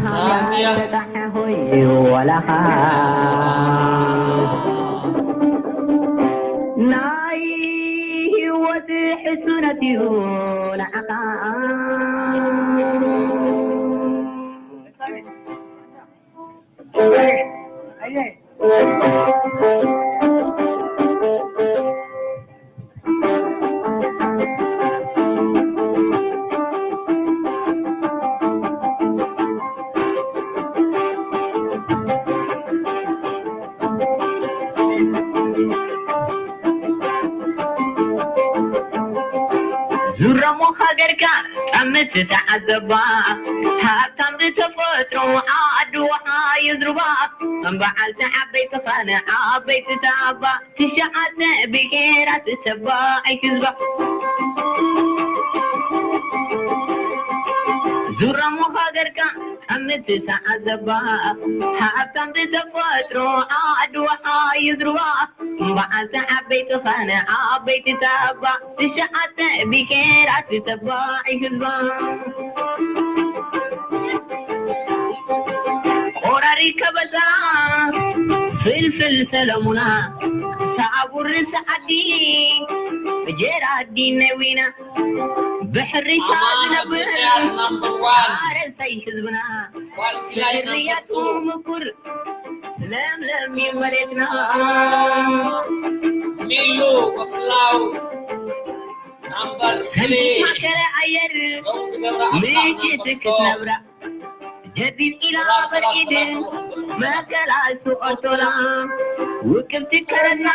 ታምያ። ተጣሐ ሆይ ወላኻ ናይ ህይወት ሕሱነት እዩ ንዓኻ። ዙረሞ ሃገርካ ጠምት ተዓዘባ፣ ሃብታም ብተፈጥሮ ዓዲ ውሓ እዩ ዝሩባ። በዓልቲ ዓበይቲ ኻነ ዓበይቲ ታባ፣ ትሽዓተ ብሄራት ተባዒ ህዝባ። ዙረሞ ሃገርካ ጠምት ተዓዘባ፣ ሃብታም ብተፈጥሮ ዓዲ ውሓ እዩ ዝሩባ። በዓልቲ ዓበይቲ ኻነ ዓበይቲ ታባ፣ ትሽዓተ ብሄራት ተባዒ ህዝባ። ቆራሪ ከበሳ ፍልፍል ሰለሙና፣ ሳቡር ሰዓዲ ጀራዲ ነዊና፣ ብሕርሻ ኣማን ዝነብር ዓብዱሰያስ ናምበር ዋን። ሓረስታይ ህዝብና፣ ጓል ኪላይ ናምበር ቱ። ምኩር ለምለም እዩ መሬትና። ሚሉ ወፍላው ናምበር ስሪ። ከምቲ ማእከለ ኣየር ዘውድ ገብረ ኣምላኽ ምሽት ናምበር ፎር። ክትነብራ፣ ጀዲድ ኢላ ሰላም፣ ሰላም፣ በርኢድ ሰላም፣ ሰላም። መከላሱ ኦርቶላ፣ ውቅብቲ ከረና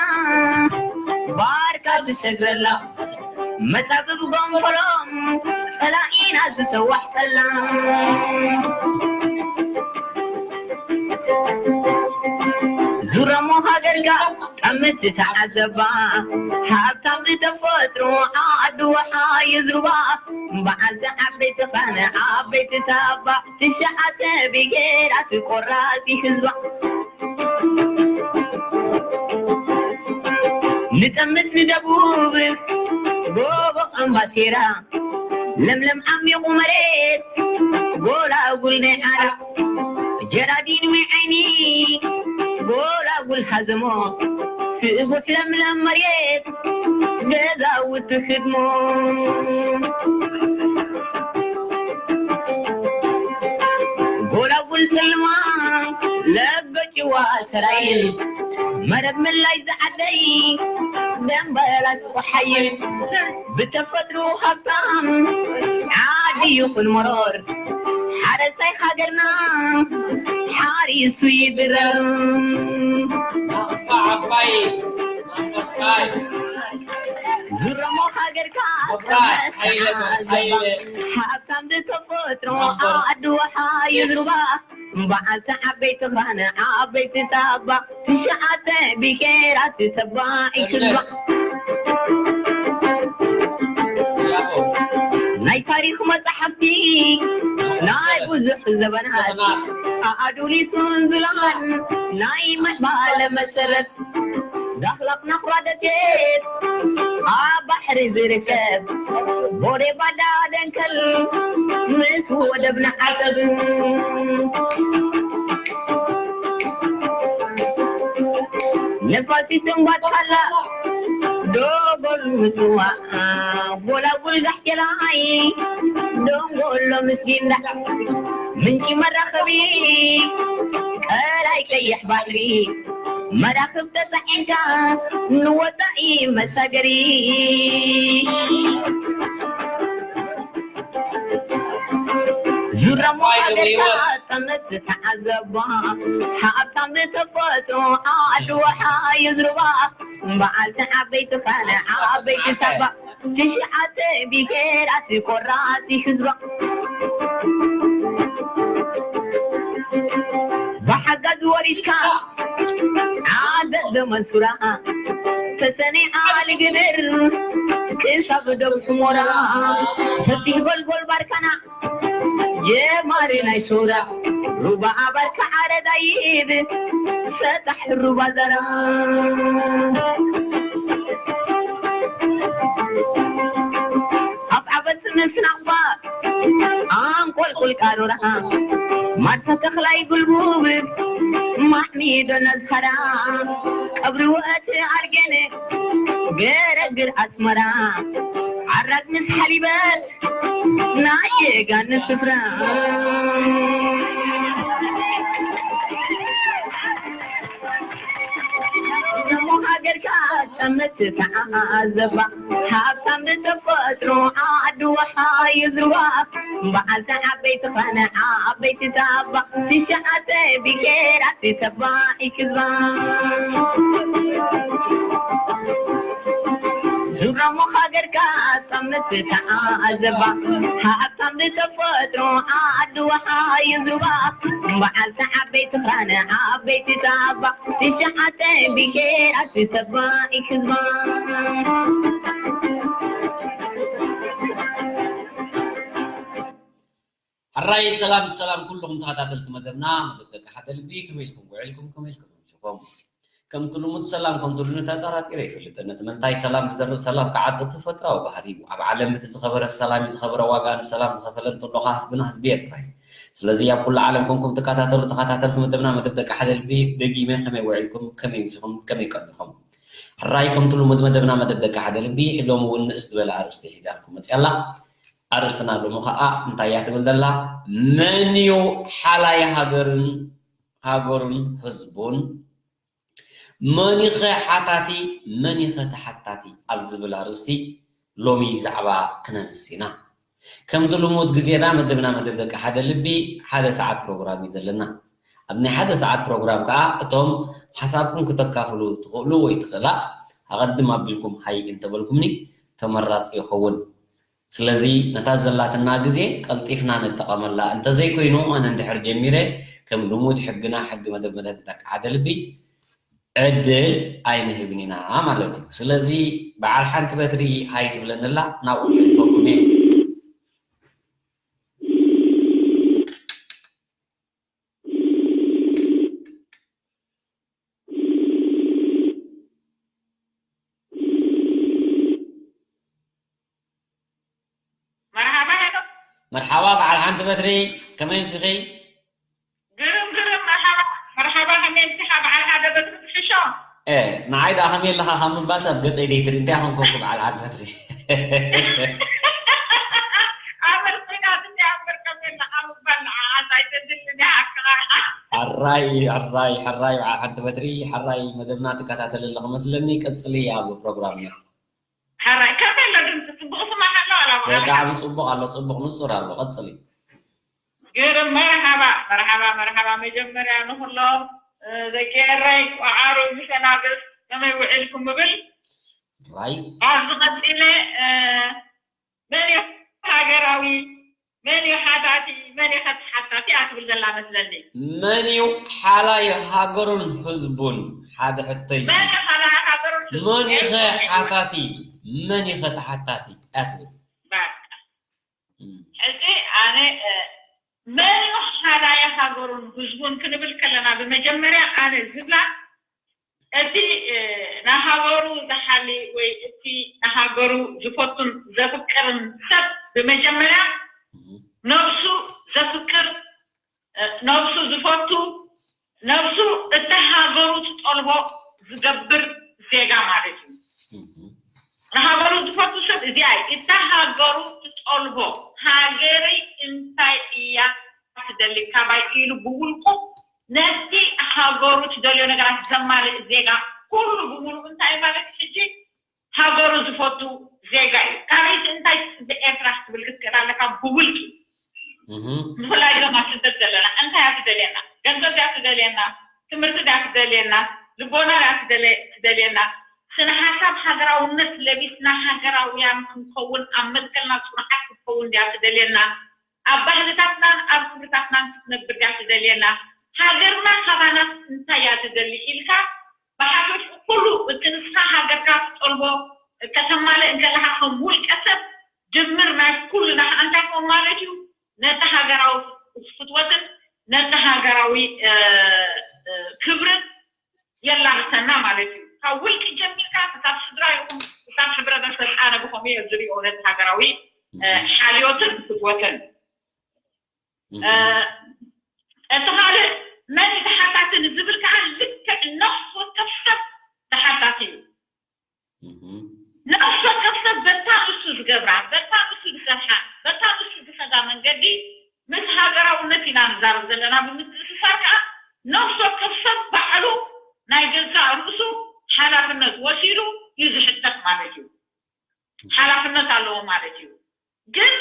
ባርካ ትሰግረላ፣ መጻብብ ጎንጎሎም ጸላኢና ዝሰዋሕጠላ። ዙረሞ ሃገርካ ጠምት ተዓዘባ፣ ሃብታም ብተፈጥሮ ዓዲ ውሓ እዩ ዝሩባ። በዓልቲ ዓበይቲ ኻነ ዓበይቲ ታባ፣ ትሽዓተ ብሄራት ቆራፂ ህዝባ። ንጠምት ንደቡብ ጎቦ ኣምባሴራ፣ ለምለም ዓሚቑ መሬት ጎላጉል ናይ ዓራ፣ ጀራዲን ወይ ዓይኒ ጎላጉል ሃዘሞ፣ ስእጉት ለምለም መሬት ገዛውቲ ህድሞ። ጎላጉል ስልማ ለበጭዋ ሰራይ፣ መረብ ምላይ ዝዓደይ ደንበላስ ፀሓይ፣ ብተፈጥሮ ሃብታም ዓዲ ይኹን መሮር፣ ሓረስታይ ሃገርና ሓሪሱ ይድረር። ናቕፋ ዓባይ ናምበር ፋይቭ። ዝረሞ ሃገርካ መብራት ሓይለ፣ መብራት ሓይለ። ሃብታም ብተፈጥሮ ናምበር ዓዲ ውሓ እዩ ሲክስ። ዝሩባ። በዓልቲ ዓበይቲ ኻነ ዓበይቲ ታባ፣ ትሽዓተ ብሄራት ተባዒ ህዝባ። ናይ ታሪኽ መጻሕፍቲ ናይ ብዙሕ ዘበናት፣ ኣዱሊስን ዝላን ናይ ምዕባለ መሰረት። ዳኽላኽ ናኹራ ደሴት ኣብ ባሕሪ ዝርከብ፣ ቦዴ ባዳ ደንከል ምስ ወደብና ዓሰብ። ነፋሲት እምባትካላ ዶጎል ምጽዋዕ፣ ጎላጉል ጋሕቴላይ ደንጎሎ ምስ ጊንዳዕ፣ ምንጪ መራኸቢ ቀላይ ቀይሕ ባሕሪ፣ መራኽብ ተጻዒንካ ንወጻኢ መሳገሪ። ዙረሞ ዓባይ ገብረ ሃገርካ ህይወት። ጠመት ተዓዘባ፣ ሃብታም ብተፈጥሮ ዓዲ ውሓ እዩ ዝሩባ። በዓልቲ ዓበይቲ ኻነ ዓበይቲ ታባ፣ ትሽዓተ ብሄራት ቆራፂ ህዝባ። ብሓጋዝ ወሪድካ ዓዘብ ዘመንሱራ፣ ተሰኔ ዓሊ ግድር ክሳብ ዶብ ሑሞራ፣ ሰፊሕ ጎልጎል ባርካና ጀማሪ ናይ ሱራ፣ ሩባ ኣባልካ ዓረዳይብ ሰጣሕ ሩባ ዘራ። ኣብ ዓበት ምስናቕባ ኣንቆልቆ ቁልቃሎራ ማርታ ተኽላይ ጉልቡብ ማዕሚዶ ነዝኸራ ቀብሪ ወእቲ ኣርጌነ ገረግር ኣስመራ ዓራት ምስ ሓሊበት ናይ ጀጋኑ ስፍራ እሞ ሃገርካ ጠመት ተዓዘባ ሃብታም ብተፈጥሮ ዓዲ ወሓዩ ዝዋ በዓልቲ ዓበይቲ ኸነ ዓበይቲ ታባ ትሽዓተ ብሄራት ተባዒ ክዝባ ዙረሞ ሃገርካ ጠመት ተዓዘባ ሃብታም ብተፈጥሮ ዓዲ ወሓዩ ዝዋ በዓልቲ ዓበይቲ ኸነ ዓበይቲ ታባ ትሽዓተ ብሄራት ተባዒ ክዝባ ሕራይ ሰላም ሰላም ኩልኹም ተኸታተልቲ መደብና መደብ ደቂ ሓደ ልቢ ከመይ ኢልኩም ውዒልኩም ከመይ ኢልኩም ኣምሲኹም ከምቲ ልሙድ ሰላም ከምቲ ልሙድ ተጠራጢረ ይፈልጥን እቲ መንታይ ሰላም ዝዘርብ ሰላም ክዓጽ ተፈጥራዊ ባህሪ እዩ ኣብ ዓለም እቲ ዝኸበረ ሰላም እዩ ዝኸበረ ዋጋ ንሰላም ዝኸፈለ እንተሎ ከኣ ህዝብና ህዝቢ ኤርትራ እዩ ስለዚ ኣብ ኩሉ ዓለም ኮንኩም ትከታተሉ ተኸታተልቲ መደብና መደብ ደቂ ሓደ ልቢ ደጊመ ከመይ ውዒልኩም ከመይ ኣምሲኹም ከመይ ቀኒኹም ሕራይ ከምቲ ልሙድ መደብና መደብ ደቂ ሓደ ልቢ ሎም እውን ንእስ ዝበለ ኣርእስቲ ሒዛልኩም መፅያ ኣላ ኣርእስትና ሎሚ ከዓ እንታይ እያ ትብል ዘላ መን እዩ ሓላይ ሃገርን ሃገሩን ህዝቡን መኒኸ ሓታቲ መኒኸ ተሓታቲ ኣብ ዝብል ኣርእስቲ ሎሚ ዛዕባ ክነንስ ኢና ከምቲ ልሙድ ግዜና መደብና መደብ ደቂ ሓደ ልቢ ሓደ ሰዓት ፕሮግራም እዩ ዘለና ኣብ ናይ ሓደ ሰዓት ፕሮግራም ከዓ እቶም ሓሳብኩም ክተካፍሉ ትኽእሉ ወይ ትኽእላ ኣቐድም ኣቢልኩም ሃይ እንተበልኩምኒ ተመራፂ ይኸውን ስለዚ ነታ ዘላትና ግዜ ቀልጢፍና ንጠቐመላ እንተዘይኮይኑ ኣነ እንድሕር ጀሚረ ከም ልሙድ ሕግና ሕጊ መደብ መደብ ደቂ ሓደ ልቢ ዕድል ኣይንህብን ኢና ማለት እዩ ስለዚ በዓል ሓንቲ በትሪ ሃይ ትብለንላ ናብኡ ሕልፈኩም እየ መርሓባ ሄኖክ መርሓባ በዓል ሓንቲ በትሪ ከመይ ምሲኺ ግርም ግርም መርሓባ መርሓባ ከመይ ምሲኻ በዓል ሓደ በትሪ ትሕሾ እ ንዓይ ደኣ ከመይ ኣለኻ ካብ ምባልሲ ኣብ ገጸይ ደይትርኢ እንታይ ኮንኮንኩ በዓል ሓንቲ በትሪ ኣመል ኮይናትኒ ኣምበር ከመይ ኣለኻ ምባል ንዓኣስ ኣይተድልን ይሃብካ ሕራይ ሕራይ ሕራይ በዓል ሓንቲ በትሪ ሕራይ መደብና ትከታተሊ ኣለኺ መስለኒ ቀጽሊ ኣብ ፕሮግራምና ሕራይ ከመይ ኣሎ ድምፂ ፅቡቕ ስማዕ ኣሎ ኣላ ብጣዕሚ ፅቡቕ ኣሎ ፅቡቕ ንፁር ኣሎ ቀፅሊ ግርም መርሓባ መርሓባ መርሓባ መጀመርያ ንኩሎም ደቂ ኤረይ ቆዓሩ ምሸናብስ ከመይ ውዒልኩም ምብል ራይ ኣብዚ ቀፂለ መን እዩ ሃገራዊ መን እዩ ሓታቲ መን እዩ ከቲ ሓታቲ እያ ትብል ዘላ መስለኒ መን እዩ ሓላይ ሃገሩን ህዝቡን ሓደ ሕቶ እዩ መን እዩ ሓላይ ሃገሩን መን ይኸ ሓታቲ መን ይኸ ተሓታቲ እያ ትብል በቃ ሕጂ ኣነ መን እዩ ሓላይ ሃገሩን ህዝቡን ክንብል ከለና ብመጀመርያ ኣነ ዝብላ እቲ ንሃገሩ ዝሓሊ ወይ እቲ ንሃገሩ ዝፈቱን ዘፍቅርን ሰብ ብመጀመርያ ነብሱ ዘፍቅር ነብሱ ዝፈቱ ነብሱ እታ ሃገሩ ትጠልቦ ዝገብር ዜጋ ማለት እዩ። ንሃገሩ ዝፈቱ ሰብ እዚኣ እዩ። እታ ሃገሩ ትጠልቦ ሃገረይ እንታይ እያ ትደሊ ካባይ ኢሉ ብውልቁ ነቲ ሃገሩ ትደልዮ ነገራት ዘማልእ ዜጋ ኩሉ ብምሉኡ እንታይ ማለት ሕጂ ሃገሩ ዝፈቱ ዜጋ እዩ። ካበይቲ እንታይ ትፅበ ኤርትራ ክትብል ክትክእል ኣለካ ብውልቂ ብፍላይ ድማ ስደት ዘለና እንታይ እያ ትደልየና? ገንዘብ ድያ ትደልየና? ትምህርቲ ድያ ትደልየና? ልቦና ድያ ትደልየና? ስነ ሓሳብ ሃገራውነት ለቢስና ሃገራውያን ክንከውን ኣብ መትከልና ፅኑዓት ክትከውን ድያ ትደልየና? ኣብ ባህልታትናን ኣብ ክብርታትናን ክትነብር ድያ ትደልየና? ሃገርና ካባና እንታይ እያ ትደሊ ኢልካ ብሓፈሽኡ ኩሉ እቲ ንስኻ ሃገርካ ትጠልቦ ከተማልእ እንከለኻ ከም ውልቀ ሰብ ድምር ናይ ኩልና ከዓ እንታይ ክኾን ማለት እዩ ነቲ ሃገራዊ ፍትወትን ነቲ ሃገራዊ ክብርን የላብሰና ማለት እዩ ካብ ውልቂ ጀሚርካ ክሳብ ስድራ ይኹን ክሳብ ሕብረተሰብ ኣነ ብኸምኡ እየ ዝሪኦ ነቲ ሃገራዊ ሓልዮትን ፍትወትን እቲ ካልእ መን ተሓታቲ ንዝብል ከዓ ልክዕ ነፍሲ ወከፍ ሰብ ተሓታቲ እዩ። ነፍሲ ወከፍ ሰብ በታ ንሱ ዝገብራ፣ በታ ንሱ ዝሰርሓ፣ በታ ንሱ ዝኸዳ መንገዲ ምስ ሃገራውነት ኢና ንዛረብ ዘለና ብምትእስሳር ከዓ ነፍሲ ወከፍ ሰብ ባዕሉ ናይ ገዛእ ርእሱ ሓላፍነት ወሲዱ እዩ ዝሕተት ማለት እዩ። ሓላፍነት ኣለዎ ማለት እዩ። ግን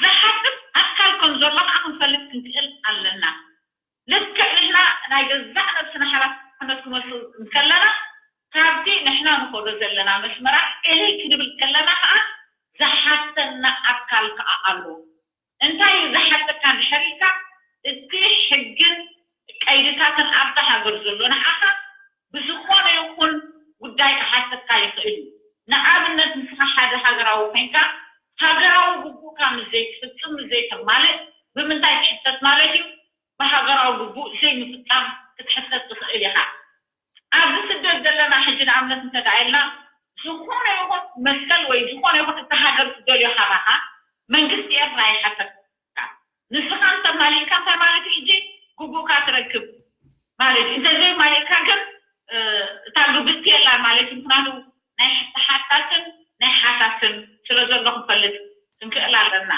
ዝሓትት ኣካል ከም ዘሎ ከዓ ክንፈልጥ ክንክእል ኣለና። ልክዕ ንሕና ናይ ገዛእ ነብስና ሓላፍነት ክንወስድ እንከለና ካብቲ ንሕና ንኸዶ ዘለና መስመራት እለይ ክንብል ከለና ከዓ ዝሓተና ኣካል ከዓ ኣሎ። እንታይ እዩ ዝሓተካ እንድሕር ኢልካ እቲ ሕግን ቀይድታትን ኣብታ ሃገር ዘሎ ንዓኻ ብዝኾነ ይኹን ጉዳይ ክሓተካ ይኽእል እዩ። ንኣብነት ንስኻ ሓደ ሃገራዊ ኮይንካ ሃገራዊ ግቡእካ ምስ ዘይትፍፅም ምስ ዘይተማልእ ብምንታይ ትሕተት ማለት እዩ? ብሃገራዊ ግቡእ ዘይምፍፃም ክትሕተት ትኽእል ኢኻ። ኣብዚ ስደት ዘለና ሕጂ ንኣብነት እንተደኣ ኢልና ዝኾነ ይኹን መሰል ወይ ዝኾነ ይኹን እቲ ሃገር ዝደልዮ ካባኻ መንግስቲ ኤርትራ ይሓተካ። ንስኻ እንተማሊእካ እንታይ ማለት እዩ? ሕጂ ግቡእካ ትረክብ ማለት እዩ። እንተዘይማሊእካ ግን እታ ግብእቲ የላ ማለት እዩ። ምክንያቱ ናይ ተሓታትን ናይ ሓታትን ስለ ዘሎ ክንፈልጥ ክንክእል ኣለና።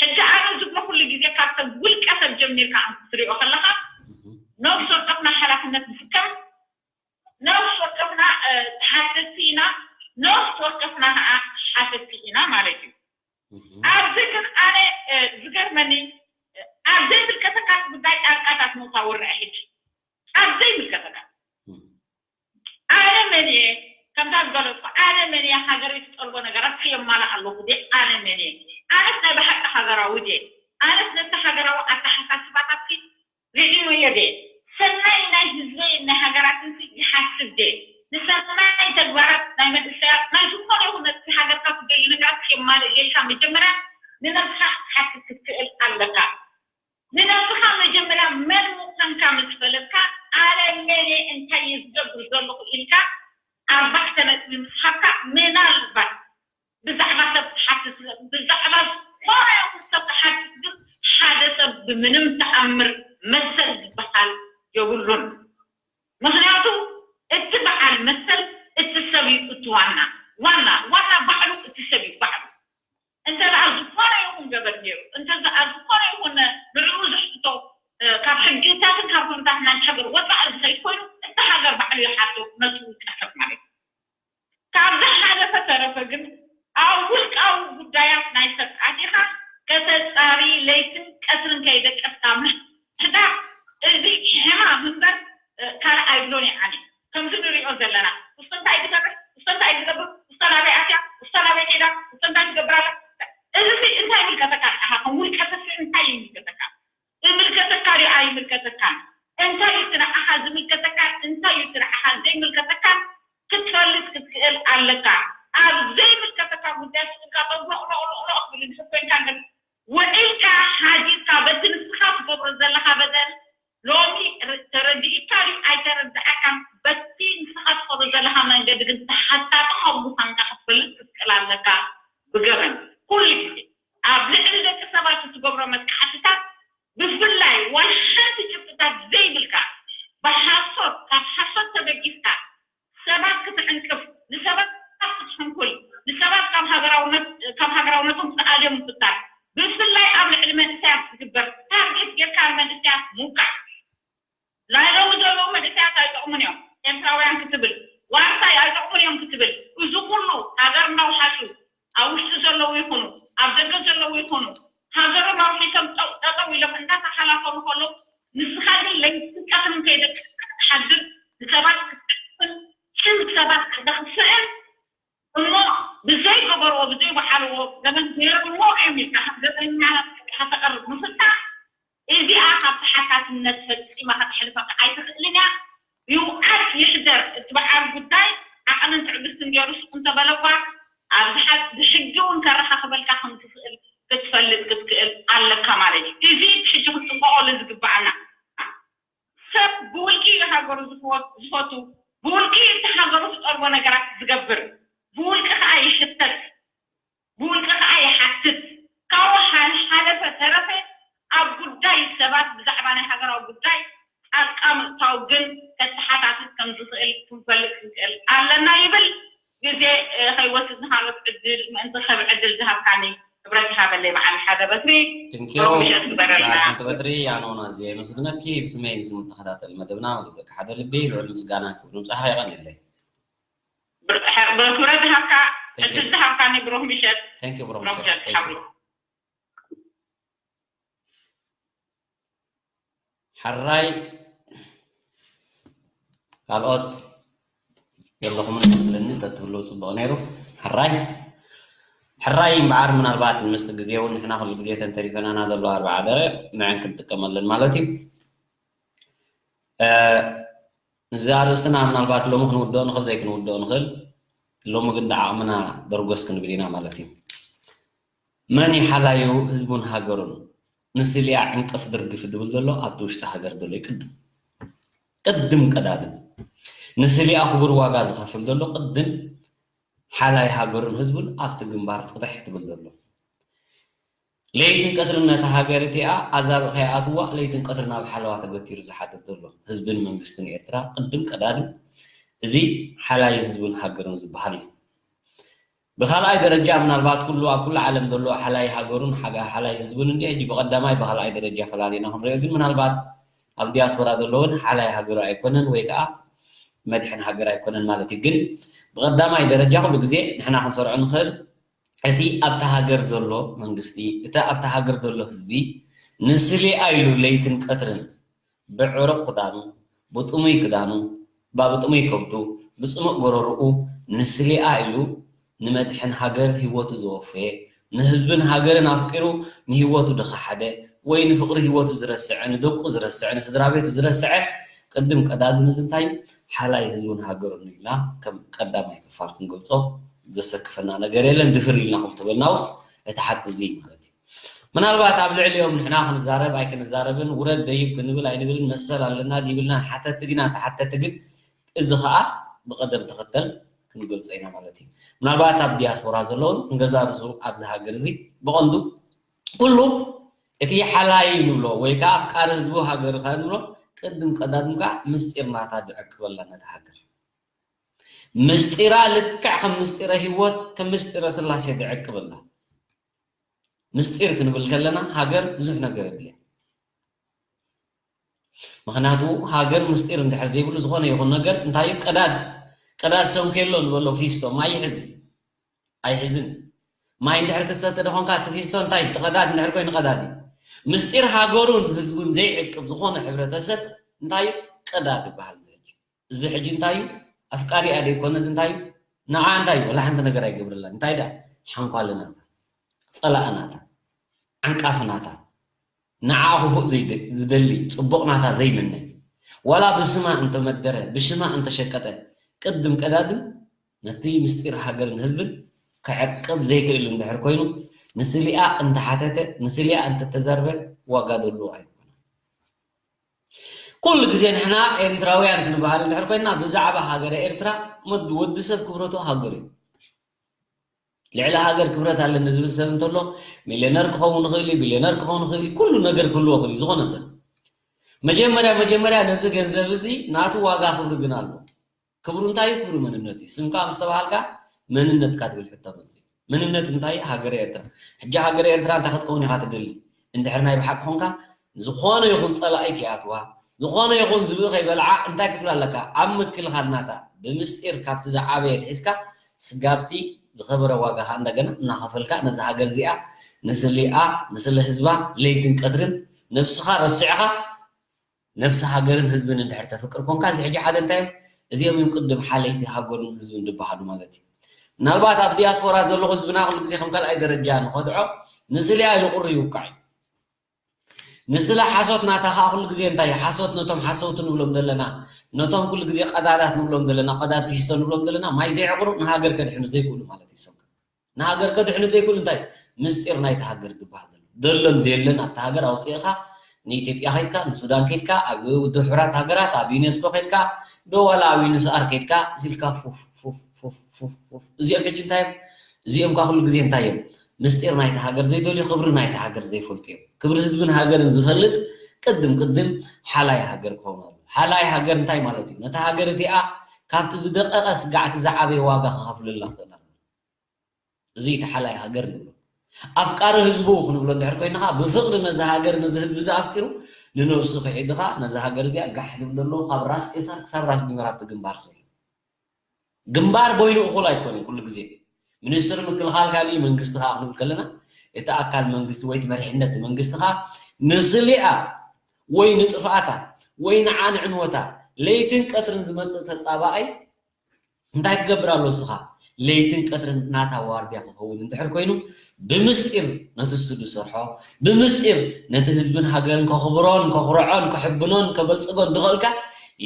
ሕጂ ኣነ ዝብሎ ኩሉ ግዜ ካብተን ውልቀ ሰብ ጀሚርካ ክትሪኦ ከለካ ነብሲ ወከፍና ሓላፍነት ንስከም፣ ነብሲ ወከፍና ተሓተቲ ኢና፣ ነብሲ ወከፍና ከዓ ሓተቲ ኢና ማለት እዩ። ኣብዚ ግን ኣነ ዝገርመኒ ኣብ ዘይምልከተካ ጉዳይ ጣልቃታት ምእታው ወረአ ሕጂ ኣብ ዘይምልከተካ ኣነ መን እየ? ከምታ ዝገለፅኩ ኣነ መን እየ? ሃገረይ ትጠልቦ ነገራት ከየማልእ ኣለኹ ድየ? ኣነ መን እየ? ኣነስ ናይ ብሓቂ ሃገራዊ ድየ? ኣነስ ነቲ ሃገራዊ ኣተሓሳስባታት ሪእዮ እየ ድየ? ሰናይ ናይ ህዝበይን ናይ ሃገራትን ይሓስብ ድየ? ንሰናይ ተግባራት ናይ መንእሰያት ናይ ዝኾነ ይኹን ነቲ ሃገርካ ትደልዩ ነገራት ከየማልእ ኢልካ መጀመርያ ንነብስኻ ክትሓስብ ክትክእል ኣለካ። ንነብስኻ መጀመርያ መን ምዃንካ ምስ ፈለጥካ ኣነ መን እየ እንታይ እየ ዝገብር ዘለኹ ኢልካ ኣርባዕተ ነጥቢ ምስ ሃብካ ምናልባት ብዛዕባ ሰብ ትሓትት ብዛዕባ ዝኾነ ይኹን ሰብ ትሓትት ግን ሓደ ሰብ ብምንም ተኣምር መሰል ዝበሃል የብሉን። ምክንያቱ እቲ በዓል መሰል እቲ ሰብ እዩ እቲ ዋና ዋና ዋና ባዕሉ እቲ ሰብ እዩ ባዕሉ። እንተ ደኣ ዝኾነ ይኹን ገበር ነይሩ እንተ ደኣ ዝኾነ ይኹን ንዕኡ ዘሕትቶ ካብ ሕግታትን ካብ ኩነታት ናይ ሃገር ወፃኢ ዝኸይድ ኮይኑ እቲ ሃገር ባዕሉ ይሓቶ ነቲ ውልቀ ሰብ ማለት እዩ። ካብ ዝሓለፈ ተረፈ ግን ኣብ ውልቃዊ ጉዳያት ናይ ሰብ ኣቲኻ ከተፃሪ ለይትን ቀትርን ከይደቀስካ ምሕዳር እዚ ሕማም እምበር ካልእ ኣይብሎን እዩ ዓሊ። ከምዚ ንሪኦ ዘለና እስቶ እንታይ ዝገብር እስቶ እንታይ ዝገብር እስቶ ናበይ ኣትያ እስቶ ናበይ ከይዳ እስቶ እንታይ ትገብር ኣላ እዚ እንታይ ይምልከተካ ንዓኻ ከም ውልቀ ሰብ እንታይ ይምልከተካ? ይምልከተካ ድዩ ኣይምልከተካን? እንታይ እዩ እቲ ንዓኻ ዝምልከተካ እንታይ እዩ እቲ ንዓኻ ዘይምልከተካ ክትፈልጥ ክትክእል ኣለካ። ኣብ ዘይምልከተካ ጉዳይ ስእልካ በብሎቕሎቕሎቕሎቕ ትብል እንድሕር ኮይንካ ግን ውዒልካ ሓዲርካ በቲ ንስኻ ትገብሮ ዘለኻ በደል ሎሚ ተረዲእካ ድዩ ኣይተረድኣካን በቲ ንስኻ ትኸዶ ዘለኻ መንገዲ ግን ተሓታቲ ካብ ምዃንካ ክትፈልጥ ክትክእል ኣለካ። ብገበን ኩሉ ግዜ ኣብ ልዕሊ ደቂ ሰባት እትገብሮ መጥቃዕትታት ብፍላይ ዋላ ሓንቲ ጭብጥታት ዘይብልካ ብሓሶት ካብ ሓሶት ተበጊስካ ሰባት ክትዕንቅፍ ንሰባት ክትሕንኩል ንሰባት ካብ ሃገራውነት ካብ ሃገራውነቶም ክትኣልዮም ምፍታን ብፍላይ ኣብ ልዕሊ መንእሰያት ዝግበር ታርጌት ጌርካ ንመንእሰያት ምውቃዕ ናይ ሎሚ ዘለዉ መንእሰያት ኣይጠቕሙን እዮም ኤርትራውያን ክትብል ዋርሳይ ኣይጠቕሙን እዮም ክትብል እዚ ኩሉ ሃገር እናውሓሱ ኣብ ውሽጢ ዘለዉ ይኹኑ ኣብ ደገ ዘለዉ ይኹኑ ሃገሮም ኣውሒሶም ጠጠው ኢሎም እንዳተሓላኸሉ ከለዉ ንስኻ ግን ለይትን ቀትርን ከይደቀስካ ክትሓድር ንሰባት ክትቀትልን ሽም ሰባት ከተኽስዕን እሞ ብዘይገበርዎ ብዘይበዓልዎ ገበን ገይሮምዎ እዮም ኢልካ ከም ገበነኛ ኢኻ ተቕርብ ምፍታሕ እዚኣ ካብ ተሓታትነት ፈፂማ ከተሕልፈካ ኣይትኽእልን እያ። ይውዓል ይሕደር እቲ በዓል ጉዳይ ዓቕልን ትዕግስትን ገይሩ ስቕ እንተበለ እኳ ኣብ ዝሓ- ብሕጊ እውን ከረኻኽበልካ ከም ትኽእል ክትፈልጥ ክትክእል ኣለካ ማለት እዩ። እዚ ሕጂ ክትጥንቀቐሉ ዝግበኣና ሰብ ብውልቂ እዩ ሃገሩ ዝፈ- ዝፈቱ ብውልቂ እዩ እቲ ሃገሩ ዝጠልቦ ነገራት ዝገብር ብውልቂ ከዓ ይሕተት ብውልቂ ከዓ ይሓትት ካብኡ ሓ- ሓለፈ ተረፈ ኣብ ጉዳይ ናይ ሃገራዊ ጉዳይ ጣልቃ ምእታው ግን ከተሓታትት ከም ዝኽእል ክንፈልጥ ክንክእል ኣለና ይብል። ግዜ ከይወስድ ንካልኦት ዕድል ምእንቲ ከብ ዕድል ዝሃብካኒ ክብረት ይሃበለይ። በዓል ሓደ በትሪ ሮምሸት ግበረልና። ሓንቲ በትሪ ኣነ እውን ኣዝየ የመስግነኪ። ብስመይ ንስሙ ተኸታተል መደብና መደበቂ ሓደ ልቢ ልዑል ምስጋና ክብሪ ምብጻሕ የቐንየለይ። ብክብረት ዝሃብካ ዕድል ዝሃብካኒ ብሩክ ምሸት። ሮምሸት ሓብሩ። ሕራይ ካልኦት የለኹምን መስለኒ፣ እንተትህልዉ ጽቡቕ ነይሩ። ሕራይ ሕራይ እምበኣር ምናልባት ምስቲ ግዜ እውን ንሕና ኩሉ ግዜ ተንተሪፈናና ዘለዋ ኣርብዓ ደረ ንዐን ክንጥቀመለን ማለት እዩ። እዚ ኣርእስትና ምናልባት ሎሚ ክንውድኦ ንኽእል ዘይክንውድኦ ንኽእል፣ ሎሚ ግን ብዓቕምና ደርጎስ ክንብል ኢና ማለት እዩ። መን እዩ ሓላዩ ህዝቡን ሃገሩን? ንስሊያ ዕንቅፍ ድርግፍ ድብል ዘሎ ኣብቲ ውሽጢ ሃገር ዘሎ እዩ። ቅድም ቅድም ቀዳድም ንስሊያ ክቡር ዋጋ ዝኸፍል ዘሎ ቅድም ሓላይ ሃገሩን ህዝቡን ኣብቲ ግንባር ጽጥሕ ትብል ዘሎ። ለይትን ቀትርን ነታ ሃገር እቲኣ ኣዛብእ ከይኣትዋ ለይትን ቀትርን ኣብ ሓለዋ ተገቲሩ ዝሓትት ዘሎ ህዝብን መንግስትን ኤርትራ ቅድም ቀዳድም እዚ ሓላዩ ህዝብን ሃገርን ዝበሃል እዩ። ብኻልኣይ ደረጃ ምናልባት ኩሉ ኣብ ኩሉ ዓለም ዘሎ ሓላይ ሃገሩን ሓጋ-፣ ሓላይ ህዝቡን እንዲ ሕጂ ብቐዳማይ ብኻልኣይ ደረጃ ፈላሊና ክንሪኦ፣ ግን ምናልባት ኣብ ዲያስፖራ ዘለውን ሓላይ ሃገሩ ኣይኮነን ወይ ከዓ መድሕን ሃገር ኣይኮነን ማለት እዩ። ግን ብቐዳማይ ደረጃ ኩሉ ግዜ ንሕና ክንሰርዖ ንኽእል እቲ ኣብታ ሃገር ዘሎ መንግስቲ፣ እቲ ኣብታ ሃገር ዘሎ ህዝቢ ንስሊኣ ኢሉ ለይትን ቀትርን ብዕሩቕ ክዳኑ፣ ብጥሙይ ክዳኑ፣ ባ-፣ ብጥሙይ ከብቱ፣ ብጽሙእ ጎረርኡ ንስሊኣ ኢሉ ንመድሕን ሃገር ህይወቱ ዘወፈየ፣ ንህዝብን ሃገርን ኣፍቂሩ ንህይወቱ ድኸሓደ፣ ወይ ንፍቕሪ ህይወቱ ዝረስዐ፣ ንደቁ ዝረስዐ፣ ንስድራ ቤቱ ዝረስዐ፣ ቅድም ቀዳድም እዚ እንታይ ሓላይ ህዝቡን ሃገሩን ኢልና ከም ቀዳማይ ክፋል ክንገልጾ ዘሰክፈና ነገር የለን። ድፍር ኢልና ከም ተበልናው እቲ ሓቂ እዚ ማለት እዩ። ምናልባት ኣብ ልዕሊኦም ንሕና ክንዛረብ ኣይክንዛረብን፣ ውረድ ደይብ ክንብል ኣይንብልን፣ መሰል ኣለና ድይብልናን ሓተቲ ዲና ተሓተቲ ግን፣ እዚ ኸኣ ብቐደም ተኸተል ክንገልጾ ኢና ማለት እዩ። ምናልባት ኣብ ዲያስፖራ ዘለውን ንገዛ ርእሱ ኣብዚ ሃገር እዚ ብቐንዱ ኩሉ እቲ ሓላይ ንብሎ ወይ ከኣ ኣፍቃሪ ህዝቡ ሃገር ከኣ ንብሎ ቅድም ቀዳድም ከኣ ምስጢር ናታ ድዕቅበላ ነታ ሃገር። ምስጢራ ልክዕ ከም ምስጢረ ህይወት፣ ከም ምስጢረ ስላሴ ድዕቅበላ። ምስጢር ክንብል ከለና ሃገር ብዙሕ ነገር የድልያ። ምኽንያቱ ሃገር ምስጢር እንድሕር ዘይብሉ ዝኾነ ይኹን ነገር እንታይ እዩ? ቀዳድ፣ ቀዳድ ሰንኬሎ ንበሎ ፊስቶ ማይ ይሕዝ? ኣይሕዝን። ማይ እንድሕር ክሰተ ደኾንካ እቲ ፊስቶ እንታይ? እቲ ቀዳድ እንድሕር ኮይኑ ቀዳድ እዩ። ምስጢር ሃገሩን ህዝቡን ዘይዕቅብ ዝኾነ ሕብረተሰብ እንታይ እዩ? ቀዳድ ይበሃል። እዚ ሕጂ፣ እዚ ሕጂ እንታይ እዩ? ኣፍቃሪኣ ዶ ይኮነ? እዚ እንታይ እዩ? ንዓ እንታይ እዩ? ወላ ሓንቲ ነገር ኣይገብረላን። እንታይ ደኣ? ሓንኳሊ ናታ፣ ጸላኢ ናታ፣ ዓንቃፊ ናታ፣ ንዓ ክፉእ ዘይደ-፣ ዝደሊ፣ ጽቡቕ ናታ ዘይምነ፣ ዋላ ብስማ እንተመደረ፣ ብሽማ እንተሸቀጠ፣ ቅድም ቀዳድም ነቲ ምስጢር ሃገርን ህዝብን ከዕቅብ ዘይክእል እንድሕር ኮይኑ፣ ንስሊኣ እንተሓተተ፣ ንስሊኣ እንተተዛርበ ዋጋ ዘለዎ ኣይኮነን። ኩሉ ግዜ ንሕና ኤሪትራውያን ክንበሃል እንድሕር ኮይንና፣ ብዛዕባ ሃገረ ኤርትራ፣ ወዲ፣ ወዲ ሰብ ክብረቱ ሃገሩ እዩ። ልዕሊ ሃገር ክብረት ኣለኒ ዝብል ሰብ እንተሎ፣ ሚልዮነር ክኸውን ይኽእል እዩ፣ ቢልዮነር ክኸውን ይኽእል እዩ፣ ኩሉ ነገር ክህልዎ ይኽእል እዩ፣ ዝኾነ ሰብ። መጀመርያ፣ መጀመርያ ነዚ ገንዘብ እዚ ናቱ ዋጋ ክብሪ ግን ኣለዎ። ክብሩ እንታይ እዩ? ክብሩ መንነት እዩ። ስምካ ምስ ተባሃልካ መንነትካ ትብል ሕቶ መጽእ። መንነት እንታይ? ሃገረ ኤርትራ። ሕጂ ሃገረ ኤርትራ እንታይ ክትከውን ኢኻ ትደሊ? እንድሕር ናይ ብሓቂ ኮንካ፣ ዝኾነ ይኹን ጸላኢ ከይኣትዋ፣ ዝኾነ ይኹን ዝብኢ ከይበልዓ እንታይ ክትብል ኣለካ? ኣብ ምክልኻል ናታ ብምስጢር ካብቲ ዝዓበየ ኣትሒዝካ ስጋብቲ ዝኸበረ ዋጋኻ እንደገና እናኸፈልካ ነዛ ሃገር እዚኣ ንስሊኣ፣ ንስለ ህዝባ ለይትን ቀትርን ነብስኻ ረሲዕኻ ነብሲ ሃገርን ህዝብን እንድሕር ተፍቅር ኮንካ፣ እዚ ሕጂ ሓደ እንታይ እዮም? እዚኦም እዮም ቅድም ሓለይቲ ሃገሩን ህዝብን ዝበሃሉ ማለት እዩ። ምናልባት ኣብ ዲያስፖራ ዘለኹ ህዝብና ኩሉ ግዜ ከም ካልኣይ ደረጃ ንኸድዖ፣ ንስሊያ ኢሉ ቁሪ ይውቃዕ እዩ። ንስለ ሓሶት ናታ ኸዓ ኩሉ ግዜ እንታይ እዩ? ሓሶት ነቶም ሓሰውቲ ንብሎም ዘለና፣ ነቶም ኩሉ ግዜ ቀዳዳት ንብሎም ዘለና፣ ቀዳድ ፊስቶ ንብሎም ዘለና፣ ማይ ዘየዕቑሩ ንሃገር ከድሕኑ ዘይክእሉ ማለት እዩ። ንሃገር ከድሕኑ ዘይክእሉ እንታይ? ምስጢር ናይቲ ሃገር ዝበሃል ዘሎ። ዘሎን ዘየለን ኣብቲ ሃገር ኣውፂእኻ ንኢትዮጵያ ከይድካ፣ ንሱዳን ከይድካ፣ ኣብ ውድብ ሕቡራት ሃገራት፣ ኣብ ዩኔስኮ ከይድካ፣ ዶ ዋላ ኣብ ዩንስኣር ከይድካ ኢልካ ፉፍ፣ ፉፍ፣ ፉፍ፣ ፉፍ፣ ፉፍ። እዚኦም ሕጂ እንታይ እዮም? እዚኦም ከ ኩሉ ግዜ እንታይ እዮም? ምስጢር ናይቲ ሃገር ዘይደልዩ፣ ክብሪ ናይቲ ሃገር ዘይፈልጡ እዮም። ክብሪ ህዝብን ሃገርን ዝፈልጥ ቅድም ቅድም ሓላይ ሃገር ክኸውን ኣለዎ። ሓላይ ሃገር እንታይ ማለት እዩ? ነታ ሃገር እቲኣ ካብቲ ዝደቐቐ ስጋዕቲ ዝዓበየ ዋጋ ክኸፍልላ ክኽእል ኣለዎ። እዚ እቲ ሓላይ ሃገር ንብሎ። ኣፍቃሪ ህዝቡ ክንብሎ እንድሕር ኮይንኻ፣ ብፍቕሪ ነዚ ሃገር፣ ነዚ ህዝቢ እዚ ኣፍቂሩ፣ ንነብሱ ክሒድኻ፣ ነዚ ሃገር እዚኣ ጋሕ ዝብል ዘለዎ ካብ ራስ ቄሳር ክሳብ ራስ ዲሞራ ኣብቲ ግንባር ዘሎ። ግንባር በይኑ እኹል ኣይኮነን ኩሉ ግዜ። ሚኒስትሪ ምክልኻል ካሊእ መንግስቲ ኸኣ ክንብል ከለና፣ እቲ ኣካል መንግስቲ ወይ እቲ መሪሕነት መንግስቲ ኸኣ ንስሊኣ ወይ ንጥፍኣታ ወይ ንዓንዕንወታ ለይትን ቀትርን ዝመጽእ ተጻባኣይ እንታይ ክገብር ኣሎ? ንስኻ ለይትን ቀትርን ናታ ዋርድያ ክኸውን እንድሕር ኮይኑ፣ ብምስጢር ነቲ እሱ ዝሰርሖ፣ ብምስጢር ነቲ ህዝብን ሃገርን ከኽብሮን ከኹርዖን ከሕብኖን ከበልጽጎን ዝኽእልካ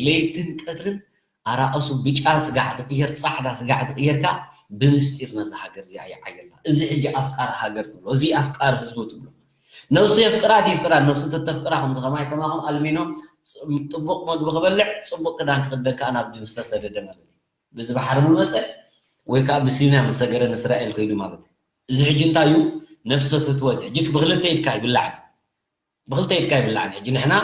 ለይትን ቀትርን ኣራእሱ ብጫ ስጋዕ ዝቕየር፣ ጻዕዳ ስጋዕ ዝቕየርካ ብምስጢር ነዛ ሃገር እዚኣ ይዓየላ። እዚ ሕጂ ኣፍቃሪ ሃገር ትብሎ፣ እዚ ኣፍቃሪ ህዝቡ ትብሎ። ነብሱ የፍቅራ ድይፍቅራ፣ ነብሱ ተተፍቅራ ከምዚ ከማይ ከማኹም ኣልሚኖ ጽ-፣ ጥቡቕ መግቢ ክበልዕ፣ ጽቡቕ ክዳን ክኽደን ከኣ ናብ ጅም ዝተሰደደ ማለት እዩ። በዚ ባሕሪ ምመጸ ወይ ከኣ ብሲና ምስ ሰገረ ንእስራኤል ከይዱ ማለት እዩ። እዚ ሕጂ እንታይ እዩ? ነብሰ ፍትወት። ሕጂ ብክልተ ኢድካ ይብላዕ። ብክልተ ኢድካ ይብላዕ። ሕጂ ንሕና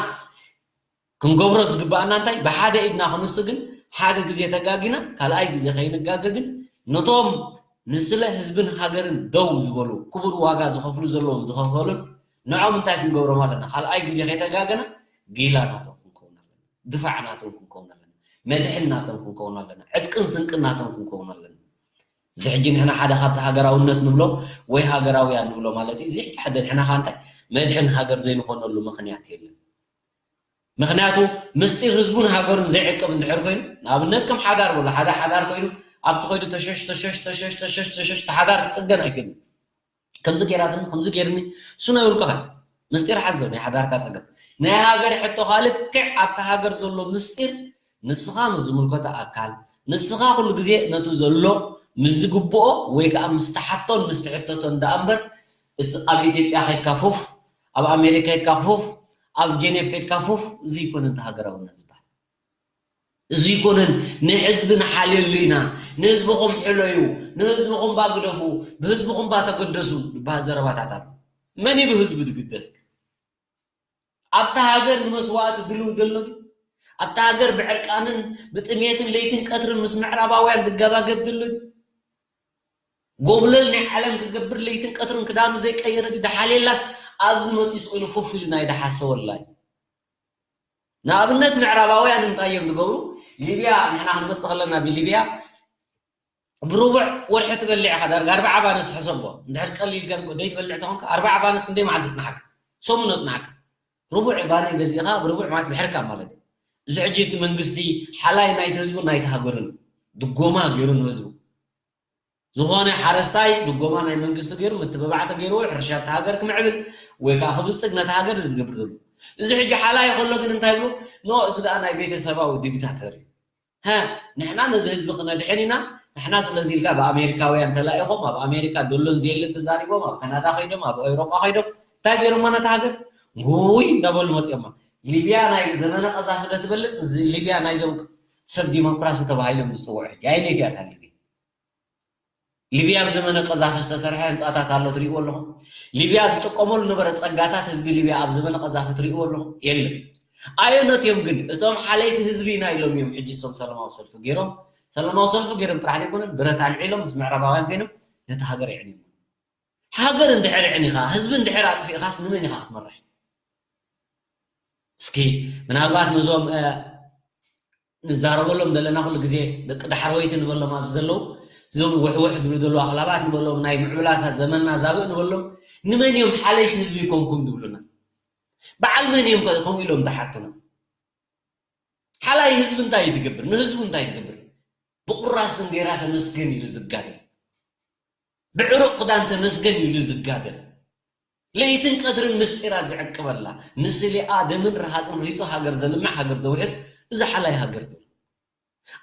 ክንገብሮ ዝግባኣና እንታይ? ብሓደ ኢድና ክንሱ ግን ሓደ ግዜ ተጋጊና፣ ካልኣይ ግዜ ከይንጋገ ግን ነቶም ንስለ ህዝብን ሃገርን ደው ዝበሉ፣ ክቡር ዋጋ ዝኸፍሉ ዘለውን ዝኸፈሉን፣ ንዖም እንታይ ክንገብሮም ኣለና? ካልኣይ ግዜ ከይተጋገና ጊላ ናቶም ክንከውን ኣለና። ድፋዕ ናቶም ክንከውን ኣለና። መድሕን ናቶም ክንከውን ኣለና። ዕጥቅን ስንቅን ናቶም ክንከውን ኣለና። እዚ ሕጂ ንሕና ሓደ ካብቲ ሃገራውነት ንብሎ ወይ ሃገራውያን ንብሎ ማለት እዩ። እዚ ሕጂ ሓደ ንሕና ከ እንታይ መድሕን ሃገር ዘይንኾነሉ ምኽንያት የለን። ምኽንያቱ ምስጢር ህዝቡን ሃገሩን ዘይዕቅብ እንድሕር ኮይኑ፣ ንኣብነት ከም ሓዳር በሎ፣ ሓደ ሓዳር ኮይኑ ኣብቲ ከይዱ ተሸሽ፣ ተሸሽ፣ ተሸሽ፣ ተሸሽ፣ ተሸሽ፣ እቲ ሓዳር ክጽገን ኣይክእልን። ከምዚ ገይራትኒ፣ ከምዚ ገይርኒ፣ እሱ ናይ ውልቅኻ ምስጢር ሓዞ ናይ ሓዳርካ ጸገም። ናይ ሃገር ሕቶኻ ልክዕ ኣብቲ ሃገር ዘሎ ምስጢር ንስኻ ምስ ዝምልከቶ ኣካል፣ ንስኻ ኩሉ ግዜ ነቲ ዘሎ ምስ ዝግብኦ ወይ ከኣ ምስ ተሓቶን ምስ ትሕተቶን ደኣ እምበር፣ እስ-፣ ኣብ ኢትዮጵያ ከይድካ ፉፍ፣ ኣብ ኣሜሪካ ከይድካ ፉፍ፣ ኣብ ጀኔቭ ከይድካ ፉፍ፣ እዚ ኣይኮነን እቲ ሃገራውነት ዝበሃል። እዚ ኣይኮነን። ንህዝቢ ንሓልየሉ ኢና፣ ንህዝብኹም ሕለዩ፣ ንህዝብኹም ባግደፉ፣ ብህዝብኹም ባተገደሱ ዝበሃል ዘረባታት ኣሎ። መን እዩ ብህዝቢ ዝግደስ? ኣብታ ሃገር ንመስዋእቲ ድልው ዘሎ ድዩ? ኣብታ ሃገር ብዕርቃንን ብጥሜትን ለይትን ቀትርን ምስ ምዕራባውያን ዝገባገብ ዘሎ ድዩ? ጎብለል ናይ ዓለም ክገብር ለይትን ቀትርን ክዳኑ ዘይቀየረ ድዩ? ደሓሌላስ ኣብዚ መፂኡ ስቕ ኢሉ ፉፍ ኢሉ ናይ ደሓሰወላ እዩ። ንኣብነት ምዕራባውያን እንታይ እዮም ዝገብሩ? ሊብያ ንሕና ክንመፅእ ከለና ብሊብያ ብርቡዕ ወርሒ ትበልዕ ኢኻ ዳርጋ ኣርባዓ ባነስ ሕሰቦ። እንድሕር ቀሊል ገንጎ ደይትበልዕ ተኾንካ ኣርባዓ ባነስ ክንደይ መዓልቲ ጽንሓካ? ሰሙን ጽንሓካ። ርቡዕ ባኒ ገዚእኻ ብርቡዕ ማለት ብሕርካ ማለት እዩ። እዚ ሕጂ እቲ መንግስቲ ሓላይ ናይቲ ህዝቡ ናይቲ ሃገሩን ድጎማ ገይሩ ንህዝቡ። ዝኾነ ሓረስታይ ድጎማ ናይ መንግስቲ ገይሩ ምትብባዕ ተገይርዎ ሕርሻ እቲ ሃገር ክምዕብል ወይ ከዓ ክብልጽግ ነቲ ሃገር እዩ ዝገብር ዘሎ። እዚ ሕጂ ሓላይ ከሎ ግን እንታይ ይብሉ? ኖ፣ እዚ ደኣ ናይ ቤተሰባዊ ዲክታተር እዩ። ሀ፣ ንሕና ነዚ ህዝቢ ክነድሕን ኢና፣ ንሕና ስለዚ ኢልካ ብኣሜሪካውያን ተላኢኾም፣ ኣብ ኣሜሪካ ደሎን ዘየለን ተዛሪቦም፣ ኣብ ካናዳ ከይዶም፣ ኣብ ኤውሮጳ ከይዶም፣ እንታይ ገይሮማ ነታ ሃገር? ጉይ እንዳበሉ መፂኦማ። ሊብያ ናይ ዘመነ ቀዛፊ ዶ ትበልፅ? እዚ ሊብያ ናይዞም ሰብ ዲሞክራሲ ተባሂሎም ዝፅውዑ ሕጂ። ኣየነይቲ እያ እታ ሊብያ? ሊብያ ኣብ ዘመነ ቀዛፊ ዝተሰርሐ ህንፃታት ኣሎ ትሪእዎ ኣለኹም? ሊብያ ዝጥቀመሉ ነበረ ፀጋታት ህዝቢ ሊብያ ኣብ ዘመነ ቀዛፊ ትሪእዎ ኣለኹም? የለን። ኣየኖት እዮም ግን እቶም ሓለይቲ ህዝቢ ኢና ኢሎም እዮም ሕጂ እሶም ሰላማዊ ሰልፊ ገይሮም? ሰላማዊ ሰልፊ ገይሮም ጥራሕ ዘይኮነ ብረት ኣልዒሎም ምስ ምዕራባውያን ኮይኖም ነቲ ሃገር የዕንዮም። ሃገር እንድሕር ኣዕኒኻ፣ ህዝቢ እንድሕር ኣጥፊእኻስ ንመን ኢኻ ክትመርሕ? እስኪ ምናልባት ነዞም፣ እ፣ ንዛረበሎም ዘለና ኩሉ ግዜ ደቂ ዳሕረወይቲ ንበሎም ኣብዚ ዘለዉ፣ እዞም ውሕውሕ ዝብሉ ዘለዉ ኣኽላባት ንበሎም፣ ናይ ምዕቡላት ዘመንና ዛብእ ንበሎም፣ ንመን እዮም ሓለይቲ ህዝቢ ይኮንኩም ዝብሉና? በዓል መን እዮም ከ ከምኡ ኢሎም ዝሓቱና? ሓላይ ህዝቢ እንታይ እዩ ዝገብር? ንህዝቡ እንታይ ዝገብር? ብቁራስ እንጌራ ተመስገን ኢሉ ዝጋደል፣ ብዕሩቕ ክዳን ተመስገን ኢሉ ዝጋደል፣ ለይትን ቀትርን ምስጢራት ዝዕቅበላ፣ ንስሊኣ ደምን ረሃፅን ሪፁ ሃገር ዘልምዕ፣ ሃገር ዘውሕስ፣ እዚ ሓላይ ሃገር ትብል።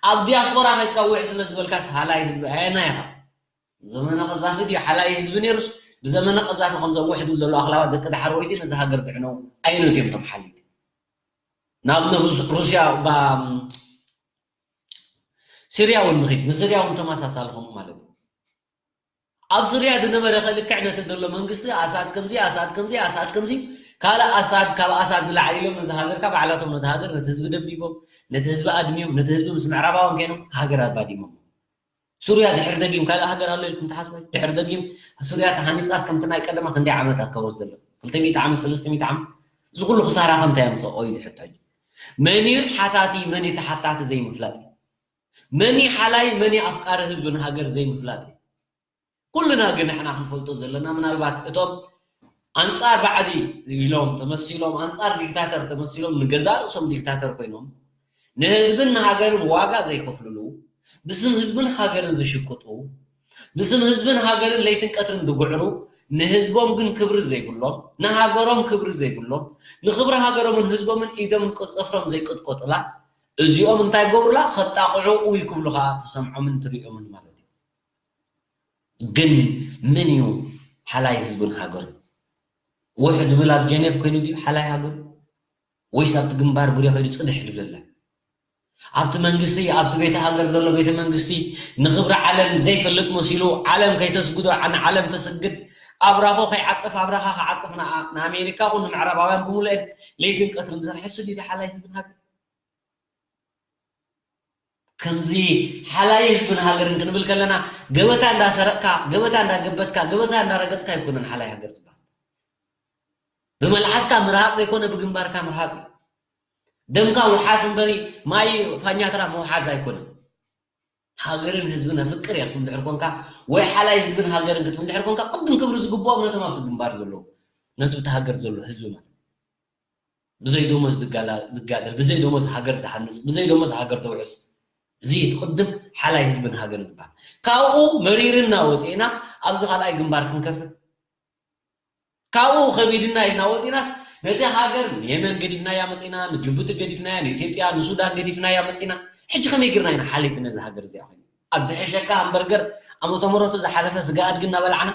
ኣብ ዲያስፖራ ከይድካ ውሕ ስለ ዝበልካስ ሓላይ ህዝቢ ኣየናይ ኢኻ? ዘመነ ቀዛፊ ድዩ ሓላይ ህዝቢ ነይሩስ፣ ብዘመነ ቀዛፊ ከምዞም ውሕ ዝብሉ ዘለዉ ኣኽላባት ደቂ ዳሕረወይቲ ነዚ ሃገር ዝዕነዉ ኣየኖት እዮም እቶም ሓለይቲ? ንኣብነት ሩስ-፣ ሩስያ ባ-፣ ሲርያ እውን ንኺድ፣ ንሲርያ እውን ተመሳሳሊ ከምኡ ማለት እዩ። ኣብ ሱርያ ዝነበረ ከ ልክዕ ነቲ ዘሎ መንግስቲ ኣሳት ከምዚ፣ ኣሳት ከምዚ፣ ኣሳት ከምዚ፣ ካልእ ኣሳድ፣ ካብ ኣሳድ ንላዕሊ ኢሎም ነቲ ሃገርካ ባዕላቶም ነቲ ሃገር፣ ነቲ ህዝቢ ደብዲቦም፣ ነቲ ህዝቢ ኣድምዮም፣ ነቲ ህዝቢ ምስ ምዕራባውያን ኮይኖም ሃገር ኣባዲሞም። ሱርያ ድሕሪ ደጊም ካልእ ሃገር ኣሎ ኢልኩም ትሓስቡ? ድሕሪ ደጊም ሱርያ ተሃኒጻስ ከምቲ ናይ ቀደማ ክንደይ ዓመት ኣከወስ ዘሎ? ክልተ ሚእቲ ዓመት፣ ሰለስተ ሚእቲ ዓመት? እዚ ኩሉ ክሳራ ከምታይ ኣምጽኦ እዩ ዝሕቶ ሕጂ። መን እዩ ሓታቲ፣ መን እዩ ተሓታቲ ዘይምፍላጥ እዩ። መን እዩ ሓላይ፣ መን እዩ ኣፍቃሪ ህዝብን ሃገር ዘይምፍላጥ እዩ። ኩልና ግን ንሕና ክንፈልጦ ዘለና፣ ምናልባት እቶም ኣንጻር ባዕዲ ኢሎም ተመሲሎም፣ ኣንጻር ዲክታተር ተመሲሎም፣ ንገዛእ ርእሶም ዲክታተር ኮይኖም፣ ንህዝብን ንሃገርን ዋጋ ዘይከፍልሉ፣ ብስም ህዝብን ሃገርን ዝሽቅጡ፣ ብስም ህዝብን ሃገርን ለይትን ቀትርን ዝጉዕሩ፣ ንህዝቦም ግን ክብሪ ዘይብሎም፣ ንሃገሮም ክብሪ ዘይብሎም፣ ንክብሪ ሃገሮምን ህዝቦምን ኢዶምን ቅጽፍሮም ዘይቅጥቆጥላ፣ እዚኦም እንታይ ገብሩላ? ከጣቕዑ ውይ ክብሉ ከዓ ትሰምዖምን ትርእዮምን ማለት እዩ። ግን መን እዩ ሓላይ ህዝብን ሃገርን? ውሕድ ብል ኣብ ጀኔቭ ኮይኑ ድዩ ሓላይ ሃገር? ወይስ ኣብቲ ግንባር ቡሬ ከይዱ ጽድሕ ድብለላ? ኣብቲ መንግስቲ፣ ኣብቲ ቤተ ሃገር ዘሎ ቤተ መንግስቲ ንኽብሪ ዓለም ዘይፈልጥ መሲሉ፣ ዓለም ከይተስግዶ፣ ንዓለም ከስግድ፣ ኣብራኾ ከይዓጽፍ፣ ኣብራኻ ክዓጽፍ ንኣ-፣ ንኣሜሪካ ኹን ንምዕራባውያን ብምሉአን ለይትን ቀትርን ዝሰርሐ እሱ ድዩ ሓላይ ህዝብን ሃገር? ከምዚ ሓላይ ህዝብን ሃገርን ክንብል ከለና፣ ገበታ እንዳሰረቕካ፣ ገበታ እንዳገበትካ፣ ገበታ እንዳረገጽካ ኣይኮነን ሓላይ ሃገር ዝበሃል። ብመልሓስካ ምርሃጽ ዘይኮነ፣ ብግንባርካ ምርሃጽ እዩ። ደምካ ውሓስ እምበሪ፣ ማይ ፋኛትራ ምውሓዝ ኣይኮነን። ሃገርን ህዝብን ኣፍቅር እያ ክትብል ድሕር ኮንካ፣ ወይ ሓላይ ህዝብን ሃገርን ክትብል ድሕር ኮንካ፣ ቅድም ክብሪ ዝግብኦም ነቶም ኣብቲ ግንባር ዘለዉ፣ ነቲ ኣብቲ ሃገር ዘሎ ህዝቢ ማለት እዩ። ብዘይ ደሞዝ ዝጋላ-፣ ዝጋደል፣ ብዘይ ደሞዝ ሃገር ዝሃንጽ፣ ብዘይ ደሞዝ ሃገር ተውሕስ። እዚ እዩ እቲ ቅድም ሓላይ ህዝብን ሃገርን ዝበሃል። ካብኡ መሪርና ወፂእና ኣብዚ ካልኣይ ግንባር ክንከፍት፣ ካብኡ ከቢድና ኢልና ወፂእናስ፣ ነቲ ሃገር ንየመን ገዲፍናያ መፂና፣ ንጅቡቲ ገዲፍናያ፣ ንኢትዮጵያ፣ ንሱዳን ገዲፍናያ መፂና። ሕጂ ከመይ ጌርና ኢና ሓለይቲ ነዚ ሃገር እዚኣ ኮይኑ? ኣብ ድሕሸካ ሃምበርገር ዓመተ ምሕረቱ ዝሓለፈ ስጋ ኣድጊ እናበላዕና፣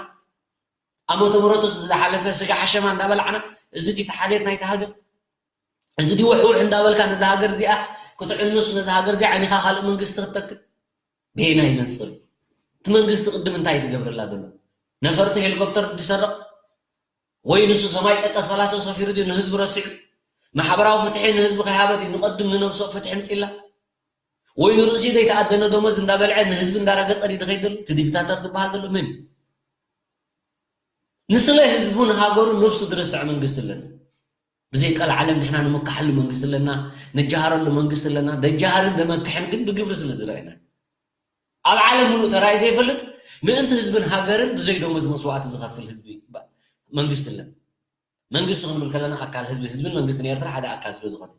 ዓመተ ምሕረቱ ዝሓለፈ ስጋ ሓሸማ እንዳበላዕና፣ እዚ ድዩ እቲ ሓልየት ናይቲ ሃገር? እዚ ድዩ ውሕውሕ እንዳበልካ ነዛ ሃገር እዚኣ ክትዕንስ፣ ነዛ ሃገር እዚኣ ዓይኒኻ ካልእ መንግስቲ ክትተክል? በየናይ መንፅር? እቲ መንግስቲ ቅድም እንታይ ትገብረላ ዘሎ? ነፈርቲ ሄሊኮፕተር ድሰርቕ? ወይ ንሱ ሰማይ ጠቀስ ፈላሶ ሰፊሩ ድዩ ንህዝቢ ረሲዑ? ማሕበራዊ ፍትሒ ንህዝቢ ከይሃበ ድዩ ንቐድም ንነብሱ ፍትሒ ምፅላ? ወይ ንርእሲ ዘይተኣደነ ደሞዝ እንዳበልዐ ንህዝቢ እንዳረገጸ ድዩ ዝኸይድ ዘሎ? እቲ ዲክታተር ዝበሃል ዘሎ መን እዩ? ንስለ ህዝቡን ሃገሩን ነብሱ ዝረስዕ መንግስቲ ኣለና። ብዘይ ቀልዓለም ንሕና ንምካሓሉ መንግስቲ ኣለና፣ ንጀሃረሉ መንግስቲ ኣለና። ደጃሃርን ደመክሕን ግን ብግብሪ ስለ ዝረኣና። ኣብ ዓለም ሙሉእ ተራእዩ ዘይፈልጥ፣ ምእንቲ ህዝብን ሃገርን ብዘይ ደሞዝ መስዋእቲ ዝኸፍል ህዝቢ ባ-፣ መንግስቲ ኣለና። መንግስቲ ክንብል ከለና ኣካል ህዝቢ፣ ህዝብን መንግስትን ኤርትራ ሓደ ኣካል ስለ ዝኾነ።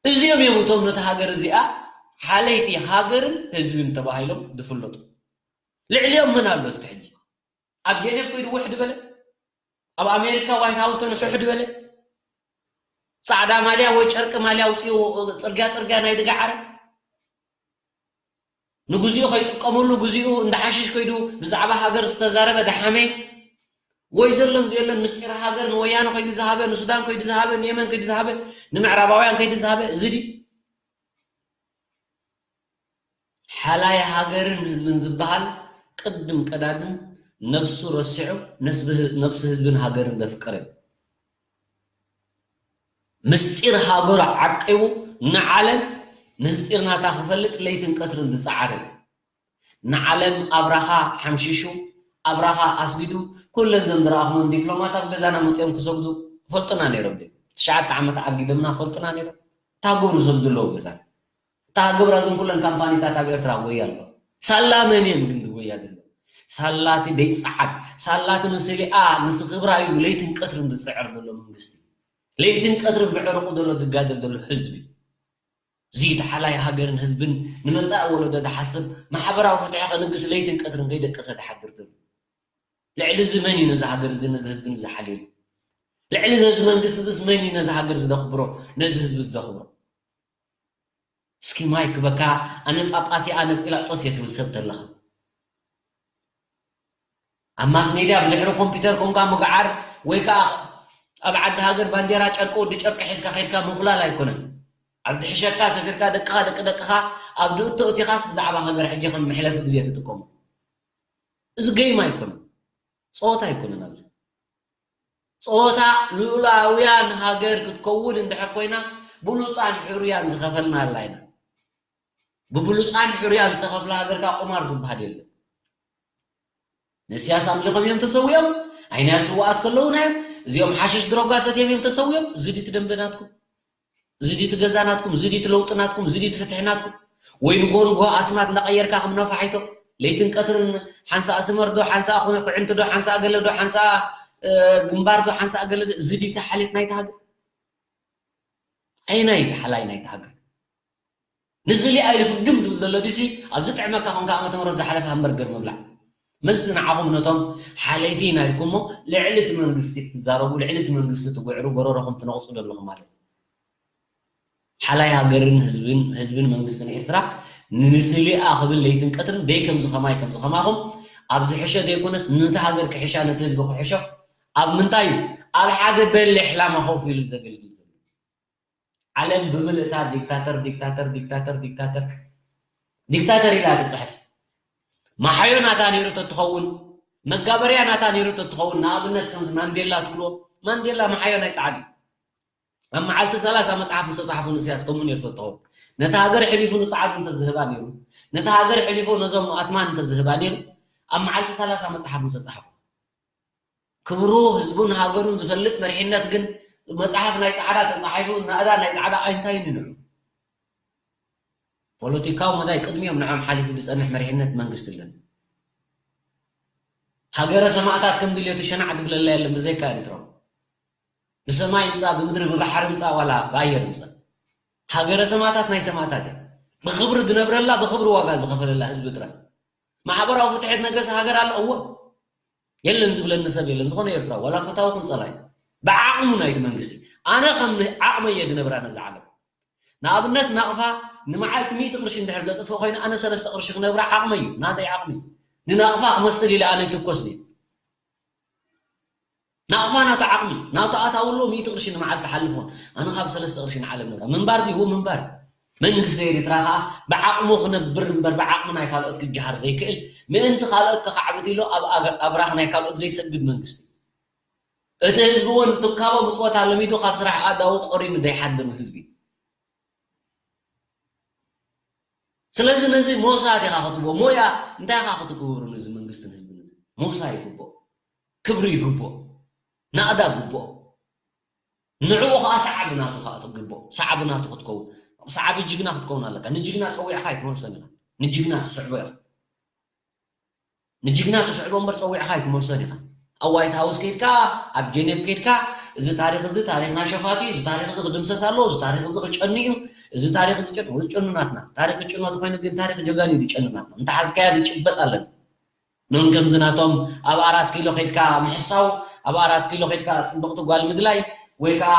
እዚኦም እዮም እቶም ነቲ ሃገር እዚኣ ሓለይቲ ሃገርን ህዝብን ተባሂሎም ዝፍለጡ። ልዕሊኦም መን ኣሎ እስኪ ሕጂ? ኣብ ጀኔቭ ከይዱ ውሕድ በለ? ኣብ ኣሜሪካ ዋይት ሃውስ ኮይኑ ሕሕድ በለ? ጻዕዳ ማልያ ወይ ጨርቂ ማልያ ኣውጺኡ ጽርግያ ጽርግያ ናይ ድጋዓረ? ንግዚኡ ከይጥቀመሉ፣ ግዚኡ እንዳ ሓሽሽ ከይዱ ብዛዕባ ሃገር ዝተዛረበ ደሓመ? ወይ ዘሎን ዘየሎን ምስጢር ሃገር ንወያነ ከይዱ ዝሃበ፣ ንሱዳን ከይዱ ዝሃበ፣ ንየመን ከይዱ ዝሃበ፣ ንምዕራባውያን ከይዱ ዝሃበ፣ እዚ ድዩ? ሓላይ ሃገርን ህዝብን ዝበሃል ቅድም ቀዳድም ነብሱ ረሲዑ ነስቢ-፣ ነብሲ ህዝብን ሃገርን ዘፍቀረ እዩ። ምስጢር ሃገሩ ዓቂቡ ንዓለም ምስጢር ናታ ክፈልጥ ለይትን ቀትርን ዝጸዓረ እዩ። ንዓለም ኣብራኻ ሓምሺሹ፣ ኣብራኻ ኣስጊዱ፣ ኩለን ዘም ዝረኣኹመን ዲፕሎማት ኣብ ገዛና መጺኦም ክሰግዱ ፈልጡና ነይሮም ድዮም? ትሽዓተ ዓመት ዓጊዶምና ፈልጡና ነይሮም? እንታይ ክገብሩ ዝሰግዱ ኣለዉ ገዛና? እታ ሃገር እዘን ኩለን ካምፓኒታት ኣብ ኤርትራ ወያ ኣሎ። ሳላ መን እየን ግን ዝወያ ዘሎ? ሳላቲ ደይጸዓድ፣ ሳላቲ ንስሊኣ፣ ንስኽብራ ኢሉ ለይትን ቀትርን ዝጽዕር ዘሎ መንግስቲ። ለይትን ቀትርን ብዕርቁ ዘሎ ዝጋደል ዘሎ ህዝቢ። እዚ ተሓላይ ሃገርን ህዝብን ንመጻኢ ወለዶ ዝሓስብ ማሕበራዊ ፍትሒ ከንግስ ለይትን ቀትርን ከይደቀሰ ዝሓድር ዘሎ። ልዕሊ እዚ መን እዩ ነዚ ሃገር እዚ፣ ነዚ ህዝቢ እዚ ሓልየሉ? ልዕሊ ነዚ መንግስቲ እዚስ መን እዩ ነዚ ሃገር እዚ ዘኽብሮ፣ ነዚ ህዝቢ እዚ ዘኽብሮ? እስኪ ማይክ በካ ኣነ ጳጳስ እየ፣ ኣነ ጲላጦስ እየ ትብል ሰብ ተለኻ። ኣብ ማስ ሜድያ ብድሕሪ ኮምፒውተር ኮንካ ምግዓር ወይ ከዓ ኣብ ዓዲ ሃገር ባንዴራ ጨርቂ ወዲ ጨርቂ ሒዝካ ከይድካ ምኹላል ኣይኮነን። ኣብ ድሕሸካ ሰፊርካ ደቅኻ ደቂ ደቅኻ ኣብ ድእቶ እቲኻስ ብዛዕባ ሃገር ሕጂ ከም መሕለፊ ግዜ ትጥቀሙ። እዚ ገይም ኣይኮነን። ጸወታ ኣይኮነን ኣብዚ። ጾታ ልኡላውያን ሃገር ክትከውን እንድሕር ኮይና፣ ብሉጻን ሕሩያን ዝኸፈልና ኣላ ኢና። ብብሉጻን ሕሩያን ዝተኸፍለ ሃገር ከኣ ቁማር ዝበሃል የለን። ንእስያስ ኣምሊኾም እዮም ተሰዊኦም፣ ኣይናያ ስውኣት ከለዉና እዮም። እዚኦም ሓሽሽ ድሮጋ ሰትዮም እዮም ተሰዊኦም። እዚ ድዩ እቲ ደንበ ናትኩም? እዚ ድዩ እቲ ገዛ ናትኩም? እዚ ድዩ እቲ ለውጢ ናትኩም? እዚ ድዩ እቲ ፍትሒ ናትኩም? ወይ ንግሆ ንግሆ ኣስማት እናቐየርካ ከም ነፋሒቶ ለይትን ቀትርን ሓንሳእ ስመር ዶ፣ ሓንሳእ ኩ-፣ ኩዕንቲ ዶ፣ ሓንሳእ ገለ ዶ፣ ሓንሳእ፣ እ፣ ግንባር ዶ፣ ሓንሳእ ገለ ዶ፣ እዚ ድዩ እቲ ሓልዮት ናይታ ሃገር? ኣየናይ እዩ እቲ ሓላይ ናይታ ሃገር? ንስሊ ኣይልፍግም ዝብል ዘሎ ድሲ ኣብዚ ጥዕመካ ኮንካ ዓመተ ምህረት ዝሓለፈ ሃምበርገር ምብላዕ። መልሲ ንዓኹም ነቶም ሓለይቲ ኢና ኢልኩሞ ልዕሊ እቲ መንግስቲ ትዛረቡ፣ ልዕሊ እቲ መንግስቲ ትጉዕሩ፣ ጎረሮኹም ትነቕጹ ዘለኹም ማለት እዩ። ሓላይ ሃገርን ህዝብን፣ ህዝብን መንግስትን ኤርትራ ንስሊኣ ክብል ለይትን ቀትርን ደይ ከምዚ ከማይ ከምዚ ከማኹም ኣብ ዝሕሸ ዘይኮነስ ነቲ ሃገር ክሕሻ ነቲ ህዝቢ ክሕሾ ኣብ ምንታይ እዩ? ኣብ ሓደ በሊሕ ላማ ኮፍ ኢሉ ዘገልግል ዘሎ። ዓለም ብምልእታ ዲክታተር፣ ዲክታተር፣ ዲክታተር፣ ዲክታተር፣ ዲክታተር ኢላ ትጽሕፍ። መሓዮ ናታ ነይሩ ተትኸውን፣ መጋበርያ ናታ ነይሩ ተትኸውን፣ ንኣብነት ከምዚ ማንዴላ ትብልዎ፣ ማንዴላ መሓዮ ናይ ጻዕዲ። ኣብ መዓልቲ ሰላሳ መጽሓፍ ምስ ተጻሕፉ ንእስያስ ከምኡ ነይሩ ተትኸውን። ነታ ሃገር ሕሊፉ ንጻዕዱ እንተዝህባ ነይሩ፣ ነታ ሃገር ሕሊፉ ነዞም ኣትማን እንተዝህባ ነይሩ፣ ኣብ መዓልቲ ሰላሳ መጽሓፍ ምስ ተጻሕፉ። ክብሩ ህዝቡን ሃገሩን ዝፈልጥ መሪሕነት ግን መጽሓፍ ናይ ጻዕዳ ተጻሒፉ እናእዳ ናይ ጻዕዳ ኣይንታይ ንንዑ። ፖለቲካዊ መዳይ ቅድሚኦም ንዖም ሓሊፉ ዝጸንሕ መሪሕነት መንግስቲ ኣለን። ሃገረ ሰማእታት ከም ድልየቱ ሸናዕ ዝብለላ የለን ብዘይካ ኤርትራዊ። ብሰማይ ምጻ፣ ብምድሪ ብባሕሪ ምጻ፣ ዋላ ብኣየር ምጻ። ሃገረ ሰማእታት ናይ ሰማእታት እያ። ብኽብሪ ዝነብረላ፣ ብኽብሪ ዋጋ ዝኸፈለላ ህዝቢ ጥራይ። ማሕበራዊ ፍትሒ ትነገሰ ሃገር ኣሎ? እወ። የለን ዝብለኒ ሰብ የለን። ዝኾነ ኤርትራዊ፣ ዋላ ፈታዊ ይኹን ጸላኢ፣ ብዓቕሙ ናይቲ መንግስቲ። ኣነ ከም ዓቕመይ እየ ዝነብራ ነዛ ዓለም። ንኣብነት ናቕፋ ንመዓልቲ ሚእቲ ቅርሺ እንድሕር ዘጥፍእ ኮይኑ፣ ኣነ ሰለስተ ቅርሺ ክነብራ ዓቕመይ እዩ፣ ናተይ ዓቕሚ እዩ። ንናቕፋ ክመስል ኢለ ኣነ ይትኮስ ድየ? ናቕፋ ናቱ ዓቕሚ፣ ናቱ ኣታዊ ኣለዎ፣ ሚእቲ ቅርሺ ንመዓልቲ ትሓልፎን። ኣነ ካብ ሰለስተ ቅርሺ ንዓለም ነብራ። ምንባር ድዩ? ምንባር። መንግስቲ ኤርትራ ከኣ ብዓቕሙ ክነብር እምበር ብዓቕሚ ናይ ካልኦት ክጀሃር ዘይክእል፣ ምእንቲ ካልኦት ከኻዕብት ኢሉ ኣብ ኣገ-፣ ኣብራኽ ናይ ካልኦት ዘይሰግድ መንግስቲ። እቲ ህዝቢ እውን ትካቦ ብጾታ ለሚዱ ካብ ስራሕ ኣእዳዉ ቆሪኑ ዘይሓድር ህዝቢ። ስለዚ ነዚ ሞሳድ ኢኻ ክትቦ፣ ሞያ እንታይ ኢኻ ክትክብሩ ነዚ መንግስትን ህዝብን እዚ? ሞሳ ይግብኦ፣ ክብሪ ይግብኦ፣ ናእዳ ይግብኦ። ንዕኡ ኸዓ ሰዓቢ ናቱ ኸዓ ትግብኦ፣ ሰዓቢ ናቱ ክትከውን። ሰዓቢ ጅግና ክትከውን ኣለካ። ንጅግና ጸዊዕኻ ኣይትመልሶን ኢኻ። ንጅግና ትስዕቦ ኢኻ። ንጅግና ትስዕቦ እምበር ጸዊዕኻ ኣይትመልሶን ኢኻ። ኣብ ዋይት ሃውስ ከይድካ፣ ኣብ ጄኔቭ ከይድካ፣ እዚ ታሪኽ እዚ ታሪኽና ሸፋቱ እዩ፣ እዚ ታሪኽ እዚ ክድምሰስ ኣለዎ፣ እዚ ታሪኽ እዚ ክጨኑ እዩ፣ እዚ ታሪኽ እዚ ጨኑ፣ እዚ ጨኑ ናትና። ታሪኽ ክጭኖ ተኾይኑ ግን ታሪኽ ጀጋኑ እዩ ዝጨኑ ናትና። እንተሓዝካያ ዝጭበጥ ኣለና። ኖን ከምዚ ናቶም ኣብ ኣራት ኪሎ ከይድካ ምሕሳው፣ ኣብ ኣራት ኪሎ ከይድካ ጽብቕቲ ጓል ምድላይ፣ ወይ ከኣ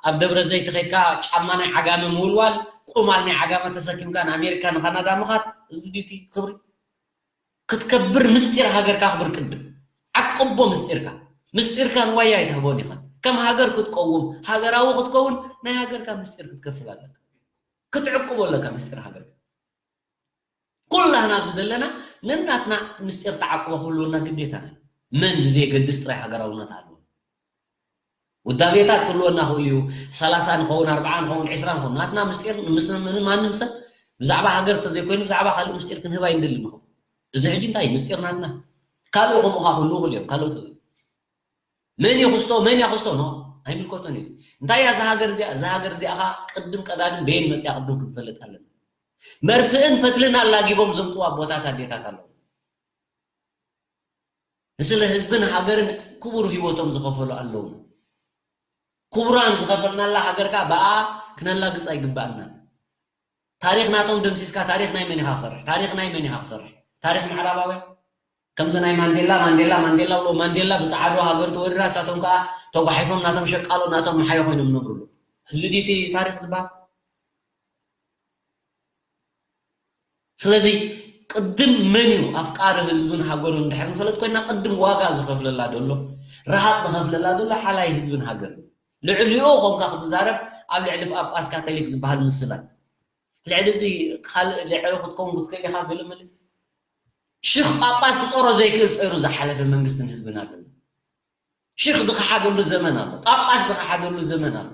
ኣብ ደብረ ዘይት ከይድካ ጫማ ናይ ዓጋመ ምውልዋል፣ ቁማል ናይ ዓጋመ ተሰኪምካ ንኣሜሪካ ንካናዳ ምኻድ፣ እዚ ድዩ እቲ ክብሪ? ክትከብር ምስጢር ሃገርካ ኣኽብር ቅድም። ዓቅቦ ምስጢርካ። ምስጢርካ ንዋያ ኣይትህቦን ኢኻ። ከም ሃገር ክትቀውም፣ ሃገራዊ ክትከውን ናይ ሃገርካ ምስጢር ክትከፍል ኣለካ። ክትዕቅቦ ኣለካ ምስጢር ሃገርካ። ኩላህና ኣብዚ ዘለና ነናትና ምስጢር ተዓቅቦ ክህልወና ግዴታና እዩ። መን ብዘየገድስ ጥራይ ሃገራውነት ኣለዎ። ውዳቤታት ክህልወና ክእል እዩ። ሰላሳ ንኸውን፣ ኣርብዓ ንኸውን፣ ዕስራ ንኸውን። ናትና ምስጢር ምስ ምንም ማንም ሰብ ብዛዕባ ሃገር እንተዘይኮይኑ ብዛዕባ ካልእ ምስጢር ክንህብ ኣይንደልን ንኸውን። እዚ ሕጂ እንታይ እዩ? ምስጢር ናትና። ካልእ ከምኡ ኸዓ ክህልዉ ይኽእሉ እዮም። ካልኦት መን ይኽስቶ፣ መን ይኽስቶ? ኖ፣ ኣይምልከቶን እዩ። እንታይ እያ እዛ ሃገር እዚኣ? እዛ ሃገር እዚኣ ኸዓ ቅድም ቀዳድም በየን መፅያ ቅድም ክንፈልጥ ኣለና። መርፍእን ፈትልን ኣላጊቦም ዘምፅዋ ኣቦታት ኣዴታት ኣለዉ። ንስለ ህዝብን ሃገርን ክቡር ህይወቶም ዝኸፈሉ ኣለዉ። ክቡራን ዝኸፈልናላ ሃገር ከኣ ብኣ ክነላግጻ ኣይግባእናን። ታሪኽ ናቶም ደምሲስካ ታሪኽ ናይ መን ኢኻ ክሰርሕ? ታሪኽ ናይ መን ኢኻ ክሰርሕ? ታሪኽ ምዕራባውያን? ከምዚ ናይ ማንዴላ፣ ማንዴላ፣ ማንዴላ ብሎ፣ ማንዴላ ብጸዓዱ ሃገር ተወሪራ፣ እሳቶም ከኣ ተጓሒፎም ናቶም ሸቃሎ፣ ናቶም መሓዮ ኮይኖም ይነብሩሉ። እዚ ድዩ እቲ ታሪኽ ዝበሃል? ስለዚ ቅድም መን እዩ ኣፍቃሪ ህዝብን ሃገሩን እንድሕር ንፈለጥ ኮይና፣ ቅድም ዋጋ ዝኸፍለላ ዘሎ፣ ረሃጥ ዝኸፍለላ ዘሎ ሓላይ ህዝብን ሃገርን። ልዕሊኡ ኮንካ ክትዛረብ ኣብ ልዕሊ ጳጳስ ካቶሊክ ዝበሃል ምስላ። ልዕሊ እዚ ካልእ ልዕሊ ክትከውን ክትክእል ኢኻ ገለ መለ። ሽኽ ጳጳስ ክጾሮ ዘይክእል ጾይሩ ዝሓለፈ መንግስትን ህዝብን ኣለና። ሽኽ ዝኸሓደሉ ዘመን ኣሎ። ጳጳስ ዝኸሓደሉ ዘመን ኣሎ።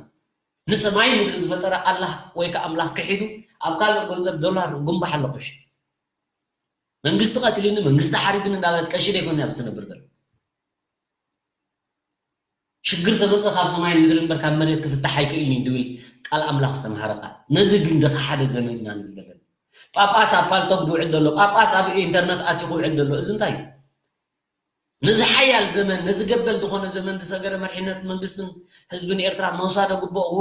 ንሰማይ ምድሪ ዝፈጠረ ኣላህ ወይ ከዓ ኣምላኽ ክሒዱ ኣብ ካልእ ገንዘብ ዶላር ጉንባሕ ኣሎ ቅርሺ። መንግስቲ ቀትሊኒ መንግስቲ ሓሪድኒ እንዳበለት ቀሺ ደይኮነ ኣብዚ ትነብር ዘሎ። ሽግር ተመፀ ካብ ሰማይ ምድሪ እምበር ካብ መሬት ክፍታሕ ኣይክእልን እዩ ዝብል ቃል ኣምላኽ ዝተምሃረ ቃል። ነዚ ግን ዝኸሓደ ዘመን ኢና ንብል ዘለና። ጳጳስ ኣብ ፓልቶክ ዝውዕል ዘሎ፣ ጳጳስ ኣብ ኢንተርነት ኣትዩ ክውዕል ዘሎ፣ እዚ እንታይ እዩ? ነዚ ሓያል ዘመን፣ ነዚ ገበል ዝኾነ ዘመን ዝሰገረ መሪሕነት መንግስትን ህዝብን ኤርትራ ምውሳድ ግቡእዎ?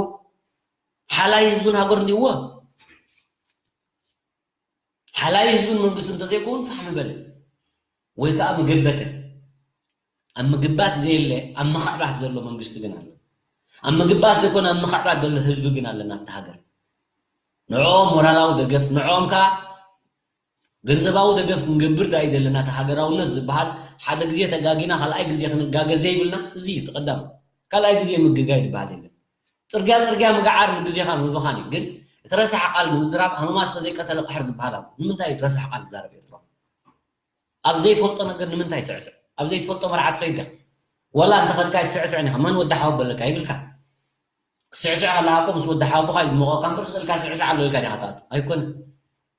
ሓላይ ህዝብን ሃገር እንዲዎ? ሓላይ ህዝብን መንግስቲ እንተዘይኮውን ፋሕ ምበለ ወይ ከዓ ምገበተ። ኣብ ምግባት ዘየለ ኣብ ምኽዕባት ዘሎ መንግስቲ ግን ኣሎ። ኣብ ምግባት ዘይኮነ ኣብ ምኽዕባት ዘሎ ህዝቢ ግን ኣለና ኣብቲ ሃገር። ንዕኦም ሞራላዊ ደገፍ፣ ንዕኦም ከዓ ገንዘባዊ ደገፍ ክንገብር ዳ ይደለና። እቲ ሃገራውነት ዝበሃል ሓደ ግዜ ተጋጊና ካልኣይ ግዜ ክንጋገ ዘይብልና እዚ እዩ እቲ ቀዳም። ካልኣይ ግዜ ምግጋይ ዝበሃል የለን። ጽርግያ ጽርግያ ምግዓር ንግዜኻ ምብኻን እዩ። ግን እቲ ረሳሕ ቃል ንምዝራብ ሃመማ ስለ ዘይቀተለ ቃሕር ዝበሃል ኣሎ። ንምንታይ እዩ እቲ ረሳሕ ቃል ዝዛረብ ኤርትራዊ? ኣብ ዘይፈልጦ ነገር ንምንታይ ይስዕስዕ? ኣብ ዘይትፈልጦ መርዓ ትኸይድ ዲኻ? ወላ እንተኸድካ ኣይትስዕስዕን ኢኻ። መን ወዲ ሓወቦ ኣለካ ይብልካ። ክስዕስዕ ከለካ እኮ ምስ ወዲ ሓወቦኻ እዩ ዝሞቐካ እምበር ስቕ ኢልካ ስዕስዕ ኣሎ ኢልካ ዲኻ ትኣቱ? ኣይኮነን።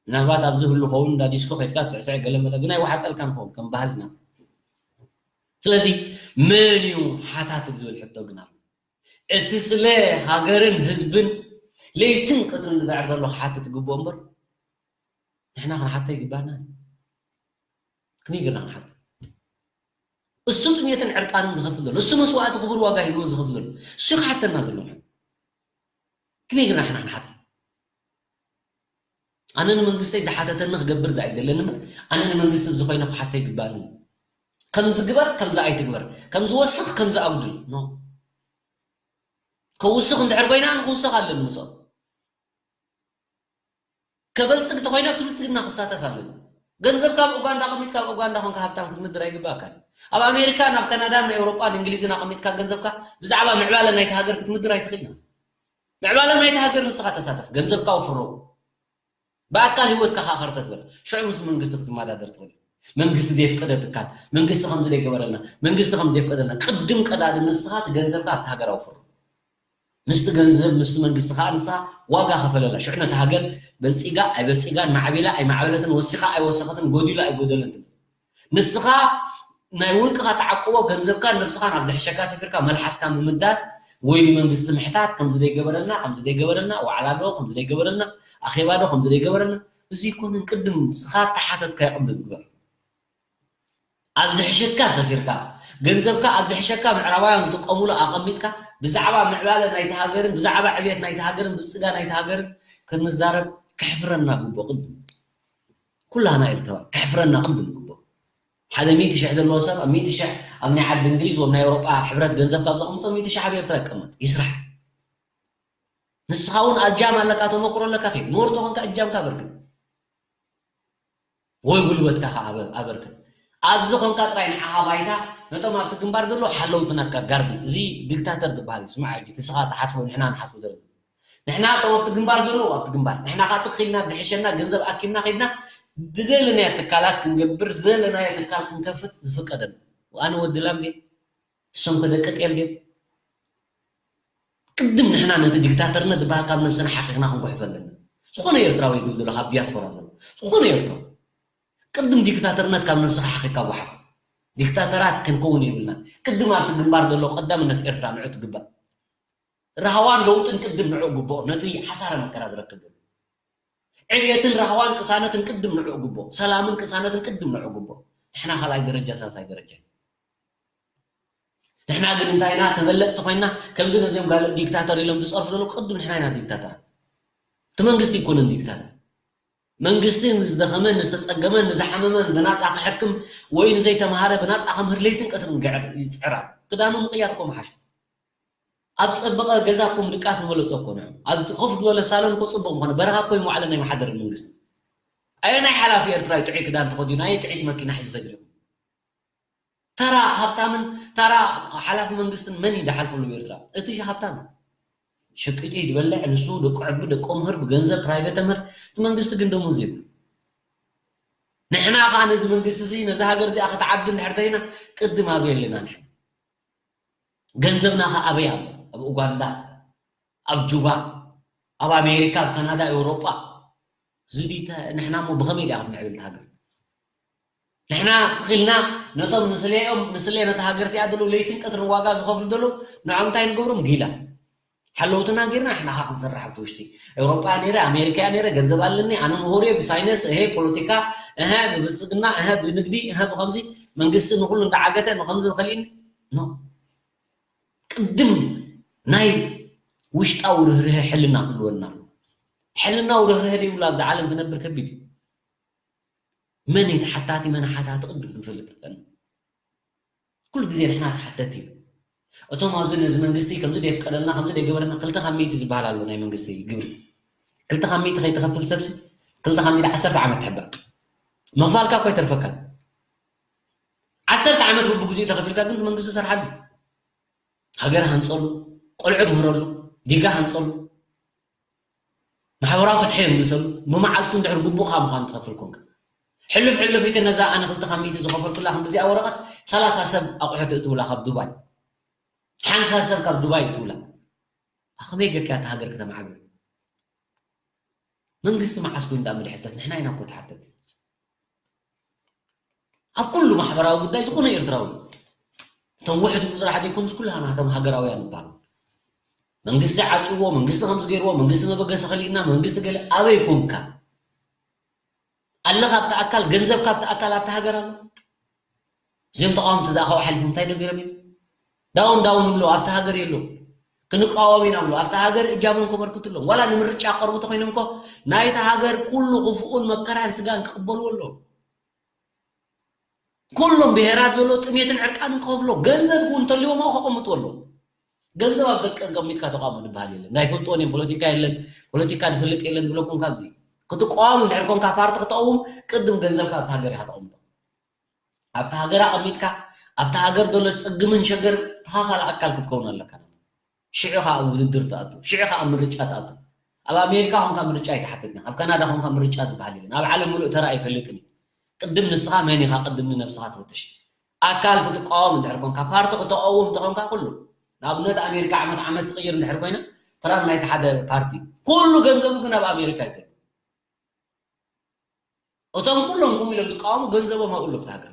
ምናልባት ኣብዚ ህሉ ኸውን እንዳ ዲስኮ ከይድካ ስዕስዕ ገለ መለ ግን ኣይወሓጠልካን ኸውን ከም ባህልና። ስለዚ መን እዩ ሓታትት ዝብል ሕቶ ግን ኣሎ። እቲ ስለ ሃገርን ህዝብን ለይትን ቀትርን ዝግዕር ዘሎ ክሓትት ይግብኦ እምበር ንሕና ክንሓቶ ይግባና። ከመይ ጌርና ክንሓቶ? እሱ ጥሜትን ዕርቃንን ዝኸፍል ዘሎ፣ እሱ መስዋእቲ ክቡር ዋጋ ሂብዎ ዝኸፍል ዘሎ፣ እሱ እዩ ክሓተና ዘሎ። ከመይ ጌርና ንሕና ክንሓቶ? ኣነ ንመንግስተይ ዝሓተተኒ ክገብር ዳ ኣይደለኒ እምበር ኣነ ንመንግስቲ እዚ ኮይነ ክሓቶ ይግባኒ። ከምዚ ግበር፣ ከምዚ ኣይትግበር፣ ከምዚ ወስኽ፣ ከምዚ ኣጉድል። ኖ። ከውስኽ እንድሕር ኮይና ኣነ ክውስኽ ኣለኒ ምስኦም። ከበልጽግ ተኮይነ ኣብቲ ብልጽግና ክሳተፍ ኣለኒ። ገንዘብካ ኣብ ኡጋንዳ ኣቐሚጥካ ኣብ ኡጋንዳ ኮንካ ሃብታም ክትምድር ኣይግባእካን። ኣብ ኣሜሪካ፣ ናብ ካናዳ፣ ናብ ኤውሮጳ፣ ንእንግሊዝን ኣቐሚጥካ ገንዘብካ ብዛዕባ ምዕባለ ናይቲ ሃገር ክትምድር ኣይትኽእልን። ምዕባለ ናይቲ ሃገር ንስኻ ተሳተፍ፣ ገንዘብካ ኣውፍሮ። ብኣካል ህይወትካ ከዓ ከርተት በል። ሽዑ ምስ መንግስቲ ክትመዳደር ትኽእል። መንግስቲ ዘየፍቀደ ትካል፣ መንግስቲ ከምዚ ዘይገበረልና፣ መንግስቲ ከምዚ ዘየፍቀደልና፣ ቅድም ቀዳድም ንስኻ እቲ ገንዘብካ ኣብቲ ሃገር ኣውፍሮ። ምስቲ ገንዘብ፣ ምስቲ መንግስቲ ከዓ ንሳ ዋጋ ከፈለላ። ሽዑ ነታ ሃገር በልጺጋ ኣይበልጺጋን፣ ማዕቢላ ኣይማዕበለትን፣ ወሲኻ ኣይወሰኸትን፣ ጎዲሉ ኣይጎደለን ትብል። ንስኻ ናይ ውልቅኻ ተዓቅቦ ገንዘብካን ነብስኻን ኣብ ድሕሸካ ሰፊርካ መልሓስካ ምምዳድ ወይ ንመንግስቲ ምሕታት፣ ከምዚ ዘይገበረልና፣ ከምዚ ዘይገበረልና፣ ዋዕላ ዶ ከምዚ ዘይገበረልና፣ ኣኼባ ዶ ከምዚ ዘይገበረልና፣ እዚ ኣይኮነን። ቅድም ንስኻ እተሓተትካዮ ቅድም ግበር። ኣብ ዝሕሸካ ሰፊርካ፣ ገንዘብካ ኣብ ዝሕሸካ ምዕራባውያን ዝጥቀሙሉ ኣቐሚጥካ፣ ብዛዕባ ምዕባለ ናይቲ ሃገርን ብዛዕባ ዕብየት ናይቲ ሃገርን ብልጽጋ ናይቲ ሃገርን ክንዛረብ ከሕፍረና ግቡእ። ቅድም ኩላህና ኤርትራውያን ከሕፍረና ቅድም ግቡእ። ሓደ ሚእቲ ሽሕ ዘለዎ ሰብ ኣብ ሚእቲ ሽሕ ኣብ ናይ ዓዲ እንግሊዝ ወይ ናይ ኣውሮጳ ሕብረት ገንዘብ ካብ ዘቐምጦ ሚእቲ ሽሕ ኣብ ኤርትራ ይቀመጥ፣ ይስራሕ። ንስኻ እውን ኣጃም ኣለካ፣ ተመክሮ ኣለካ፣ ኺድ ንወርቶ ኮንካ እጃምካ ኣበርክት። ወይ ጉልበትካ ኸዓ ኣበ-፣ ኣበርክት። ኣብዚ ኾንካ ጥራይ ንዓኻ ባይታ ነቶም ኣብቲ ግንባር ዘለዉ ሓለውቲ ናትካ ጋርዲ፣ እዚ ዲክታተር ዝበሃል እዩ። ስማዕ ሕጂ፣ እቲ ንስኻ ትሓስቦ ንሕና ንሓስቦ ዘለና። ንሕና እቶም ኣብቲ ግንባር ዘለዉ ኣብቲ ግንባር፣ ንሕና ኸዓ ትኽ ኢልና ብሕሸና ገንዘብ ኣኪብና ኸይድና ዝደለናዮ ትካላት ክንገብር፣ ዝደለናዮ ትካል ክንከፍት ዝፍቀደና። ኣነ ወዲ ላም ድየ? እሶም ከ ደቂ ጤል ድዮም? ቅድም ንሕና ነቲ ዲክታተርነት ዝበሃል ካብ ነብስና ሓኺኽና ክንጉሕፍ ኣለና። ዝኾነ ኤርትራዊ እዩ ዝብል ዘሎ ካብ ዲያስፖራ ዘሎ። ዝኾነ ኤርትራዊ። ቅድም ዲክታተርነት ካብ ነብስኻ ሓኺኽካ ጉሓፍ። ዲክታተራት ክንከውን የብልናን። ቅድም ኣብቲ ግንባር ዘሎ ቀዳምነት ኤርትራ ንዑ ትግባእ። ራህዋን ለውጥን ቅድም ንዑ ግብኦ። ነቲ ሓሳረ መከራ ዝረክብ ዘሎ። ዕብየትን ራህዋን ቅሳነትን ቅድም ንዑ ግብኦ። ሰላምን ቅሳነትን ቅድም ንዑ ግብኦ። ንሕና ካልኣይ ደረጃ ሳልሳይ ደረጃ። ንሕና ግን እንታይ ኢና ተበለጽቲ ኮይና ከምዚ ነዚኦም ጋል ዲክታተር ኢሎም ዝጸርፉ ዘለዉ ቅድም ንሕና ኢና ዲክታተራት። እቲ መንግስቲ ኣይኮነን ዲክታተር። መንግስቲ ንዝደኸመ፣ ንዝተጸገመ፣ ንዝሓመመ ብናጻ ክሕክም ወይ ንዘይተምሃረ ብናጻ ከምህር ለይትን ቀትርን ይግዕር፣ ይጽዕር ኣሎ። ክዳኑ ምቕያር እኮ ምሓሸ። ኣብ ጸበቐ ገዛ እኮ ምድቃስ ምበለጾ እኮ ንዑ። ኣብ ኮፍ ዝበለ ሳሎን እኮ ጽቡቕ ምኾነ። በረኻ እኮ ይመዓለ ናይ መሓደር መንግስቲ። ኣየናይ ሓላፊ ኤርትራዊ ጥዑይ ክዳን ተኸዲኑ፣ ኣየ ጥዑይቲ መኪና ሒዙ ከይዱ ሪኢኹም? ተራ ሃብታምን ተራ ሓላፊ መንግስትን መን እዩ ዝሓልፈሉ ኤርትራ? እቲ ሃብታም ሸቂጡ እዩ ዝበልዕ፣ ንሱ ደቁ ዕቡ፣ ደቆ ምህር ብገንዘብ ፕራይቬት ተምህር፣ እቲ መንግስቲ ግን ደሞዝ የብሉ። ንሕና ከዓ ነዚ መንግስቲ እዚ፣ ነዚ ሃገር እዚኣ ክትዓቢ እንድሕር ተሪና፣ ቅድም ኣበይ ኣለና ንሕና? ገንዘብና ከ ኣበይ ኣሎ? ኣብ ኡጋንዳ፣ ኣብ ጁባ፣ ኣብ ኣሜሪካ፣ ኣብ ካናዳ፣ ኤውሮጳ። እዚ ድዩ ተ-፣ ንሕና እሞ ብኸመይ ድኣ ክትምዕብል እታ ሃገር? ንሕና ትኺልና ነቶም ንስሌኦም፣ ንስሌ ነታ ሃገር እቲኣ ዘለዉ ለይትን ቀትርን ዋጋ ዝኸፍሉ ዘለዉ ንዖም እንታይ ንገብሮም? ጊላ ሓለውትና ጌርና ንሕና ኸ ክንሰርሕ ኣብቲ ውሽጢ ኤውሮጳ ነይረ፣ ኣሜሪካ ነይረ፣ ገንዘብ ኣለኒ፣ ኣነ ምሁር እየ ብሳይነስ፣ እሄ ፖለቲካ፣ እሀ ብብልጽግና፣ እሀ ብንግዲ፣ እሀ ብኸምዚ መንግስቲ ንኹሉ እንዳዓገተ ንኸምዚ ንኸሊእኒ። ኖ። ቅድም ናይ ውሽጣዊ ርህርሀ ሕልና ክህልወና ኣለዎ። ሕልናዊ ርህርሀ ደይብሉ ኣብዚ ዓለም ክነብር ከቢድ እዩ። መን እዩ ተሓታቲ መን ሓታቲ ቅድም ክንፈልጥ ኣለና። ኩሉ ግዜ ንሕና ተሓተቲ ኢና። እቶም ኣብዚ ነዚ መንግስቲ ከምዚ ደየፍቀደልና ከምዚ ደይገበረና ክልተ ካብ ሚእቲ ዝበሃል ኣሎ ናይ መንግስቲ ግብሪ። ክልተ ካብ ሚእቲ ከይትኸፍል ሰብሲ ክልተ ካብ ሚእቲ ዓሰርተ ዓመት ትሕባእ። ምኽፋልካ እኮ ኣይተርፈካን። ዓሰርተ ዓመት በብግዚኡ ተኸፊልካ ግን እቲ መንግስቲ ሰርሓሉ። ሃገር ሃንጸሉ፣ ቆልዑ ምህረሉ፣ ዲጋ ሃንጸሉ፣ ማሕበራዊ ፍትሒ የምልሰሉ። ብመዓልቱ እንድሕር ግቡእካ ምዃኑ ትኸፍል ኮንካ። ሕልፍ ሕልፍ እቲ ነዛ ኣነ ክልተ ካብ ሚእቲ ዝኸፈልኩላ ክንድዚኣ ወረቐት ሰላሳ ሰብ ኣቑሑ ትእትውላ ካብ ዱባይ። ሓምሳ ሰብ ካብ ዱባይ እትውላ። ከመይ ጌርካ እታ ሃገር ከተማዕብል? መንግስቲ መዓስ ኮይኑ ደኣ ምድሕተት? ንሕና ኢና እኮ ተሓተቲ። ኣብ ኩሉ ማሕበራዊ ጉዳይ ዝኾነ ኤርትራዊ፣ እቶም ውሕድ ጥራሕ ዘይኮኑስ ኩላና እቶም ሃገራውያን ንበሃል። መንግስቲ ዓጽዎ፣ መንግስቲ ከምዚ ገይርዎ፣ መንግስቲ መበገሲ ከሊእና፣ መንግስቲ ገለ ኣበይ ኮንካ? ኣለካ ኣብቲ ኣካል፣ ገንዘብካ ኣብቲ ኣካል ኣብቲ ሃገር ኣሎ። እዚኦም ተቃወምቲ ደኣ ካብኡ ሓሊፎም እንታይ ዶ ገይሮም እዮም? ዳውን ዳውን ይብሉ፣ ኣብቲ ሃገር የሎ። ክንቃወም ኢና ብሎ፣ ኣብቲ ሃገር እጃሞም ከበርክቱ ኣለዎም። ዋላ ንምርጫ ክቐርቡ ተኮይኖም እኮ ናይቲ ሃገር ኩሉ ክፉኡን መከራን ስጋን ክቕበልዎ ኣለዎም። ኩሎም ብሄራት ዘሎ ጥሜትን ዕርቃንን ክኸፍሎ፣ ገንዘብ እውን እንተልዎም ኣብኡ ከቐምጡ ኣለዎም። ገንዘብ ኣብ ደቀ ቀሚጥካ ተቃውሞ ዝበሃል የለን። ናይ ፈልጥዎን እዮም፣ ፖለቲካ የለን፣ ፖለቲካ ዝፈልጥ የለን ዝብለኩም ካብዚ። ክትቃወም እንድሕር ኮንካ ፓርቲ ክተቐውም ቅድም ገንዘብካ ኣብቲ ሃገር ኢኻ ተቐምጦ። ኣብቲ ሃገር ኣቐሚጥካ ኣብቲ ሃገር ዘሎ ጸግምን ሸገር ተኻፋሊ ኣካል ክትከውን ኣለካ። ሽዑ ኸኣ ኣብ ውድድር ትኣቱ፣ ሽዑ ኸኣ ኣብ ምርጫ ትኣቱ። ኣብ ኣሜሪካ ኾንካ ምርጫ ኣይተሓተትናን፣ ኣብ ካናዳ ኾንካ ምርጫ ዝበሃል የለን። ኣብ ዓለም ምሉእ ተራ ኣይፈልጥን እዩ። ቅድም ንስኻ መን ኢኻ ቅድም ንነብስኻ ትፍትሽ። ኣካል ክትቃወም እንድሕር ኮንካ፣ ፓርቲ ክተቐውም እንተኾንካ ኩሉ። ንኣብነት ኣሜሪካ ዓመት ዓመት ትቕይር እንድሕር ኮይና፣ ትራምፕ ናይቲ ሓደ ፓርቲ። ኩሉ ገንዘቡ ግን ኣብ ኣሜሪካ እዩ ዘሎ። እቶም ኩሎም ከምኡ ኢሎም ዝቃወሙ ገንዘቦም ኣብኡ ኣሎ ኣብቲ ሃገር።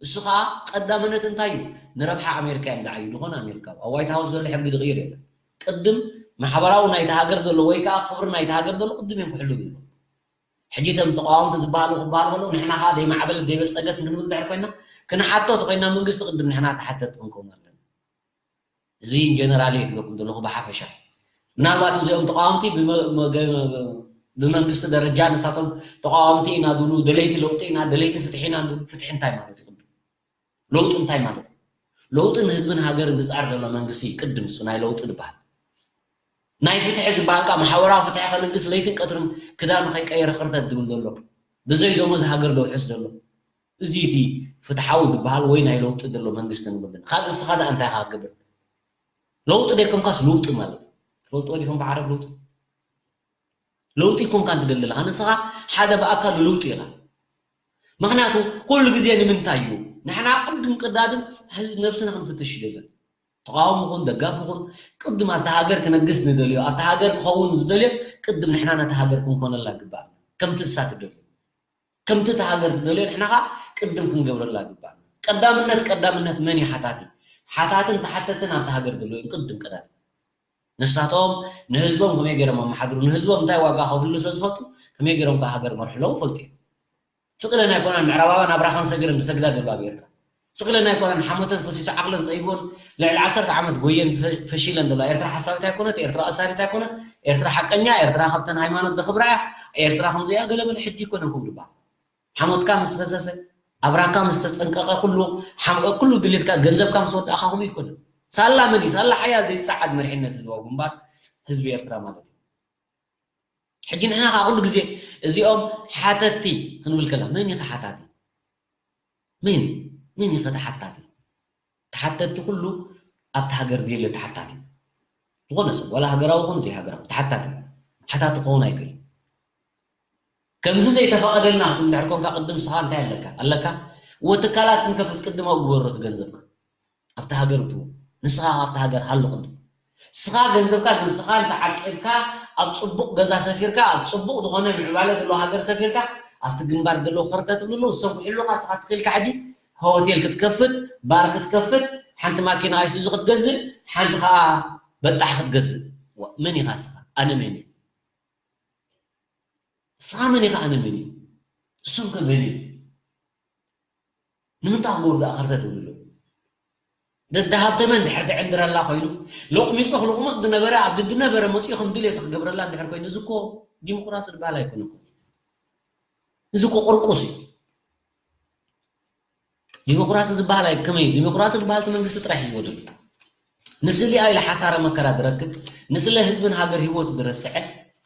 እሱ ኸዓ ቀዳምነት እንታይ እዩ? ንረብሓ ኣሜሪካ እዮም ዝዓዩ። ዝኾነ ኣሜሪካዊ ኣብ ዋይት ሃውስ ዘሎ ሕጊ ዝቕይር የለን። ቅድም ማሕበራዊ ናይቲ ሃገር ዘሎ ወይ ከዓ ክብሪ ናይቲ ሃገር ዘሎ ቅድም እዮም ክሕልው ይብሉ። ሕጂ እቶም ተቃወምቲ ዝበሃሉ ክበሃሉ ከለዉ ንሕና ኸዓ ዘይማዕበለት ዘይበልጸገት ክንብል እንድሕር ኮይና ክንሓቶ ተኾይና መንግስቲ ቅድም ንሕና ተሓተቲ ክንከውን ኣለና። እዚ ኢንጀነራል እየ ዝብለኩም ዘለኹ ብሓፈሻ። ምናልባት እዚኦም ተቃወምቲ ብመ-፣ መገ-፣ ብመንግስቲ ደረጃ ንሳቶም ተቃወምቲ ኢና ዝብሉ፣ ደለይቲ ለውጢ ኢና፣ ደለይቲ ፍትሒ ኢና ዝብሉ፣ ፍትሒ እንታይ ማለት እዩ ቅድም? ለውጢ እንታይ ማለት እዩ? ለውጢ ንህዝብን ሃገርን ዝጽዕር ዘሎ መንግስቲ እዩ ቅድም እሱ ናይ ለውጢ ዝበሃል። ናይ ፍትሒ ዝበሃል ከኣ ማሕበራዊ ፍትሒ ከነግስ ለይትን ቀትርን ክዳኑ ከይቀየረ ክርተት ዝብል ዘሎ፣ ብዘይ ደሞዝ ሃገር ዘውሕስ ዘሎ፣ እዚ እቲ ፍትሓዊ ዝበሃል ወይ ናይ ለውጢ ዘሎ መንግስቲ ንብል ዘለና። ካልእ ንስኻ ደኣ እንታይ ኢኻ ክትገብር? ለውጢ ደይኮንካስ ልውጢ ማለት እዩ። ትፈልጥዎ ዲኹም ብዓረብ ለውጢ? ለውጢ ይኮንካ እንትደሊ ኣለኻ። ንስኻ ሓደ ብኣካል ለውጢ ኢኻ። ምኽንያቱ ኩሉ ግዜ ንምንታይ እዩ? ንሕና ቅድም ቅዳድም ህዝቢ ነብስና ክንፍትሽ ይደለን። ተቃዋሚ ኹን፣ ደጋፊ ኹን፣ ቅድም ኣብታ ሃገር ክነግስ ንደልዮ፣ ኣብታ ሃገር ክኸውን ዝደልዮ፣ ቅድም ንሕና ነታ ሃገር ክንኮነላ ግባእ። ከምቲ ንሳ ትደልዮ። ከምቲ እታ ሃገር ትደልዮ ንሕና ኸዓ ቅድም ክንገብረላ ግባእ። ቀዳምነት፣ ቀዳምነት መን እዩ ሓታቲ? ሓታትን ተሓተትን ኣብታ ሃገር ዘለዉ እዮም ቅድም ቀዳድም። ንሳቶም ንህዝቦም ከመይ ገይሮም ኣመሓድሩ፣ ንህዝቦም እንታይ ዋጋ ከፍሉ ስለ ዝፈልጡ፣ ከመይ ገይሮም ከዓ ሃገር መርሑ ኣለዉ ይፈልጡ እዮም። ስቕ ኢለን ኣይኮናን ምዕራባውያን ኣብራኻን ሰጊረን ዝሰግዳ ዘለዋ ኣብ ኤርትራ። ስቕ ኢለን ኣይኮናን ሓሞተን ፈሲሱ ዓቕለን ጸቢቦን ልዕሊ ዓሰርተ ዓመት ጎየን ፈ-፣ ፈሺለን ዘለዋ። ኤርትራ ሓሳዊት ኣይኮነት፣ ኤርትራ ኣሳሪት ኣይኮነት፣ ኤርትራ ሓቀኛ፣ ኤርትራ ካብተን ሃይማኖት ዘኽብራ እያ፣ ኤርትራ ከምዚ እያ፣ ገለ በለ ሕጂ ኣይኮነን ከምኡ ዝበሃል። ሓሞትካ ምስ ፈሰሰ፣ ኣብራካ ምስ ተጸንቀቐ፣ ኩሉ ሓም-፣ ኩሉ ድሌትካ፣ ገንዘብካ ምስ ወዳእካ ከምኡ ኣይኮነን። ሳላ መን እዩ? ሳላ ሓያል ዘይጸዓድ መሪሕነት ህዝባዊ ግንባር ህዝቢ ኤርትራ ማለት እዩ። ሕጂ ንሕና ኸዓ ኩሉ ግዜ እዚኦም ሓተቲ ክንብል ከላ፣ መን ኢኻ ሓታቲ? መን፣ መን ኢኻ ተሓታቲ? ተሓተቲ ኩሉ ኣብቲ ሃገር ዘየለ ተሓታቲ። ዝኾነ ሰብ፣ ዋላ ሃገራዊ ይኹን ዘይሃገራዊ፣ ተሓታቲ። ሓታቲ ክኸውን ኣይክእልን። ከምዚ ዘይተፈቐደልና ክትብል እንድሕር ኮንካ፣ ቅድም ንስኻ እንታይ ኣለካ? ኣለካ? ወትካላት ክንከፍት ቅድም ኣብኡ ግበሮ እቲ ገንዘብካ። ኣብቲ ሃገር እትዎ። ንስኻ ካብቲ ሃገር ሃሉ ቅድም። ንስኻ ገንዘብካ ንስኻ እንተዓቂብካ፣ ኣብ ጽቡቕ ገዛ ሰፊርካ፣ ኣብ ጽቡቕ ዝኾነ ምዕባለ ዘለዎ ሃገር ሰፊርካ፣ ኣብቲ ግንባር ዘለዎ ከርተት ትብልሉ፣ ንሶም ክሕሉኻ፣ ንስኻ ትኽእልካ ሕጂ ሆቴል ክትከፍት፣ ባር ክትከፍት፣ ሓንቲ ማኪና ኣይሱዙ ክትገዝእ፣ ሓንቲ ኸኣ በጣሕ ክትገዝእ። ዋ፣ መን ኢኻ ንስኻ? ኣነ መን እየ? ንስኻ መን ኢኻ? ኣነ መን እየ? እሶም ከ መን እዮም? ንምንታይ ክገብሩ ደኣ ከርተት ትብልሉ? ደደሃብተመ እንድሕር ትዕንድረላ ኮይኑ፣ ሎቕሚጾ ክልቕሙጽ ዝነበረ፣ ኣብ ድድነበረ መጺኡ ከም ድሌቱ ክገብረላ እንድሕር ኮይኑ፣ እዚ እኮ ዲሞክራሲ ዝበሃል ኣይኮነን። እዚ እኮ ቁርቁስ እዩ። ዲሞክራሲ ዝበሃል ኣይ-፣ ከመይ እዩ? ዲሞክራሲ ዝበሃል እቲ መንግስቲ ጥራሕ እዩ ዝወደሉ። ንስሊኣ ኢለ ሓሳረ መከራ ዝረክብ፣ ንስለ ህዝብን ሃገር ህይወቱ ዝረስዐ፣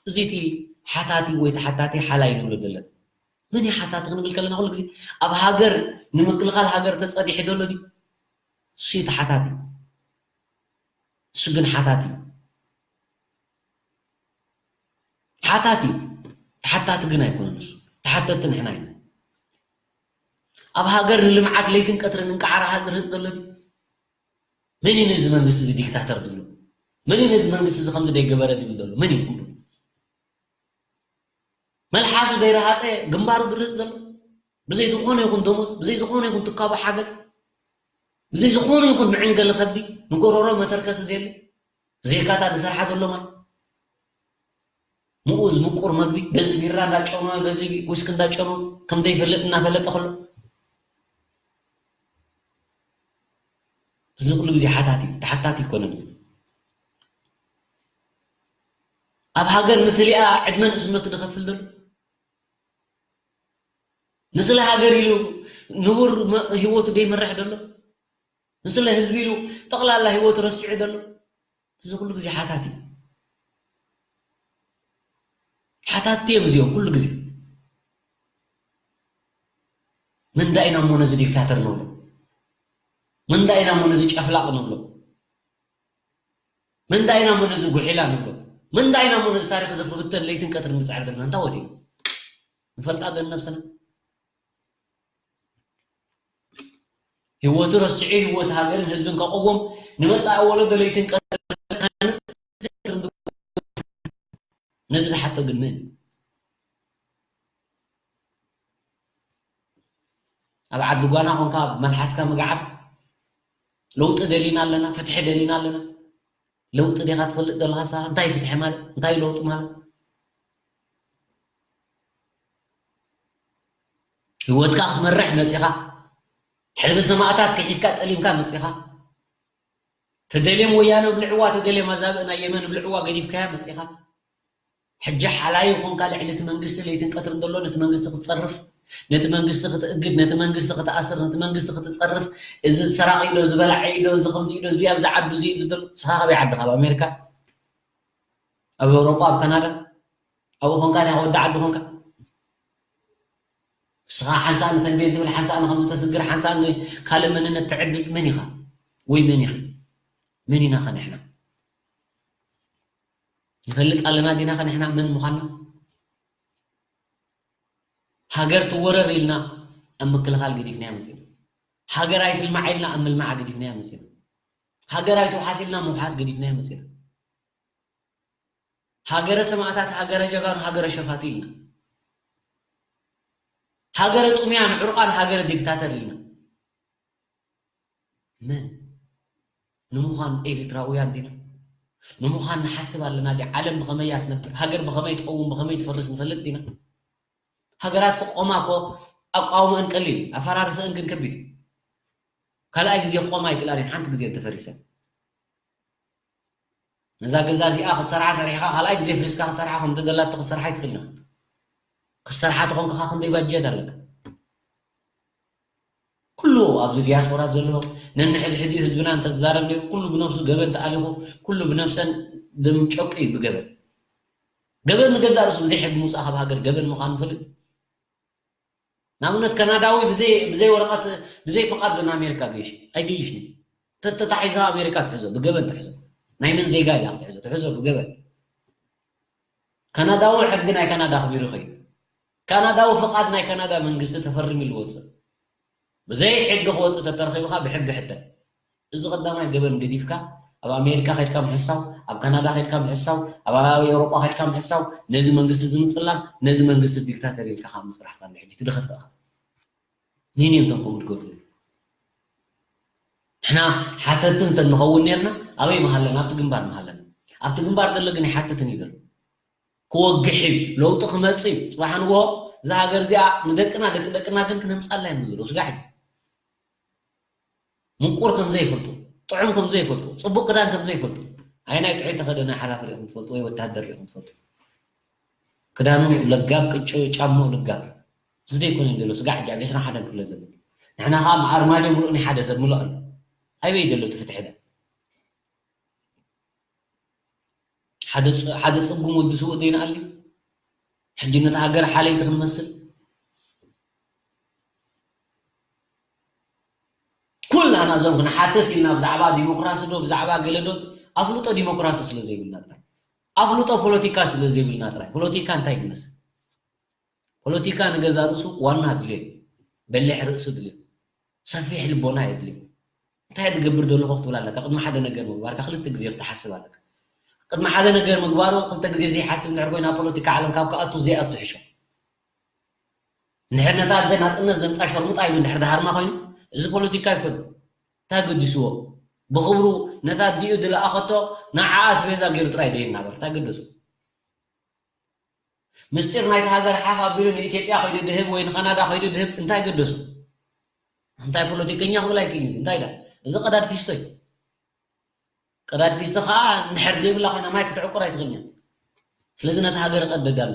እዚ እቲ ሓታቲ ወይ ተሓታቲ ሓላይ ንብሎ ዘለና። መን እዩ ሓታቲ ክንብል ከለና፣ ኩሉ ግዜ ኣብ ሃገር፣ ንምክልኻል ሃገር ተጸዲሑ ዘሎ ድዩ? እሱ እዩ ተሓታቲ። እሱ ግን ሓታቲ እዩ። ሓታቲ እዩ። ተሓታቲ ግን ኣይኮነን እሱ። ተሓተቲ ንሕና ኢና። ኣብ ሃገር ንልምዓት ለይትን ቀትርን እንቃዕራሃ ዝርህጥ ዘሎ ድዩ? መን እዩ ነዚ መንግስቲ እዚ ዲክታተር ዝብሎ? መን እዩ ነዚ መንግስቲ እዚ ከምዚ ደይገበረ ዝብል ዘሎ? መን እዩ? መልሓሱ ዘይረሃፀ ግንባሩ ዝርህጥ ዘሎ? ብዘይ ዝኾነ ይኹን ደሞዝ፣ ብዘይ ዝኾነ ይኹን ትካቦ ሓገዝ፣ ብዘይ ዝኾነ ይኹን መዐንገሊ ከብዲ፣ ንጎሮሮ መተርከሲ ዘየለ፣ ዜጋታት ዝሰርሓ ዘሎ ማይ፣ ምኡዝ ምቁር መግቢ፣ በዚ ቢራ እንዳጨኖ፣ በዚ ዊስኪ እንዳጨኖ፣ ከም ዘይፈልጥ እናፈለጠ ከሎ፣ እዚ ኩሉ ግዜ ሓታቲ እዩ፣ ተሓታቲ ኣይኮነን። ኣብ ሃገር ንስሊኣ ዕድመ ንእስነቱ ዝኸፍል ዘሎ፣ ንስለ ሃገር ኢሉ ንቡር መ-፣ ህይወቱ ዘይመርሕ ዘሎ፣ ንስለ ህዝቢ ኢሉ ጠቕላላ ህይወቱ ረሲዑ ዘሎ፣ እዚ ኩሉ ግዜ ሓታቲ እዩ። ሓታቲ እዮም እዚኦም ኩሉ ግዜ። መንዳ ኢና እሞ ነዚ ዲክታተር ንብሎ? መንዳ ኢና እሞ ነዚ ጨፍላቕ ንብሎ? መንዳ ኢና እሞ ነዚ ጉሒላ ንብሎ? መንዳ ኢና እሞ ነዚ ታሪኽ እዚ ክብተን ለይትን ቀትርን ንጽዕር ዘለና? እንታይ ወት እዩ? ንፈልጣ ዶ ንነብስና? ህይወቱ ረሲዑ ህይወት ሃገርን ህዝብን ከቕውም፣ ንመጻኢ ወለዶ ለይትን ቀትርን ነዚ ዝሓቶ ግን መን? ኣብ ዓዲ ጓና ኮንካ መልሓስካ ምግዓር፣ ለውጢ ደሊና ኣለና፣ ፍትሒ ደሊና ኣለና። ለውጢ ዲኻ ትፈልጥ ዘለኻ ንስኻ? እንታይ ፍትሒ ማለት? እንታይ ለውጢ ማለት? ህይወትካ ክትመርሕ መጺኻ፣ ሕልፊ ሰማእታት ክሒድካ ጠሊምካ መጺኻ፣ ተደልዮም ወያነ ብልዕዋ፣ ተደልዮም ኣዛብእ ናይ የመን ብልዕዋ ገዲፍካያ መጺኻ። ሕጂ ሓላይ ኮንካ ልዕሊ እቲ መንግስቲ ለይትን ቀትርን ዘሎ ነቲ መንግስቲ ክትጸርፍ፣ ነቲ መንግስቲ ክትእግድ፣ ነቲ መንግስቲ ክትኣስር፣ ነቲ መንግስቲ ክትጸርፍ፣ እዚ ሰራቒ ዶ፣ እዚ በላዒ ዶ፣ እዚ ከምዚ ዶ፣ እዚ ኣብዚ ዓዱ እዚ እዩ ዘሎ። ንስኻ ካበይ ዓድኻ? ኣብ ኣሜሪካ? ኣብ ኤውሮጳ? ኣብ ካናዳ? ኣብኡ ኮንካ ዲኻ ወዲ ዓዲ ኮንካ? ንስኻ ሓንሳእ ንተንቤን ትብል፣ ሓንሳእ ንከምዚ ተስግር፣ ሓንሳእ ንካልእ መንነት ትዕድል። መን ኢኻ? ወይ መን ኢኺ? መን ኢና ኸ ንሕና? ንፈልጥ ኣለና ዲና ከ ንሕና መን ምዃንና? ሃገር ትወረር ኢልና ኣብ ምክልኻል ገዲፍናያ መጺና። ሃገር ኣይትልማዕ ኢልና ኣብ ምልማዓ ገዲፍናያ መጺና። ሃገር ኣይትውሓስ ኢልና ምውሓስ ገዲፍናያ መጺና። ሃገረ ሰማእታት፣ ሃገረ ጀጋኑ፣ ሃገረ ሸፋቱ ኢልና። ሃገረ ጥሙያን ዕሩቓን፣ ሃገረ ዲክታተር ኢልና። መን? ንምዃን ኤሪትራውያን ዲና? ንምዃን ንሓስብ ኣለና ድዩ? ዓለም ብኸመይ እያ ትነብር? ሃገር ብኸመይ ትቐውም፣ ብኸመይ ትፈርስ ንፈልጥ ዲና? ሃገራት ክቆማ እኮ ኣቃውመአን ቀሊል እዩ፣ ኣፈራርሰአን ግን ከቢድ እዩ። ካልኣይ ግዜ ክቆማ ኣይክእላን እየን፣ ሓንቲ ግዜ እንተፈሪሰን። ነዛ ገዛ እዚኣ ክትሰርሓ ሰሪሕኻ፣ ካልኣይ ግዜ ፍሪስካ ክትሰርሓ፣ ከም ተደላቶ ክትሰርሓ ኣይትኽእልን ኢኻ። ክትሰርሓ ተኾንካ ኸዓ ክንደይ ባጀት ኣለካ? ኩሉ ኣብዚ ዲያስፖራ ዘሎ ነንሕድሕዲኡ ህዝብና እንተዝዛረብ ነይሩ፣ ኩሉ ብነብሱ ገበን ተኣሊኹ፣ ኩሉ ብነብሰን ደም ጨቁ እዩ ብገበን። ገበን ንገዛእ ርእሱ ብዘይ ሕጊ ምውጻእ ካብ ሃገር ገበን ምዃኑ ንፈልጥ። ንኣብነት ካናዳዊ ብዘይ፣ ብዘይ ወረቐት፣ ብዘይ ፍቓድ ዶ ንኣሜሪካ ገይሽ? ኣይገይሽን። ተተታሒዝካ ኣሜሪካ ትሕዞ፣ ብገበን ትሕዞ። ናይ መን ዜጋ ኢላ ክትሕዞ? ትሕዞ ብገበን። ካናዳዊ ሕጊ ናይ ካናዳ ኣኽቢሩ ይኸይድ። ካናዳዊ ፍቓድ ናይ ካናዳ መንግስቲ ተፈሪሙ ኢሉ ይወፅእ። ብዘይ ሕጊ ክወፅእ ተተረኺቡ ኸዓ ብሕጊ ሕተት። እዚ ቀዳማይ ገበን ገዲፍካ ኣብ ኣሜሪካ ከድካ ምሕሳው፣ ኣብ ካናዳ ከድካ ምሕሳው፣ ኣብ ኤውሮጳ ከድካ ምሕሳው፣ ነዚ መንግስቲ እዚ ምጽላም፣ ነዚ መንግስቲ ዲክታተር ኢልካ ካብ ምጽራሕ ካለ ሕጂ ትደኸፍእ ኢኻ። መን እዮም እቶም ከምኡ ዝገብሩ? ንሕና ሓተቲ እንተ ንኸውን ነርና ኣበይ ምሃለና? ኣብቲ ግንባር ምሃለና። ኣብቲ ግንባር ዘሎ ግን ይሓትትን እዩ ዘሎ። ክወግሕ እዩ፣ ለውጢ ክመጽእ እዩ። ጽባሕ ንግሆ እዛ ሃገር እዚኣ ንደቅና ደቂ ደቅና ግን ክነምጻላ እዮም ዝብሉ ስጋሕ እዩ። ምቁር ከም ዘይፈልጡ፣ ጥዑም ከም ዘይፈልጡ፣ ጽቡቕ ክዳን ከም ዘይፈልጡ፣ ኣይ ናይ ጥዑይ ተኸደነ ሓላፊ ርኢኹም ትፈልጡ ወይ ወታደር ርኢኹም ትፈልጡ? ክዳኑ ለጋብ ቅጭ ጫምኡ ልጋብ እዚ ዘይኮነ ዘሎ ስጋዕ ሕጂ ኣብ ዕስራን ሓደን ክፍለ ዘመን ንሕና ከዓ ኣርማድዮ ምሉእ ናይ ሓደ ሰብ ምሉእ ኣሎ። ኣበይ ዘሎ እቲ ፍትሒ ዳ? ሓደ ፅ- ሓደ ፅጉም ወዲ ስውእ ዘይንኣሊ ሕጂ ነቲ ሃገር ሓለይቲ ክንመስል ኩላና እዞም ክንሓትት ኢልና ብዛዕባ ዲሞክራሲ ዶ ብዛዕባ ገለ ዶ ኣፍልጦ ዲሞክራሲ ስለ ዘይብልና ጥራይ ኣፍልጦ ፖለቲካ ስለ ዘይብልና ጥራይ ፖለቲካ እንታይ ይመስል ፖለቲካ ንገዛ ርእሱ ዋና ድልዮ በሊሕ ርእሱ ድልዮ ሰፊሕ ልቦና የድልዮ እንታይ ትገብር ዘለኹ ክትብል ኣለካ ቅድሚ ሓደ ነገር ምግባርካ ክልተ ግዜ ክትሓስብ ኣለካ ቅድሚ ሓደ ነገር ምግባሩ ክልተ ግዜ ዘይሓስብ እንድሕር ኮይኑ ኣብ ፖለቲካ ዓለም ካብ ክኣቱ ዘይኣቱ ሕሾ እንድሕር ነታ ኣደ ናፅነት ዘምፃ ሸርሙጣ ኢሉ እንድሕር ዝሃርማ ኮይኑ እዚ ፖለቲካ ኣይኮነ እንታይ ገዲስዎ ብክብሩ ነታ ኣዲኡ ዝለኣኸቶ ንዓኣ ኣስቤዛ ገይሩ ጥራይ ደይናበር እንታይ ገደሱ ምስጢር ናይቲ ሃገር ሓፍ ኣቢሉ ንኢትዮጵያ ከይዱ ድህብ ወይ ንካናዳ ከይዱ ድህብ እንታይ ገደሱ እንታይ ፖለቲከኛ ክብል ኣይክእልን እዚ እንታይ ዳ እዚ ቀዳድ ፊስቶ እዩ ቀዳድ ፊስቶ ከዓ እንድሕር ዘይብላ ኮይና ማይ ክትዕቁር ኣይትኽእልን እያ ስለዚ ነቲ ሃገር ይቀደድ ኣሎ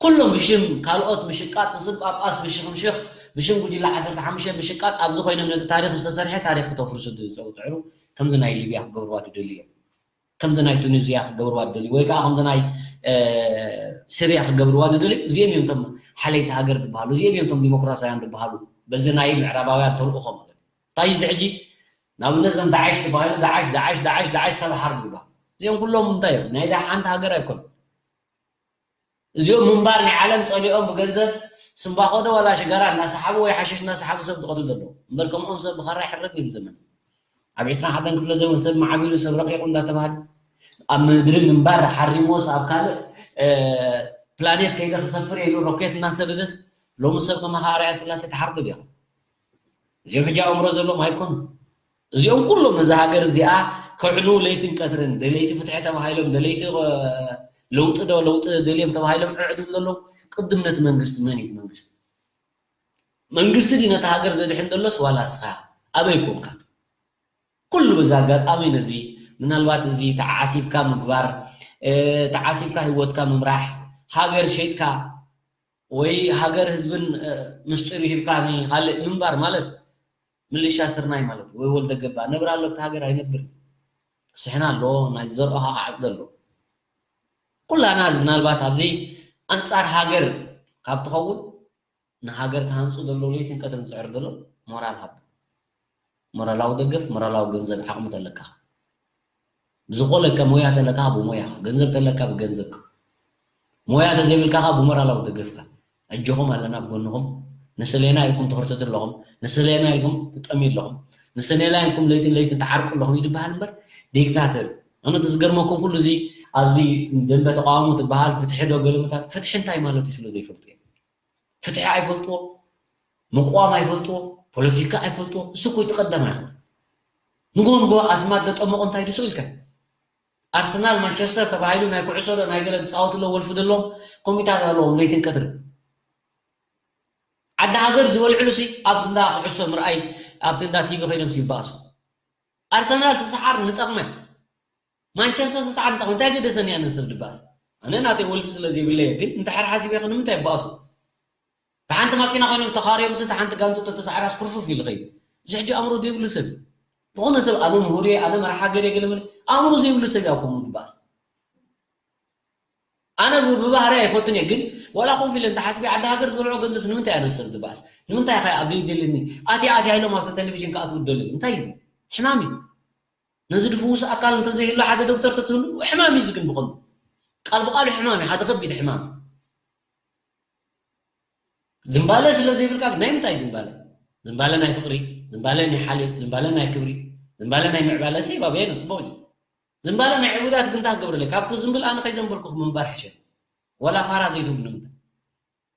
ኩሎም ብሽም ካልኦት ምሽቃጥ ብስም ጳጳስ ብሽኽምሽኽ ብሽም ጉጅለ ዓሰርተ ሓሙሽተ ምሽቃጥ ኣብዚ ኮይኖም ነቲ ታሪኽ ዝተሰርሐ ታሪኽ ክተፍርሱ ዝፀውትዕሩ ከምዚ ናይ ሊብያ ክገብርዋ ዝደልዩ እዮም ከምዚ ናይ ቱኒዝያ ክገብርዋ ዝደልዩ ወይ ከዓ ከምዚ ናይ ስርያ ክገብርዋ ዝደልዩ እዚኦም እዮም ቶም ሓለይቲ ሃገር ዝበሃሉ እዚኦም እዮም ቶም ዲሞክራሲያን ዝበሃሉ በዚ ናይ ምዕራባውያን ተልእኾ ማለት እዩ እንታይ እዚ ሕጂ ንኣብነት ዞም ዳዓሽ ዝበሃሉ ዳዓሽ ዳዓሽ ዳዓሽ ዳዓሽ ሰብ ሓርድ ዝበሃሉ እዚኦም ኩሎም እንታይ እዮም ናይ ሓንቲ ሃገር ኣይኮኑ እዚኦም ምንባር ናይ ዓለም ጸሊኦም ብገንዘብ ስምባኾ ዶ ዋላ ሽጋራ እናሰሓቡ ወይ ሓሽሽ እናሰሓቡ ሰብ ዝቐትሉ ዘለዉ እምበር ከምኦም ሰብ ብኻራ ይሕረድ እዩ ዘመን ኣብ ዕስራን ሓደን ክፍለ ዘመን ሰብ ማዕቢሉ ሰብ ረቂቑ እንዳተባሃለ ኣብ ምድሪ ምንባር ሓሪሞስ ኣብ ካልእ ፕላኔት ከይደ ክሰፍር ኢሉ ሮኬት እናሰደደስ ሎሚ ሰብ ከማኻ ኣርኣያ ስላሴ ተሓርዱ ዲኻ እዚኦም ሕጂ ኣእምሮ ዘለዎም ኣይኮኑ እዚኦም ኩሎም ነዛ ሃገር እዚኣ ከዕኑ ለይትን ቀትርን ደለይቲ ፍትሒ ተባሂሎም ደለይቲ ለውጢ ዶ ለውጢ ደልዮም ተባሂሎም ዕዕዱ ዘለዉ ቅድም ነቲ መንግስቲ መን እዩ መንግስቲ መንግስቲ ድዩ ነቲ ሃገር ዘድሕን ዘሎስ ዋላ እስኻ ኣበይ ኮንካ ኩሉ በዚ ኣጋጣሚ ነዚ ምናልባት እዚ ተዓሲብካ ምግባር ተዓሲብካ ህይወትካ ምምራሕ ሃገር ሸይጥካ ወይ ሃገር ህዝብን ምስጢር ሂብካ ንካልእ ምንባር ማለት ምልሻ ስርናይ ማለት ወይ ወልደ ገባ ነብር ኣሎ ኣብቲ ሃገር ኣይነብር ስሕና ኣሎ ናይ ዝዘርኦኻ ክዓጽደ ኣሎ ኩላና ምናልባት ኣብዚ ኣንጻር ሃገር ካብ ትኸውን ንሃገር ክሃንጹ ዘለዉ ለይትን ቀትርን ዝጽዕር ዘሎ ሞራል ሃብ ሞራላዊ ደገፍ ሞራላዊ ገንዘብ ዓቕሚ ተለካ ብዝኾለካ ሞያ ተለካ ብሞያ ገንዘብ ተለካ ብገንዘብ ሞያ ተዘይብልካ ካ ብሞራላዊ ደገፍካ ኣጆኹም ኣለና ብጎንኹም ንስሌና ኢልኩም ትኽርትት ኣለኹም ንስሌና ኢልኩም ትጠሚ ኣለኹም ንስሌና ኢልኩም ለይትን ለይትን ትዓርቁ ኣለኹም ይድበሃል እምበር ዲክታተር ኣነ ዝገርመኩም ኩሉ እዚ ኣብዚ ደንበ ተቃውሞ ትበሃል ፍትሒ ዶ ገለመታት ፍትሒ እንታይ ማለት እዩ ስለ ዘይፈልጡ እዮም ፍትሒ ኣይፈልጥዎ፣ ምቅዋም ኣይፈልጥዎ፣ ፖለቲካ ኣይፈልጥዎ፣ እሱ እኮ እቲ ቀዳማይ ክብል። ንግሆ ንግሆ ኣስማት ዘጠመቑ እንታይ ድዩ ስቕ ኢልካ? ኣርሰናል ማንቸስተር ተባሂሉ ናይ ኩዕሶ ዶ ናይ ገለ ዝፃወቱ ኣለዉ ወልፊ ዘለዎም ኮሚታት ኣለዎም ለይትን ቀትርን። ዓዲ ሃገር ዝበልዕሉ ሲ ኣብቲ እንዳ ኩዕሶ ምርኣይ ኣብቲ እንዳ ቲቪ ኮይኖም ሲ ይበኣሱ። ኣርሰናል ትሰዓር ንጠቕመ ማንቸስተር ስስዓ ንጠቕሚ እንታይ ገደሰኒ ኣነ ሰብ ድባስ ኣነ ናተይ ወልፊ ስለ ዘይብለየ ግን እንተ ሓር ሓሲበ ከ ንምንታይ ይባእሱ ብሓንቲ ማኪና ኮይኖም ተኻርዮም ስንተ ሓንቲ ጋንቱ ተተሳዕራስ ኩርፍፍ ኢሉ ኸይዱ እዚ ሕጂ ኣእምሮ ዘይብሉ ሰብ ዝኾነ ሰብ ኣነ ምሁር እየ ኣነ መርሓ ሃገር እየ ገለመለ ኣእምሮ ዘይብሉ ሰብ እያ ከምኡ ድባስ ኣነ ብባህሪ ኣይፈቱን እየ ግን ዋላ ኮፍ ኢለ እንተሓስቢ ዓዲ ሃገር ዝበልዖ ገንዘብ ንምንታይ ኣነ ሰብ ድባስ ንምንታይ ኸ ኣብ ዘይደልኒ ኣትያ ኣትያ ኢሎም ኣብቲ ቴሌቪዥን ክኣትዉ ደልዩ እንታይ እዚ ሕማም እዩ ነዚ ድፍውስ ኣካል እንተዘይህሉ ሓደ ዶክተር ተትህሉ ሕማም እዩ ዝግን ብቐንዱ ቃል ብቃሉ ሕማም እዩ ሓደ ከቢድ ሕማም ዝምባለ ስለ ዘይብልካ ናይ ምንታይ ዝምባለ ዝምባለ ናይ ፍቅሪ ዝምባለ ናይ ሓልዮት፣ ዝምባለ ናይ ክብሪ፣ ዝምባለ ናይ ምዕባለ፣ እሰይ ባብየ ነው፣ ጽቡቕ እዩ። ዝምባለ ናይ ዕቡዳት ግን እንታይ ክገብረለይ? ካብ ክዝምብል ኣነ ከይዘንበልኩ ምንባር ሕሸ። ወላ ፋራ ዘይትብሉ ንምንታይ?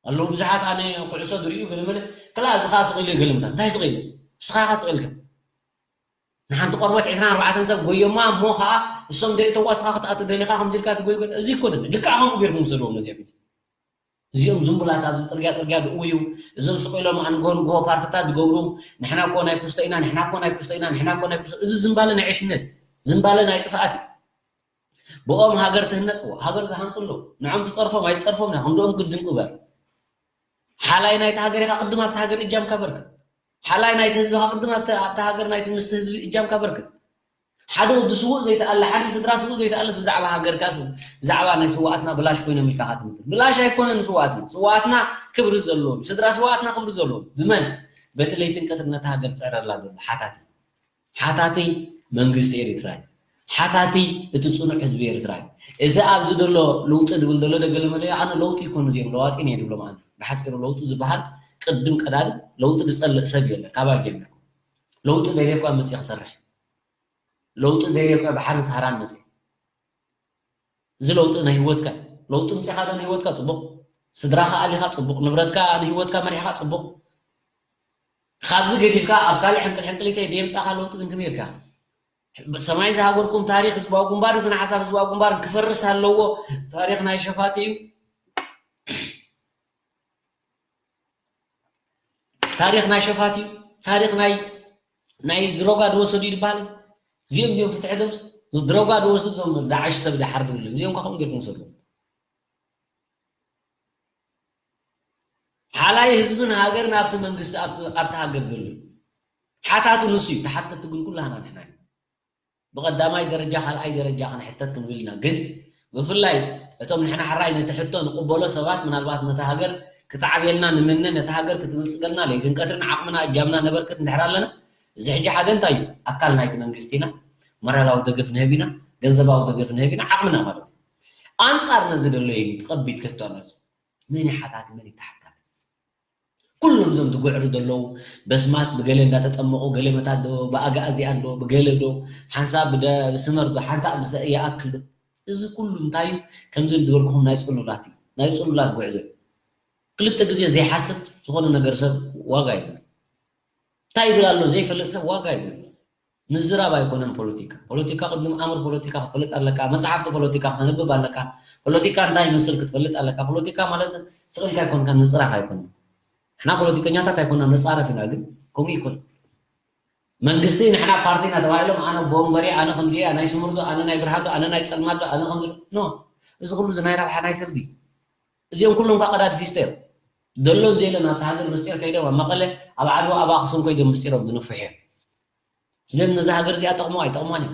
ኣለዉ ብዙሓት ኣነ ኩዕሶ ዝርእዩ ገለመለ፣ ክላ እዚ ኸኣ ስቕ ኢሉ ገለመታት። እንታይ ስቕ ኢሉ? ንስኻ ኸኣ ስቕ ኢልካ። ንሓንቲ ቆርበት ዕስራን ኣርባዕተን ሰብ ጎዮማ፣ እሞ ኸኣ እሶም ደይእተዋ ንስኻ ክትኣቱ ደሊኻ ከምዚ ኢልካ ትጎይ ጎይ። እዚ ኣይኮነን። ልክዕ ከምኡ ጌርኩም ውሰድዎም ነዚኦም። እዚኦም ዝንቡላት ኣብዚ ጽርግያ ጽርግያ ዝእውዩ፣ እዞም ስቕ ኢሎም ኣንግሆ ንግሆ ፓርትታት ዝገብሩ፣ ንሕና እኮ ናይ ኩስቶ ኢና፣ ንሕና እኮ ናይ ኩስቶ ኢና፣ ንሕና እኮ ናይ ኩስቶ። እዚ ዝንባለ ናይ ዕሽነት፣ ዝንባለ ናይ ጥፍኣት እዩ። ብኦም ሃገር ትህነጽ፣ እዋ፣ ሃገር ዝሃንጹ ኣለዉ። ንዖም ትጸርፎም ኣይትጸርፎም፣ ናይ ክንድኦም ግድን ግበር። ሓላይ ናይቲ ሃገር ኢኻ፣ ቅድም ኣብቲ ሃገር እጃምካ በርክት። ሓላይ ናይቲ ህዝቢ ኢኻ፣ ቅድም ኣብቲ፣ ኣብቲ ሃገር ናይቲ ምስቲ ህዝቢ እጃምካ በርክት። ሓደ ወዲ ስዉእ ዘይተኣለ፣ ሓደ ስድራ ስዉእ ዘይተኣለስ ብዛዕባ ሃገርካስ፣ ብዛዕባ ናይ ስዉኣትና ብላሽ ኮይኖም ኢልካ ኢኻ ትምክር። ብላሽ ኣይኮነን ስዉኣትና። ስዉኣትና ክብሪ ዘለዎም፣ ስድራ ስዉኣትና ክብሪ ዘለዎም። ብመን? በቲ ለይትን ቀትርን ነታ ሃገር ዝጽዕረላ ዘሎ ሓታቲ። ሓታቲ መንግስቲ ኤርትራ እዩ። ሓታቲ እቲ ጽኑዕ ህዝቢ ኤርትራ እዩ። እቲ ኣብዚ ዘሎ ለውጢ ዝብል ዘሎ ደገለ መለ ኣነ ለውጢ ይኮኑ እዚኦም ለዋጢን እየ ዝብሎም ኣነ። ብሓጺሩ ለውጢ ዝበሃል ቅድም ቀዳም ለውጢ ዝጸልእ ሰብ የለን። ካባይ ጀሚርኩም ለውጢ ደልየ እኳ መጽየ ክሰርሕ። ለውጢ ደልየ እኳ ባሕርን ሰሃራን መጽየ። እዚ ለውጢ ናይ ህይወትካ ለውጢ ምጽኻ ዶ ንህይወትካ ጽቡቕ፣ ስድራኻ ኣሊኻ ጽቡቕ፣ ንብረትካ ንህይወትካ መሪሕኻ ጽቡቕ። ካብዚ ገዲፍካ ኣብ ካልእ ሕንቅል ሕንቅሊተይ ደየምጻኻ ለውጢ ግን ክመይ ኢልካ? ሰማይ ዝሃገርኩም ታሪኽ ህዝባዊ ግንባር፣ ስነ ሓሳብ ህዝባዊ ግንባር ክፈርስ ኣለዎ። ታሪኽ ናይ ሸፋቲ እዩ። ታሪኽ ናይ ሸፋት እዩ። ታሪኽ ናይ ናይ ድሮጋ ዝወሰዱ እዩ ዝበሃል። እዚኦም እዮም ፍትሒ ደምፅ። ድሮጋ ዝወስዱ እዞም ዳዕሽ ሰብ ዝሓርዱ ዘለዉ እዚኦም ከዓ ከምኡ ጌርኩም ውሰድዎም። ሓላይ ህዝብን ሃገርን ኣብቲ መንግስቲ ኣብቲ ኣብቲ ሃገር ዘሎ እዩ። ሓታቱ ንሱ እዩ። ተሓተቲ ግን ኩላህና ንሕና ኢና። ብቐዳማይ ደረጃ ካልኣይ ደረጃ ክንሕተት ክንብል ኢና። ግን ብፍላይ እቶም ንሕና ሕራይ ነቲ ሕቶ ንቕበሎ ሰባት ምናልባት ነታ ሃገር ክትዓብየልና ንምነ፣ ነታ ሃገር ክትብልፅገልና ለይትን ቀትርን ዓቕምና እጃምና ነበርክት እንድሕር ኣለና፣ እዚ ሕጂ ሓደ እንታይ እዩ? ኣካል ናይቲ መንግስቲ ኢና፣ ሞራላዊ ደገፍ ንህብ ኢና፣ ገንዘባዊ ደገፍ ንህብ ኢና፣ ዓቕምና ማለት እዩ። ኣንፃር ነዚ ዘሎ ኤሊት ቀቢት ከቶ ኣሎ። መን ይሓታት መን ይተሓታት? ኩሎም እዞም ዝጉዕሩ ዘለዉ በስማት ብገለ እንዳተጠመቑ ገለ መታት ዶ ብኣጋእዝያን ዶ ብገለ ዶ ሓንሳብ ብደ- ብስመር ዶ ሓንታ ብዘ- ይኣክል ዶ እዚ ኩሉ እንታይ እዩ? ከምዚ ዝበልኩኹም ናይ ጽሉላት እዩ ናይ ጽሉላት ጉዕዞ እዩ። ክልተ ግዜ ዘይሓስብ ዝኾነ ነገር ሰብ ዋጋ የብሉ። እንታይ ይብል ኣሎ ዘይፈልጥ ሰብ ዋጋ የብሉ። ምዝራብ ኣይኮነን ፖለቲካ። ፖለቲካ ቅድም ኣምር ፖለቲካ ክትፈልጥ ኣለካ፣ መጽሓፍቲ ፖለቲካ ክተንብብ ኣለካ፣ ፖለቲካ እንታይ ይመስል ክትፈልጥ ኣለካ። ፖለቲካ ማለት ስቕ ኢልካ ኣይኮንካ ምጽራፍ ኣይኮነን። ንሕና ፖለቲከኛታት ኣይኮና ንጻረፍ ኢና፣ ግን ከምኡ ይኮን መንግስቲ ንሕና ፓርቲ ኢና ተባሂሎም ኣነ ቦምበሪ ኣነ ከምዚ እያ ናይ ስምርዶ ኣነ ናይ ብርሃንዶ ኣነ ናይ ጸልማዶ ኣነ ከምዚ ኖ እዚ ኩሉ እዚ ናይ ረብሓ ናይ ሰልዲ እዚኦም ኩሎም ካ ቀዳድ ፊስቶ እዮም። ደሎን ዘየለን ኣብቲ ሃገር ምስጢር ከይዶም ኣብ መቐለ ኣብ ዓድዋ ኣብ ኣክሱም ከይዶም ምስጢሮም ዝንፍሑ እዮም። ስለዚ ነዛ ሃገር እዚኣ ጠቕሞ ኣይጠቕሞን እዩ።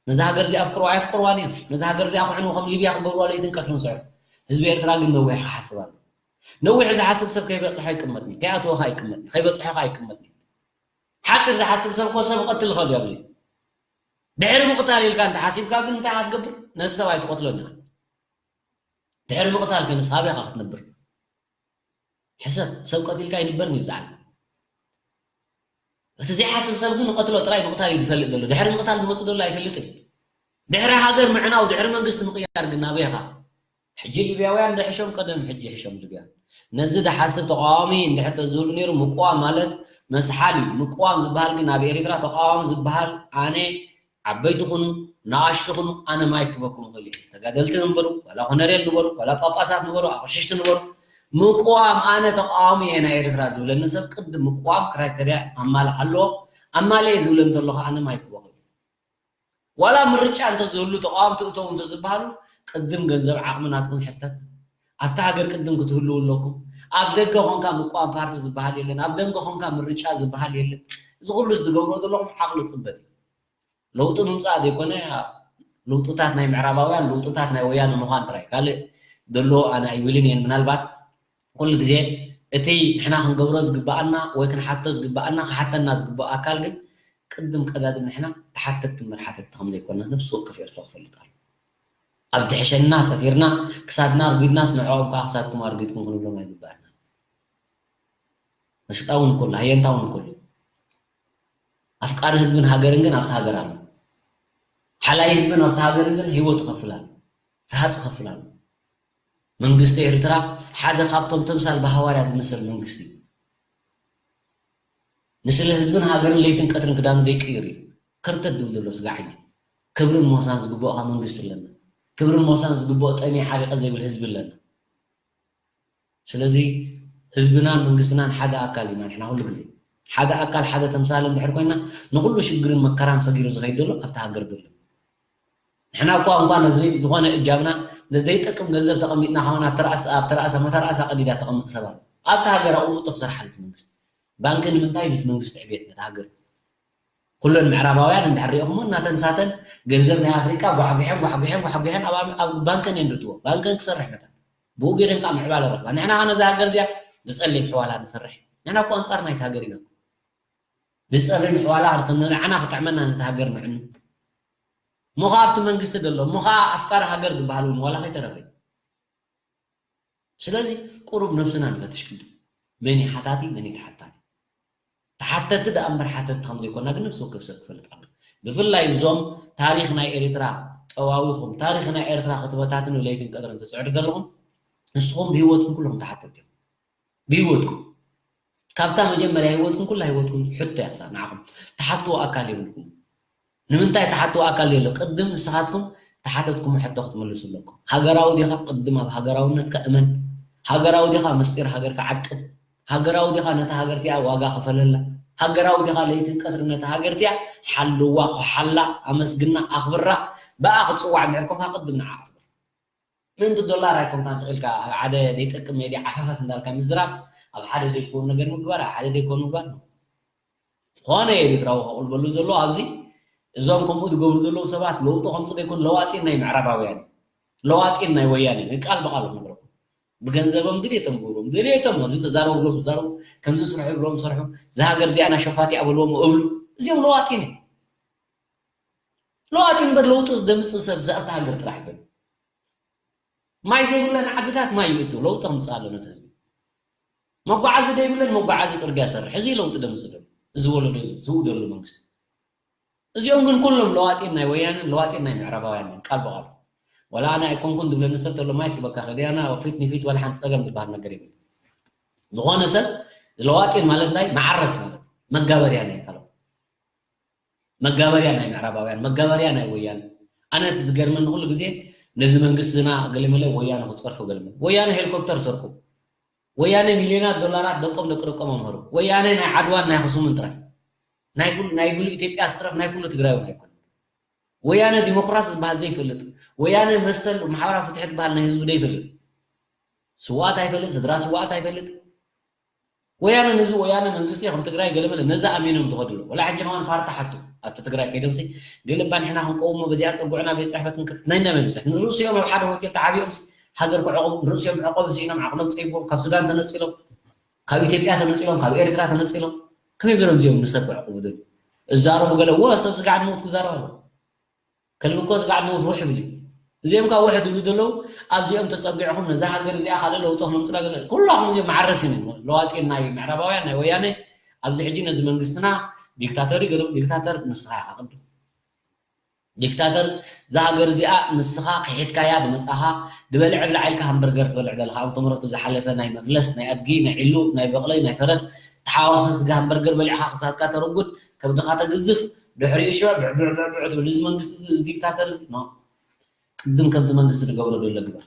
ነዛ ሃገር እዚኣ ኣፍቅሮ ኣየፍቅርዋን እዮም። ነዛ ሃገር እዚኣ ክዕኑ ከም ሊብያ ክገብርዋ ለይትን ቀትርን ዝስዕሩ ህዝቢ ኤርትራ ግን ነዊሕ ክሓስብ ኣሎ። ነዊሕ ዝሓስብ ሰብ ከይበፅሖ ኣይቅመጥን እዩ። ከይኣተወ ከ ኣይቅመጥን እዩ። ከይበፅሖ ከ ኣይቅመጥን እዩ። ሓፂር ዝሓስብ ሰብ እኮ ሰብ ይቐትል ይኽእል እዩ ኣብዚ። ድሕሪ ምቕታል ኢልካ እንተሓሲብካ ግን እንታይ ኢኻ ትገብር? ነዚ ሰብ ኣይትቐትሎን ኢኻ። ድሕሪ ምቕታል ከ ንስኻ ኣበይ ኢኻ ክትነብር? ሕሰብ፣ ሰብ ቀቲልካ ኣይንበርን እዩ ብዛዕባ እቲ ዘይሓስብ ሰብ ግን ንቐትሎ ጥራይ ምቕታል እዩ ዝፈልጥ ዘሎ። ድሕሪ ምቕታል ዝመፅእ ዘሎ ኣይፈልጥን እዩ። ድሕሪ ሃገር ምዕናው፣ ድሕሪ መንግስቲ ምቕያር ግን ናበይ ኢኻ? ሕጂ ሊብያውያን ዶ ሕሾም ቀደም ሕጂ ሕሾም ሊብያ። ነዚ ዝሓስብ ተቃዋሚ እንድሕር ተዝህሉ ነይሩ ምቅዋም ማለት መስሓል እዩ። ምቅዋም ዝበሃል ግን ኣብ ኤርትራ ተቃዋሚ ዝበሃል ኣነ ዓበይቲ ኩኑ ንኣሽቱ ኩኑ ኣነ ማይክ ክበኩም እኽእል እየ። ተጋደልቲ ንበሩ ዋላ ኮነሬል ንበሩ ዋላ ጳጳሳት ንበሩ ኣቕሽሽቲ ንበሩ ምቅዋም ኣነ ተቃዋሚ እየ ናይ ኤርትራ ዝብለኒ ሰብ ቅድም ምቅዋም ክራይተርያ ኣማልእ ኣለዎ። ኣማልእ እየ ዝብለኒ ተሎ ከዓ ኣነ ማይክ ክበኩም ዋላ ምርጫ እንተዝህሉ ተቃወምቲ እተው እንተዝበሃሉ ቅድም ገንዘብ ዓቕሚ ናትኩም ሕተት ኣብታ ሃገር ቅድም ክትህልው ኣለኩም። ኣብ ደገ ኮንካ ምቋም ፓርቲ ዝበሃል የለን። ኣብ ደንገ ኮንካ ምርጫ ዝበሃል የለን። እዚ ኩሉ ዝገብሮ ዘለኹም ዓቕሊ ፅበት እዩ። ለውጢ ምምፃእ ዘይኮነ ለውጥታት ናይ ምዕራባውያን ለውጥታት ናይ ወያነ ምዃን ጥራይ ካልእ ዘሎ ኣነ ኣይብልን እየን። ምናልባት ኩሉ ግዜ እቲ ንሕና ክንገብሮ ዝግበኣና ወይ ክንሓቶ ዝግበኣና ክሓተና ዝግበኦ ኣካል ግን ቅድም ቀዳድም ንሕና ተሓተትቲ መርሓተቲ ከም ዘይኮና ነብሲ ወከፍ ኤርትራ ክፈልጥ ኣሎ። ኣብ ትሕሸና ሰፊርና ክሳድና ኣርጊድናስ ንዕኦም ከዓ ክሳድኩም ኣርጊድኩም ክንብሎም ኣይግበኣና። መሽጣ እውን እንከሎ ሃየንታ እውን እንከሎ ኣፍቃሪ ህዝብን ሃገርን ግን ኣብቲ ሃገር ኣሎ። ሓላይ ህዝብን ኣብቲ ሃገርን ግን ህይወት ይኸፍል ኣሎ፣ ረሃፅ ይኸፍል ኣሎ። መንግስቲ ኤርትራ ሓደ ካብቶም ተምሳል ብሃዋርያ ዝምሰል መንግስቲ እዩ። ንስለ ህዝብን ሃገርን ለይትን ቀትርን ክዳኑ ዘይቅይር እዩ። ከርተት ዝብል ዘሎ ስጋዕ እንጂ። ክብርን ሞሳን ዝግብኦ መንግስቲ ኣለና። ክብርን ሞሳን ዝግብኦ ጠሚየ ዓሪቐ ዘይብል ህዝቢ ኣለና። ስለዚ ህዝብናን መንግስትናን ሓደ ኣካል ኢና ንሕና። ኩሉ ግዜ ሓደ ኣካል፣ ሓደ ተምሳል እንድሕር ኮይና፣ ንኹሉ ሽግርን መከራን ሰጊሩ ዝኸይድ ዘሎ ኣብቲ ሃገር ዘሎ። ንሕና እኳ እንኳን ነዚ ዝኾነ እጃምና ዘይጠቅም ገንዘብ ተቐሚጥና ከማን ኣብቲ ርኣስ-፣ ኣብቲ ርኣሳ መተርኣሳ ቀዲዳ ተቐምጥ ሰባት ኣብቲ ሃገር ኣቕምጦ ትሰርሓሉ እቲ መንግስቲ። ባንኪ ንምንታይ? ነቲ መንግስቲ ዕቤት ነቲ ሃገር። ኩለን ምዕራባውያን እንድሕር ሪእኹሞ እናተን ሳተን ገንዘብ ናይ ኣፍሪቃ ጓሕጒሐን ጓሕጒሐን ጓሕጒሐን ኣብ፣ ኣብ ባንከን እየን ድእትዎ። ባንከን ክሰርሕ መታን ብኡ ገይረን ከዓ ምዕባለ ረኽባ። ንሕና ከ ነዛ ሃገር እዚኣ ብፀሊም ሕዋላ ንሰርሕ። ንሕና እኮ ኣንፃር ናይቲ ሃገር ኢና። ብፀሊም ሕዋላ ንዓና ክጥዕመና ነቲ ሃገር ንዕኑ። እሞ ከዓ ኣብቲ መንግስቲ ዘሎ እሞ ከዓ ኣፍቃሪ ሃገር ዝበሃል እውን ዋላ ከይተረፈ እዩ። ስለዚ ቁሩብ ነብስና ንፈትሽ ቅድም። መን እዩ ሓታቲ፣ መን እዩ ተሓታቲ? ተሓተቲ ደኣ እምበር ሓተቲ ከም ዘይኮና ግን ነብሲ ወከፍ ሰብ ክፈልጥ ኣለዎ። ብፍላይ እዞም ታሪኽ ናይ ኤርትራ ጠዋዊኹም፣ ታሪኽ ናይ ኤርትራ ክትበታትኑ ለይትን ቀትርን ትጽዕሩ ዘለኹም፣ ንስኹም ብህይወትኩም ኩልኹም ተሓተቲ ኢኹም። ብህይወትኩም። ካብታ መጀመርያ ህይወትኩም፣ ኩላ ህይወትኩም ሕቶ እያ እሳ ንዓኹም። ትሓትዎ ኣካል የብልኩም። ንምንታይ ትሓትዎ ኣካል የሎ? ቅድም ንስኻትኩም ተሓተትኩሞ ሕቶ ክትምልሱ ኣለኩም። ሃገራዊ ዲኻ? ቅድም ኣብ ሃገራውነትካ እመን። ሃገራዊ ዲኻ? ምስጢር ሃገርካ ዓቅብ። ሃገራዊ ዲኻ? ነታ ሃገር እቲኣ ዋጋ ክፈለላ። ሃገራዊ ዲኻ? ለይትን ቀትርን ነታ ሃገር እቲኣ ሓልዋ፣ ኹሓላ፣ ኣመስግና፣ ኣኽብራ። ብኣ ክትጽዋዕ እንድሕር ኮንካ ቅድም ንዓ ኣኽብር። ምእንቲ ዶላር ኣይኮንካን ስቕ ኢልካ ኣብ ሓደ ዘይጠቅም ሜድያ ዓፋፋፍ እንዳልካ ምዝራብ፣ ኣብ ሓደ ዘይከውን ነገር ምግባር፣ ኣብ ሓደ ዘይከውን ምግባር ነው። ዝኾነ ኤርትራዊ ከቕልበሉ ዘለዎ ኣብዚ፣ እዞም ከምኡ ዝገብሩ ዘለዉ ሰባት ለውጢ ከምጽእ ዘይኮኑ ለዋጢን ናይ ምዕራባውያን እዩ። ለዋጢን ናይ ወያነ እዩ። ቃል ብቓል ክነግረኩም። ብገንዘቦም ድሌቶም ግብሮም፣ ድሌቶም ኣብዚ ተዛረቡ ብሎም ዝዛረቡ፣ ከምዚ ስርሑ ብሎም ዝሰርሑ፣ እዛ ሃገር እዚኣ ናይ ሸፋቲ ኣበልዎም እብሉ። እዚኦም ለዋጢን እዮም። ለዋጢን እምበር ለውጢ ዘምጽእ ሰብ ኣብታ ሃገር ጥራሕ በሉ። ማይ ዘይብለን ዓድታት ማይ ይእቱ፣ ለውጢ ከምጽእ ኣሎ ነቲ ህዝቢ። መጓዓዚ ዘይብለን መጓዓዚ ጽርግያ ሰርሕ። እዚ ለውጢ ደምጽእ ዘሎ። እዚ ወለዶ እዚ ዝውደሉ መንግስቲ። እዚኦም ግን ኩሎም ለዋጢን ናይ ወያነን ለዋጢን ናይ ምዕራባውያን እዮም፣ ቃል ብቓል። ወላ ኣነ ኣይኮንኩን ዝብለኒ ሰብ ተሎ ማይክ ክበካ ከዲ ኣነ ኣብ ፊት ንፊት ወላ ሓንቲ ጸገም ዝበሃል ነገር የብሉ። ዝኾነ ሰብ ለዋጢን ማለት እንታይ? መዓረስ ማለት መጋበርያ ናይ ካልኦት። መጋበርያ ናይ ምዕራባውያን፣ መጋበርያ ናይ ወያነ። ኣነ እቲ ዝገርመኒ ኩሉ ግዜ ነዚ መንግስትና ገለመለ ወያነ ክጸርፎ ገለመለ። ወያነ ሄሊኮፕተር ሰርቁ። ወያነ ሚልዮናት ዶላራት ደቆም ደቂ ደቆም ኣምሃሩ። ወያነ ናይ ዓድዋን ናይ ኣኽሱምን ጥራይ። ናይ ኩሉ፣ ናይ ብሉ ኢትዮጵያ ስትረፍ ናይ ኩሉ ትግራይ እውን ኣይኮነን። ወያነ ዲሞክራሲ ዝበሃል ዘይፈልጥ፣ ወያነ መሰል ማሕበራዊ ፍትሒ ዝበሃል ናይ ህዝቡ ዘይፈልጥ፣ ስዋኣት ኣይፈልጥ፣ ስድራ ስዋኣት ኣይፈልጥ። ወያነ ነዚ ወያነ መንግስቲ ከም ትግራይ ገለመለ ነዚ ኣሚኖም ዝኸድሉ። ወላ ሕጂ ከማን ፓርቲ ሓቱ ኣብቲ ትግራይ ከይዶምሲ ገለባ ንሕና ክንቀውሞ በዚኣ ፀጉዕና ቤት ፅሕፈት ክንከፍት ናይ እንዳመን ቤት ፅሕፈት ንርእሲኦም ኣብ ሓደ ሆቴል ተዓቢኦምሲ ሃገር ክዕቕቡ ንርእሲኦም ዕቆብ ስኢኖም ዓቕሎም ፀይቦም ካብ ሱዳን ተነፂሎም ካብ ኢትዮጵያ ተነፂሎም ካብ ኤርትራ ተነፂሎም ከመይ ገይሮም እዚኦም ንሰብ ክዕቕቡ ደሉ? እዛረቡ ገለ ወ ሰብ ስጋዕ ንሞት ክዛረብ ኣሎ። ከልቢ እኮ ስጋዕ ንሞት ውሕ ይብል እዩ። እዚኦም ካብ ውሕ ዝብሉ ዘለዉ ኣብዚኦም ተፀጊዕኹም ነዛ ሃገር እዚኣ ካልእ ለውጢ ክነምፅላ ገለ ኩላኹም እዚኦም መዓረስ እዮም። ለዋጢን ናይ ምዕራባውያን ናይ ወያነ ኣብዚ ሕጂ ነዚ መንግስትና ዲክታተር ይገርም ዲክታተር ንስኻ ኢኻ ቅድም ዲክታተር እዛ ሃገር እዚኣ ንስኻ ክሒድካያ ዝመጻኻ ዝበልዕ ብላዕ ኢልካ ሃምበርገር ትበልዕ ዘለኻ ዓመተ ምሕረቱ ዝሓለፈ ናይ መፍለስ ናይ ኣድጊ ናይ ዒሉ ናይ በቕለይ ናይ ፈረስ ተሓዋወሰ ስጋ ሃምበርገር በሊዕኻ ክሳትካ ተረጉድ ከብድኻ ተግዝፍ ድሕሪኡ ሽዑ ብዕብዕብዕብዕ ትብል እዚ መንግስቲ እዚ ዲክታተር እዚ ኖ ቅድም ከምቲ መንግስቲ ዝገብሮ ዘሎ ግበር።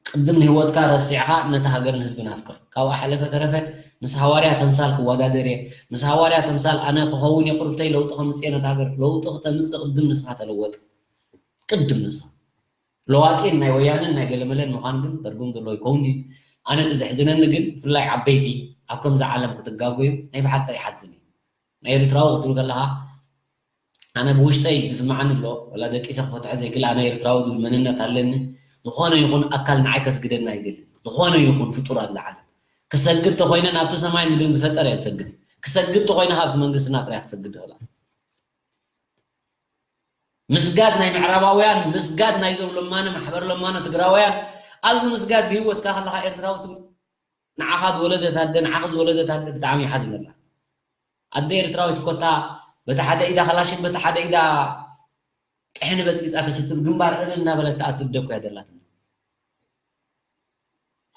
ቅድም ንህይወትካ ረሲዕኻ ነቲ ሃገርን ህዝብን ኣፍቅር። ካብኡ ሓለፈ ተረፈ ምስ ሃዋርያ ተምሳል ክወዳደር እየ፣ ምስ ሃዋርያ ተምሳል ኣነ ክኸውን እየ ቁርብተይ ለውጢ ከምጽእ እየ ነታ ሃገር። ለውጢ ክተምጽእ ቅድም ንስኻ ተለወጥ። ቅድም ንስኻ። ለዋጢን ናይ ወያነን ናይ ገለመለን ምዃን ግን ተርጉም ዘለዎ ይኸውን እዩ። ኣነ እቲ ዘሕዝነኒ ግን ብፍላይ ዓበይቲ ኣብ ከምዚ ዓለም ክትጋጎዩ ናይ ብሓቂ ይሓዝን እዩ። ናይ ኤርትራዊ ክትብል ከለኻ ኣነ ብውሽጠይ ዝስምዓኒ ኣሎ ወላ ደቂሰ ክፈትሖ ዘይክእል ኣነ ኤርትራዊ ዝብል መንነት ኣለኒ። ዝኾነ ይኹን ኣካል ንዓይ ከስግደኒ ኣይደልን። ዝኾነ ይኹን ፍጡር ኣብዚ ዓለም ክሰግድ ተኾይነ ናብቲ ሰማይ ምድሪ ዝፈጠረ እየ ዝሰግድ። ክሰግድ ተኾይነ ካብቲ መንግስትና ጥራይ ክሰግድ ይኽእል። ምስጋድ ናይ ምዕራባውያን ምስጋድ ናይዞም ለማነ ማሕበር ለማነ ትግራውያን ኣብዚ ምስጋድ ብህይወትካ ከለኻ ኤርትራዊ ትብል ንዓኻ ዝወለደት ኣደ ንዓኺ ዝወለደት ኣደ ብጣዕሚ ይሓዝነላ። ኣደ ኤርትራዊት ኮታ በቲ ሓደ ኢዳ ከላሽን በቲ ሓደ ኢዳ ጥሕኒ በጽቢጻ ተስትብ ግንባር እርር እናበለት ትኣቱ ደኮ እያ ዘላትና።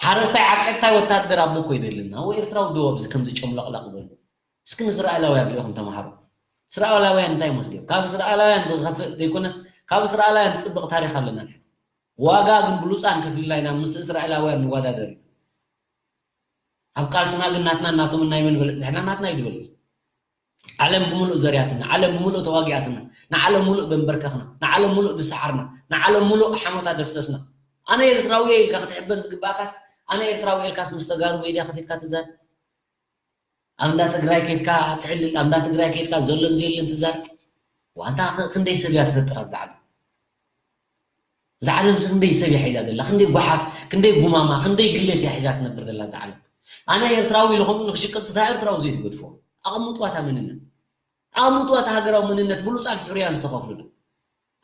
ሓረስታይ ዓቀጥታይ ወታደር ኣቦ እኮ ይደልና። እወ ኤርትራዊ ዶ ኣብዚ ከምዚ ጨምለቕለቕ በሉ። እስኪ ንእስራኤላውያን ሪኢኹም ተምሃሩ። እስራኤላውያን እንታይ ይመስሉ እዮም? ካብ እስራኤላውያን ዝኸፍእ ዘይኮነስ ካብ እስራኤላውያን ዝጽብቕ ታሪኽ ኣለና ንሕና። ዋጋ ግን ብሉጻን ከፊልና ኢና ምስ እስራኤላውያን ንወዳደር ኢና። ኣብ ቃልስና ግን ናትና ናቶም ናይ መን በለጽ ንሕና ናትና እዩ ዝበለጽ። ዓለም ብምሉእ ዘርያትና፣ ዓለም ብምሉእ ተዋጊኣትና፣ ንዓለም ምሉእ ዘንበርከኽና፣ ንዓለም ምሉእ ዝሰዓርና፣ ንዓለም ምሉእ ሓሞታ ደፍሰስና። ኣነ ኤርትራዊ እየ ኢልካ ክትሕበን ዝግባእካስ ኣነ ኤርትራዊ ኢልካስ ምስ ተጋሩ ሜድያ ከፊትካ ትዛረብ? ኣብ እንዳ ትግራይ ከይድካ ትዕልል፣ ኣብ እንዳ ትግራይ ከይድካ ዘሎን ዘየለን ትዛረብ። ዋንታ ክ- ክንደይ ሰብ እያ ትፈጥር ኣብዛ ዓለም? እዛ ዓለም እዚ ክንደይ ሰብ እያ ሒዛ ዘላ? ክንደይ ጓሓፍ፣ ክንደይ ጉማማ፣ ክንደይ ግለት እያ ሒዛ ትነብር ዘላ እዛ ዓለም? ኣነ ኤርትራዊ ኢልኹም ንክሽቅጥ ስታ ኤርትራዊ ዘይትገድፎ ኣቐምጥዋ እታ መንነት፣ ኣቐምጥዋ እታ ሃገራዊ መንነት ብሉፃን ሕሩያን ዝተኸፍሉሉ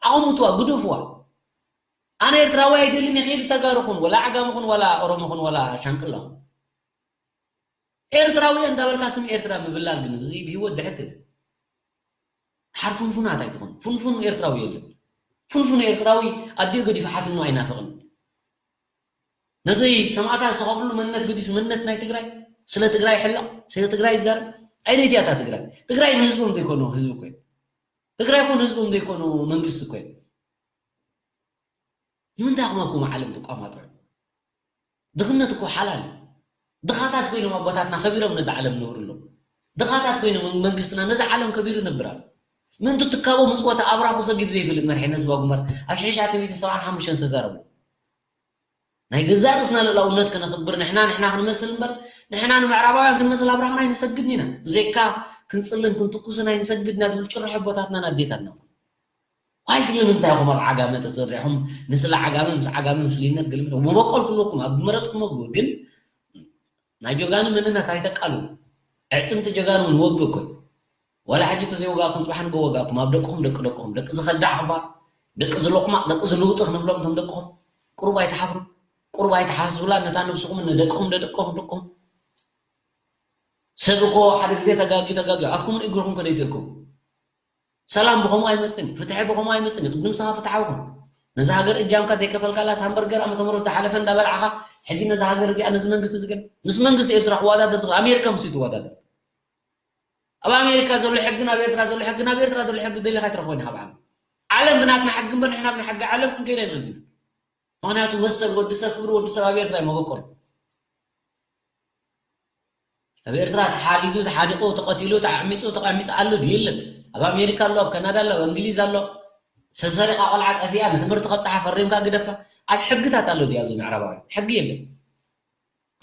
ኣቐምጥዋ፣ ግደፍዋ። ኣነ ኤርትራዊ ኣይደልን እየ፣ ከይዱ ተጋሩ ኹን ወላ ዓጋመ ኹን ወላ ኦሮሞ ኹን ወላ ሻንቅላ ኹን ኤርትራዊ እየ እንዳበልካ ስም ኤርትራ ምብላል ግን እዚ ብህይወት ድሕት እዩ። ሓር ፍንፉናት ኣይትኾን። ፍንፉን ኤርትራዊ የለን። ፍንፉን ኤርትራዊ ኣዲኡ ገዲፉ ሓትኑ ኣይናፍቕን። ነዚ ሰማእታት ዝተኸፍሉ መንነት ገዲሱ መንነት ናይ ትግራይ ስለ ትግራይ ይሕለቕ፣ ስለ ትግራይ ይዛረብ። ኣይነይቲ እያ እታ ትግራይ። ትግራይ ንህዝቦም ዘይኮኑ ህዝቢ እኮ እዩ። ትግራይ እኮ ንህዝቦም ዘይኮኑ መንግስቲ እኮ እዩ። ንምንታይ ኢኹም ኣብ ከምኡ ዓለም ትቋማጥዑ? ድኽነት እኮ ሓላል እዩ። ድኻታት ኮይኖም ኣቦታትና ከቢሮም ነዚ ዓለም ይነብሩ ኣለዉ። ድኻታት ኮይኖም መንግስትና ነዚ ዓለም ከቢሩ ይነብር ኣሎ። ምእንቲ ትካቦ ምጽወታ ኣብራኹ ሰጊዱ ዘይፈልጥ መርሒ ነዚ ባጉመር ኣብ ሽሕን ትሽዓተ ሚእትን ሰብዓን ሓሙሽተን ዝተዛረቡ። ናይ ገዛእ ርእስና ልእላውነት ከነኽብር ንሕና ንሕና ክንመስል እምበር ንሕና ንምዕራባውያን ክንመስል ኣብራኽና ኣይንሰግድን ኢና። ብዘይካ ክንጽልን ክንትኩስን ኣይንሰግድን ኢና ዝብል ጭርሖ ኣቦታትናን ኣዴታትናን። ዋይ ስለምንታይ ኢኹም ኣብ ዓጋመ ተሰሪሕኹም ንስለ ዓጋመ ምስ ዓጋመ ምስልዩነት ግልምጥ መበቆል ክህልወኩም ኣብ ዝመረጽኩሞ ግበር ግን ናይ ጀጋኑ መንነት ኣይተቃልሉ። ኣዕጽምቲ ጀጋኑ እውን ወግእ እኮ እዩ። ዋላ ሕጂ እንተዘይወጋእኩም ጽባሕ ንግሆ ወጋእኩም ኣብ ደቅኹም ደቂ ደቅኹም ደቂ ዝኸዳዕ ክባር ደቂ ዝሎቕማቕ ደቂ ዝልውጥኽ ንብሎም እቶም ደቅኹም ቁሩብ ኣይትሓፍሩ? ቁሩብ ኣይትሓስቡላ ነታ ነብስኹም ንደቅኹም ደደቅኹም ደቅኹም ሰብ እኮ ሓደ ግዜ ተጋግዩ ተጋግዩ ኣፍኩምን እግርኹም ከደይትእክቡ ሰላም ብኸምኡ ኣይመፅን እዩ። ፍትሒ ብኸምኡ ኣይመፅን እዩ። ቅድም ንስኻ ፍትሓዊ ኩን። ነዛ ሃገር እጃምካ ዘይከፈልካላስ ሃምበርገር ዓመተ ምህረት ዝሓለፈ እንዳበላዕኻ ሕጂ ነዛ ሃገር እዚኣ ነዚ መንግስቲ እዚ ግን ምስ መንግስቲ ኤርትራ ክወዳደር ዝኽእል ኣሜሪካ ምስ እዩ ትወዳደር። ኣብ ኣሜሪካ ዘሎ ሕግን ኣብ ኤርትራ ዘሎ ሕግን ኣብ ኤርትራ ዘሎ ሕጊ ደሊኻ ኣይትረኽቦን ኢኻ ብዓለም። ዓለም ብናትና ሕጊ እምበር ንሕና ብናይ ሕጊ ዓለም ክንከይድ ኣይንኽእልን። ምኽንያቱ መሰል ወዲ ሰብ ክብሪ ወዲ ሰብ ኣብ ኤርትራ እዩ መበቆል። ኣብ ኤርትራ ተሓሪዱ ተሓኒቑ ተቐቲሉ ተዓሚፁ ተቐሚፁ ኣሎ ድዩ የለን? ኣብ ኣሜሪካ ኣሎ ኣብ ካናዳ ኣሎ ኣብ እንግሊዝ ኣሎ። ዝተሰረቓ ቆልዓ ጠፊኣ ንትምህርቲ ከብፅሓ ፈሪምካ ግደፋ። ኣብ ሕግታት ኣሎ ድዩ ኣብዚ ምዕራባውያን? ሕጊ የለን።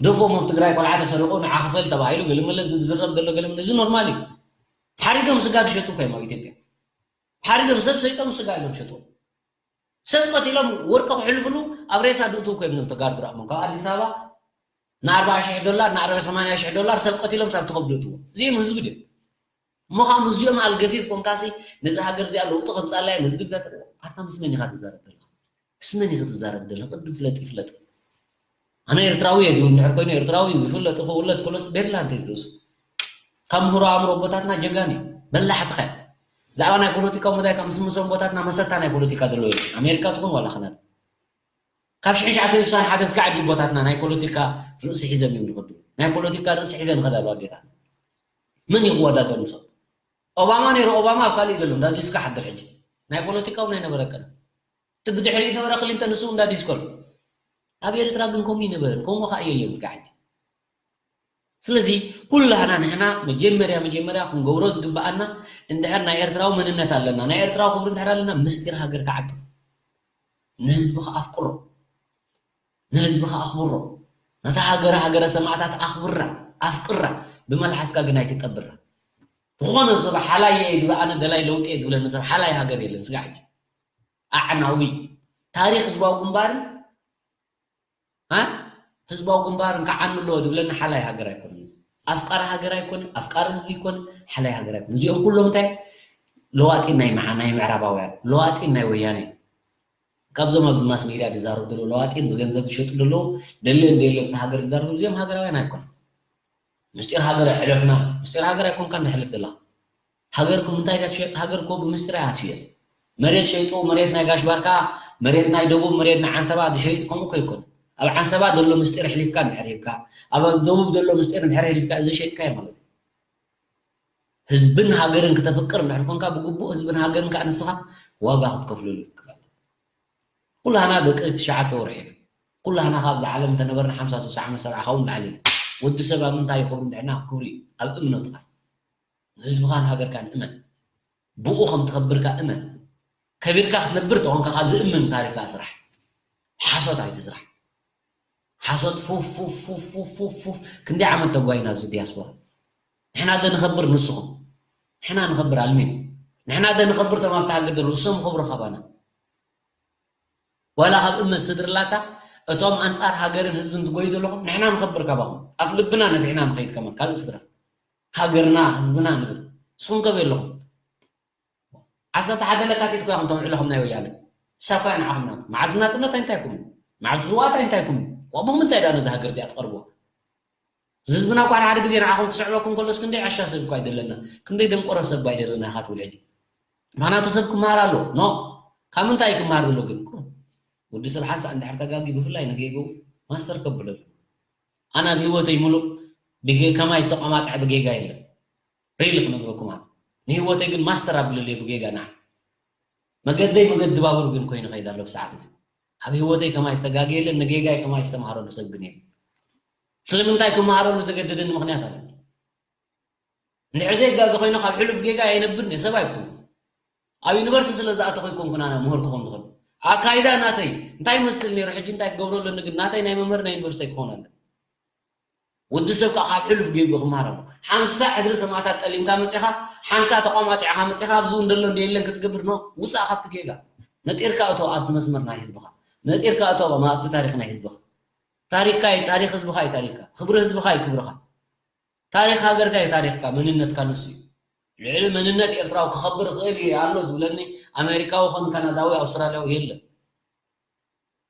ግደፎም ኣብ ትግራይ ቆልዓ ተሰሪቑ ንዓ ክፈል ተባሂሉ ገለመለ ዝዝረብ ዘሎ ገለመለ እዚ ኖርማል እዩ። ሓሪዶም ስጋ ዝሸጡ እኮ እዮም ኣብ ኢትዮጵያ። ሓሪዶም ሰብ ሰይጦም ስጋ እዮም ዝሸጥዎ። ሰብ ቀቲሎም ወርቂ ክሕልፍሉ ኣብ ሬሳ ድእትው ኮይኖም ተጋሩ ድረቕሞም ካብ ኣዲስ ኣበባ ንኣርባዓ ሽሕ ዶላር ንኣርባ ሰማንያ ሽሕ ዶላር ሰብ ቀቲሎም ሳብ ትኸብዱ እትዎ እዚኦም ህዝቢ ድዮም እሞ ካብ ምስዚኦም ኣልገፊፍ ኮንካሲ ነዚ ሃገር እዚኣ ለውጢ ከምፃላየ ነዚ ድግዛት ኣታ ምስ መን ኢኻ ትዛረብ ዘለኻ ምስ መን ኢኺ ትዛረብ ዘለኻ ቅድም ፍለጥ ይፍለጥ ኣነ ኤርትራዊ እየ ዝብል እንድሕር ኮይኑ ኤርትራዊ እዩ ዝፍለጥ ይኸውለት ኮሎስ ቤርላ እንተ ርእሱ ካብ ምሁሮ ኣእምሮ ኣቦታትና ጀጋን እዩ በላሕቲ ኸ ብዛዕባ ናይ ፖለቲካዊ መዳይ ካብ ምስምሶም ኣቦታትና መሰታ ናይ ፖለቲካ ዘለዎ እዩ ኣሜሪካ ትኹን ዋላ ኸናዳ ካብ ሽሕን ትሽዓተ ሚእትን ስሳን ሓደን እስካዕ ሕጂ ኣቦታትና ናይ ፖለቲካ ርእሲ ሒዘም እዮም ዝኸዱ ናይ ፖለቲካ ርእሲ ሒዘም ይኸዳ ኣለዋ ኣዴታት መን እዩ ክወዳደር ምሶም ኦባማ ነይሩ ኦባማ ኣብ ካልእ እዩ ዘሎ እንዳዚ እስካዕ ሓድር ሕጂ ናይ ፖለቲካ እውን ኣይነበረቀን እቲ ብድሕሪኡ ነበረ ክሊንተን ንሱ እንዳ ዲስኮር ኣብ ኤርትራ ግን ከምኡ ይነበረን ከምኡ ከዓ የለን እስካዕ ሕጂ ስለዚ ኩላህና ንሕና መጀመርያ መጀመርያ ክንገብሮ ዝግበኣና እንድሕር ናይ ኤርትራዊ መንነት ኣለና ናይ ኤርትራዊ ክብሪ እንድሕር ኣለና ምስጢር ሃገር ክዓቅብ ንህዝብኻ ኣፍቅሮ ንህዝብኻ ኣኽብሮ ነታ ሃገረ ሃገረ ሰማዕታት ኣኽብራ ኣፍቅራ ብመልሓስካ ግን ኣይትጠብራ ዝኾነ ሰብ ሓላይ እየ ይብል ኣነ ደላይ ለውጢ እየ ዝብለኒ ሰብ ሓላይ ሃገር የለን ስጋ ሕጂ ኣዕናዊ ታሪኽ ህዝባዊ ግንባርን ህዝባዊ ግንባርን ክዓኑ ኣለዎ ዝብለኒ ሓላይ ሃገር ኣይኮነን ኣፍቃሪ ሃገር ኣይኮነ ኣፍቃሪ ህዝቢ ይኮነ ሓላይ ሃገር ኣይኮነ እዚኦም ኩሎም እንታይ ለዋጢን ናይ መዓ ናይ ምዕራባውያን ለዋጢን ናይ ወያነ ካብዞም ኣብዚ ማስ ሜድያ ዝዛረቡ ዘለዉ ለዋጢን ብገንዘብ ዝሸጡ ዘለዉ ደልየን ደልየን ሃገር ዝዛረቡ እዚኦም ሃገራውያን ኣይኮነ ምስጢር ሃገር ኣሕለፍና። ምስጢር ሃገር ኣይኮንካ እንድሕልፍ ዘላ ሃገርኩም እንታይ ኢያ ትሸጥ? ሃገር እኮ ብምስጢር እያ ትሽየጥ። መሬት ሸይጡ፣ መሬት ናይ ጋሽ ባርካ፣ መሬት ናይ ደቡብ፣ መሬት ናይ ዓንሰባ ዝሸይጥ ከምኡ እኮ ይኮን። ኣብ ዓንሰባ ዘሎ ምስጢር ኣሕሊፍካ እንድሕር ሂብካ፣ ኣብ ደቡብ ዘሎ ምስጢር እንድሕር ኣሕሊፍካ፣ እዚ ሸይጥካ እዩ ማለት እዩ። ህዝብን ሃገርን ክተፍቅር እንድሕር ኮንካ፣ ብግቡእ ህዝብን ሃገርን ከዓ ንስኻ ዋጋ ክትከፍለሉ ትክእል። ኩላህና ደቂ ትሽዓተ ወርሒ ኢና። ኩላህና ካብዛ ዓለም እንተነበርና ሓምሳ፣ ስሳ ዓመት፣ ሰብዓ ካብኡ ንላዕሊ ኢና። ወዲ ሰብ ኣብ ምንታይ ይኸብር እንድሕና ክብሪ ኣብ እምነትካ። ንህዝብኻን ሃገርካን እመን። ብኡ ከም ትኸብርካ እመን። ከቢርካ ክትነብር ተኾንካ፣ ካብ ዝእምን ታሪኽካ ስራሕ። ሓሶት ኣይትስራሕ። ሓሶት ፉፍ፣ ፉፍ፣ ፉፍ፣ ፉፍ፣ ፉፍ፣ ፉፍ። ክንደይ ዓመት ተጓይና ኣብዚ ዲያስፖራ። ንሕና ዶ ንኸብር ንስኹም? ንሕና ንኸብር ኣልሚን። ንሕና ዶ ንኸብር እቶም ኣብቲ ሃገር ዘለዉ? እሶም ይኸብሩ ካባና። ዋላ ካብ እምነት ስድርላታ እቶም ኣንጻር ሃገርን ህዝብን ትጎዩ ዘለኹም፣ ንሕና ንኸብር ካባኹም። ኣፍ ልብና ነፊሕና ንኸይድ ከማን፣ ካልእ ስድራ። ሃገርና፣ ህዝብና ንብል። ንስኹም ከበይ ኣለኹም? ዓሰርተ ሓደ ለካቲት እኮ ኢኹም ተውዕሎ ከም ናይ ወያነ። እሳ እኮ እያ ንዓኹም ናት። መዓልቲ ናጽነት ኣይንታይኩም? መዓልቲ ዝዋት ኣይንታይኩም? ዋ፣ ብምንታይ ደኣ ነዛ ሃገር እዚኣ ትቐርብዋ? ህዝብና እኳ ሓደ ግዜ ንዓኹም ክስዕበኩም ከሎስ ክንደይ ዓሻ ሰብ እኳ ኣይደለና፣ ክንደይ ደንቆሮ ሰብ እኳ ኣይደለና ኢኻ ትብል ሕጂ። ምኽንያቱ ሰብ ክመሃር ኣሎ። ኖ፣ ካብ ምንታይ ክመሃር ዘሎ ግን? ወዲ ሰብ ሓንሳእ እንድሕር ተጋጊ ብፍላይ ንጌግኡ ማስተር ከብለሉ። ኣነ ኣብ ህይወተይ ሙሉእ ብጌ-፣ ከማይ ዝተቋማጥዐ ብጌጋ የለን። ሪሊ ክነግረኩም ኣነ። ንህይወተይ ግን ማስተር ኣብለለይ ብጌጋ ንዓ። መገደይ መገዲ ባቡር ግን ኮይኑ ከይድ ኣሎ ብሰዓት እዚ። ኣብ ህይወተይ ከማይ ዝተጋገየለን ንጌጋይ ከማይ ዝተምሃረሉ ሰብ ግን የለን። ስለምንታይ ክመሃረሉ ዘገደደኒ ምኽንያት ኣሎ። እንድሕር ዘይጋገ ኮይነ ካብ ሕሉፍ ጌጋ ኣይነብርን እየ፣ ሰብ ኣይኮንኩ። ኣብ ዩኒቨርሲቲ ስለ ዝኣተኹ ኣይኮንኩን ኣነ ምሁር ክኾን ዝኽእል። ኣካይዳ ናተይ እንታይ ይመስል ነይሩ፣ ሕጂ እንታይ ክገብሮ ኣለኒ ግን ናተይ ናይ መምህር ናይ ዩኒቨርሲቲ ኣይክኾን ኣለ። ወዲ ሰብ ከኣ ካብ ሕሉፍ ጌግኡ ክመሃር ኣለዎ። ሓንሳእ ሕድሪ ሰማእታት ጠሊምካ መጺኻ፣ ሓንሳእ ተቋማጢዕካ መጺኻ፣ ኣብዚ እውን ደሎ እንደ የለን ክትገብር ኖ፣ ውጻእ ካብቲ ጌጋ። ነጢርካ እቶ ኣብቲ መስመር ናይ ህዝብኻ። ነጢርካ እቶ ኣብቲ ታሪኽ ናይ ህዝብኻ። ታሪኽካ እዩ፣ ታሪኽ ህዝብኻ እዩ ታሪኽካ። ክብሪ ህዝብኻ እዩ ክብርኻ። ታሪኽ ሃገርካ እዩ ታሪኽካ፣ መንነትካ ንሱ እዩ። ልዕሊ መንነት ኤርትራዊ ክኸብር ይኽእል እየ ኣሎ ዝብለኒ ኣሜሪካዊ ኾን ካናዳዊ ኣውስትራልያዊ የለን።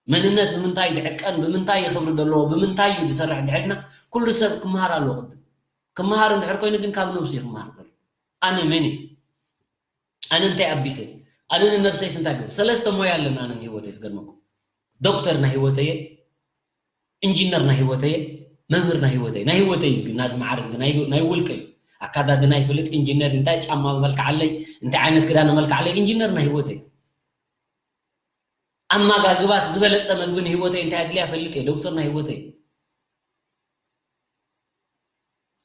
መንነት ብምንታይ እዩ ዝዕቀን፣ ብምንታይ እዩ ክብሪ ዘለዎ፣ ብምንታይ እዩ ዝሰርሕ እንድሕር ኢልና፣ ኩሉ ሰብ ክመሃር ኣለዎ ቅድም። ክመሃር እንድሕር ኮይኑ ግን ካብ ነብሱ እዩ ክመሃር ዘሎ። ኣነ መን እየ? ኣነ እንታይ ኣቢሰ? ኣነ ንነብሰይስ እንታይ ገብ-? ሰለስተ ሞያ ኣለና ኣነ ንህይወተይ ዝገርመኩም። ዶክተር ናይ ህይወተይ እየ፣ ኢንጂነር ናይ ህይወተይ እየ፣ መምህር ናይ ህይወተይ። ናይ ህይወተይ እዩ ግን ናዚ መዓርግ እዚ ናይ፣ ናይ ውልቀ እዩ። ኣካዳድና ይፈልጥ፣ ኢንጂነር እንታይ ጫማ መልክዓለይ፣ እንታይ ዓይነት ክዳን መልክዓለይ፣ ኢንጂነር ናይ ህይወተይ። ኣመጋግባት ዝበለጸ መግቢ ንህይወተይ እንታይ ኣድልያ ፈልጥ እየ፣ ዶክተር ናይ ህይወተይ።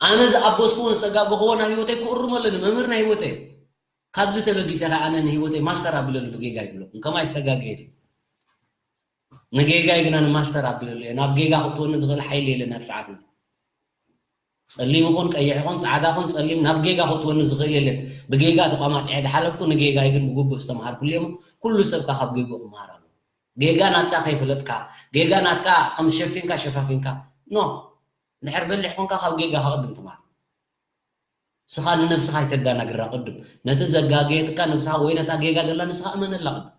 ኣነ ዝኣበስኩዎን ዝተጋገኽዎ ናብ ህይወተይ ክእርሞ ኣለኒ፣ መምህር ናይ ህይወተይ። ካብዚ ተበጊሰ ኸዓ ኣነ ንህይወተይ ማስተር ኣብለሉ ብጌጋ ይብሎ። ከማይ ዝተጋገየ ድዩ? ንጌጋይ ግና ንማስተር ኣብለሉ እየ። ናብ ጌጋ ክእትወኒ ዝኽእል ሓይሊ የለን ኣብ ሰዓት እዚ። ጸሊም ይኹን ቀይሕ ይኹን ጻዕዳ ይኹን ጸሊም ናብ ጌጋ ክእትወኒ ዝኽእል የለን። ብጌጋ ተቋማጢዐ ዝሓለፍኩ ንጌጋይ ግን ብግቡእ ዝተምሃርኩሉ እየ እሞ ኩሉ ሰብ ከኣ ካብ ጌግኡ ክመሃር ኣለዎ። ጌጋ ናትካ ከይፈለጥካ፣ ጌጋ ናትካ ከም ሸፊንካ ሸፋፊንካ፣ ኖ። እንድሕር በሊሕ ኮንካ ካብ ጌጋኻ ቅድም ተምሃር። ንስኻ ንነብስኻ ኣይተዳናግራ ቅድም። ነቲ ዘጋገየትካ ነብስኻ ወይ ነታ ጌጋ ደላ ንስኻ እመነላ ቅድም።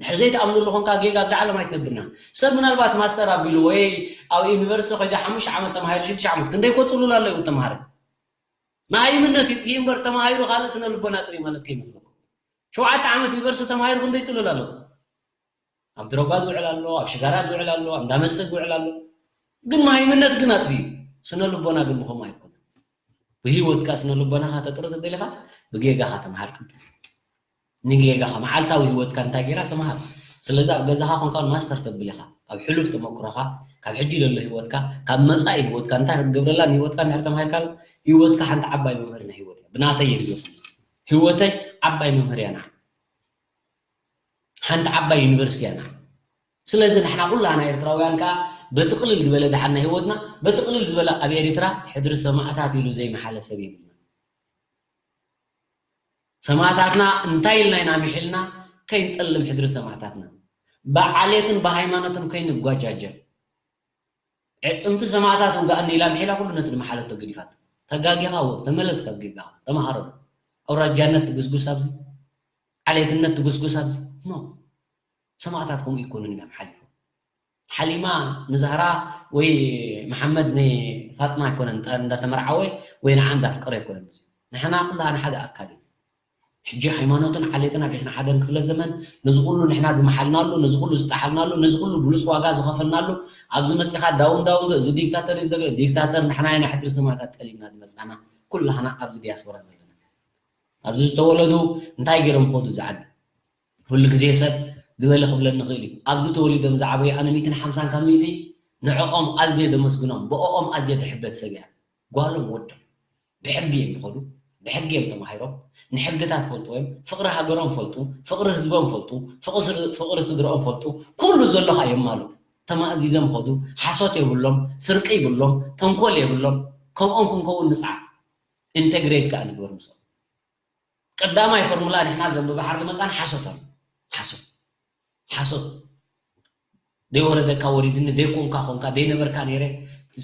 እንድሕር ዘይትኣምነሉ ኮንካ ጌጋ ኣብዛ ዓለም ኣይትነብርና። ሰብ ምናልባት ማስተር ኣቢሉ ወይ ኣብ ዩኒቨርሲቲ ከይዱ ሓሙሽተ ዓመት ተማሂሩ ሽዱሽተ ዓመት ክንደይ እኮ ጽሉል ኣሎ ይብሉ ተማሃሮ። መሃይምነት ይጥፊእ እምበር ተማሂሩ ካልእ ስነ ልቦና ጥሪ ማለት ከይመስለኩም። ሸውዓተ ዓመት ዩኒቨርሲቲ ተማሂሩ ክንደይ ጽሉል ኣሎ። ኣብ ድሮጋ ዝውዕል ኣሎ፣ ኣብ ሽጋራ ዝውዕል ኣሎ፣ ኣብ እንዳ መስተ ዝውዕል ኣሎ። ግን መሃይምነት ግን ኣጥፊኡ። ስነ ልቦና ግን ብኸምኡ ኣይኮነን። ብህይወትካ ስነ ልቦናኻ ተጥሪ ተደሊኻ ብጌጋኻ ተምሃር ቅድም። ንጌጋኻ መዓልታዊ ህይወትካ እንታይ ጌራ ተምሃር። ስለዚ ኣብ ገዛኻ ኮንካ እውን ማስተር ተብል ኢኻ። ካብ ሕሉፍ ተመክሮኻ፣ ካብ ሕጂ ዘሎ ህይወትካ፣ ካብ መጻኢ ህይወትካ እንታይ ክትገብረላ ንህይወትካ እንድሕር ተማሂርካ ህይወትካ ሓንቲ ዓባይ መምህር ናይ ህይወት እያ። ብናተይ እየ ዝብል። ህይወተይ ዓባይ መምህር እያ ንዓይ። ሓንቲ ዓባይ ዩኒቨርሲቲ እያ ንዓይ። ስለዚ ንሕና ኩላና ኤርትራውያን ከኣ በጥቕልል ዝበለ ደሓን ናይ ህይወትና በጥቕልል ዝበለ ኣብ ኤሪትራ ሕድሪ ሰማእታት ኢሉ ዘይመሓለ ሰብ የብልና። ሰማእታትና እንታይ ኢልና ኢና ሚሒልና ከይንጠልም ሕድሪ ሰማእታትና ብዓሌትን ብሃይማኖትን ከይንጓጃጀል። ዕጽምቲ ሰማእታት ውጋእኒ ኢላ ምሒላ ኩሉ ነቲ ዝመሓለቶ ገዲፋቶ። ተጋጊኻ እወ፣ ተመለስ ካብ ጌጋኻ፣ ተመሃረሉ። ኣውራጃነት ትጉስጉስ ኣብዚ፣ ዓሌትነት ትጉስጉስ ኣብዚ። ኖ። ሰማእታት ከምኡ ኣይኮኑን ኢሎም ሓሊፎም። ሓሊማ ንዛህራ ወይ መሓመድ ንፋጥማ ኣይኮነን እንዳ- እንዳተመርዓወ ወይ ንዓ እንዳፍቀረ ኣይኮነን። ንሕና ኩላና ሓደ ኣካል እዩ። ሕጂ ሃይማኖትን ዓሌትን ኣብ ዕስራን ሓደን ክፍለ ዘመን ነዚ ኩሉ ንሕና ዝመሓልናሉ፣ ነዚ ኩሉ ዝጠሓልናሉ፣ ነዚ ኩሉ ብሉፅ ዋጋ ዝኸፈልናሉ ኣብዚ መፂኻ ዳውን ዳውን እዚ ዲክታተር እዩ ዝደግፍ ዲክታተር ንሕና ኢና ሕድሪ ሰማእታት ጠሊብና ዝመፃና ኩላህና ኣብዚ ዲያስፖራ ዘለና ኣብዚ ዝተወለዱ እንታይ ገይሮም ክኸዱ እዚ ዓዲ? ኩሉ ግዜ ሰብ ዝበለ ክብለኒ ይኽእል እዩ። ኣብዚ ተወሊዶም ዝዓበዩ ኣነ ሚእትን ሓምሳን ካብ ሚእቲ ንዕኦም ኣዝየ ደመስግኖም፣ ብኦም ኣዝየ ድሕበት ሰብ እያ። ጓሎም ወዶም ብሕጊ እዮም ዝኸዱ፣ ብሕጊ እዮም ተማሂሮም፣ ንሕግታት ፈልጥዎ እዮም፣ ፍቕሪ ሃገሮም ፈልጡ፣ ፍቕሪ ህዝቦም ፈልጡ፣ ፍቕሪ ስድርኦም ፈልጡ፣ ኩሉ ዘሎ ከዓ የማሉ። ተማእዚዞም ኸዱ፣ ሓሶት የብሎም፣ ስርቂ ይብሎም፣ ተንኮል የብሎም። ከምኦም ክንከውን ንፅዓር። ኢንተግሬት ከዓ ንግበር ምስኦም። ቀዳማይ ፎርሙላ ንሕና እዞም ብባሕሪ ዝመፃና ሓሶት ኣሎ። ሓሶት ሓሶት ዘይወረደካ ወሪድኒ ዘይኮንካ ኮንካ ዘይነበርካ ነይረ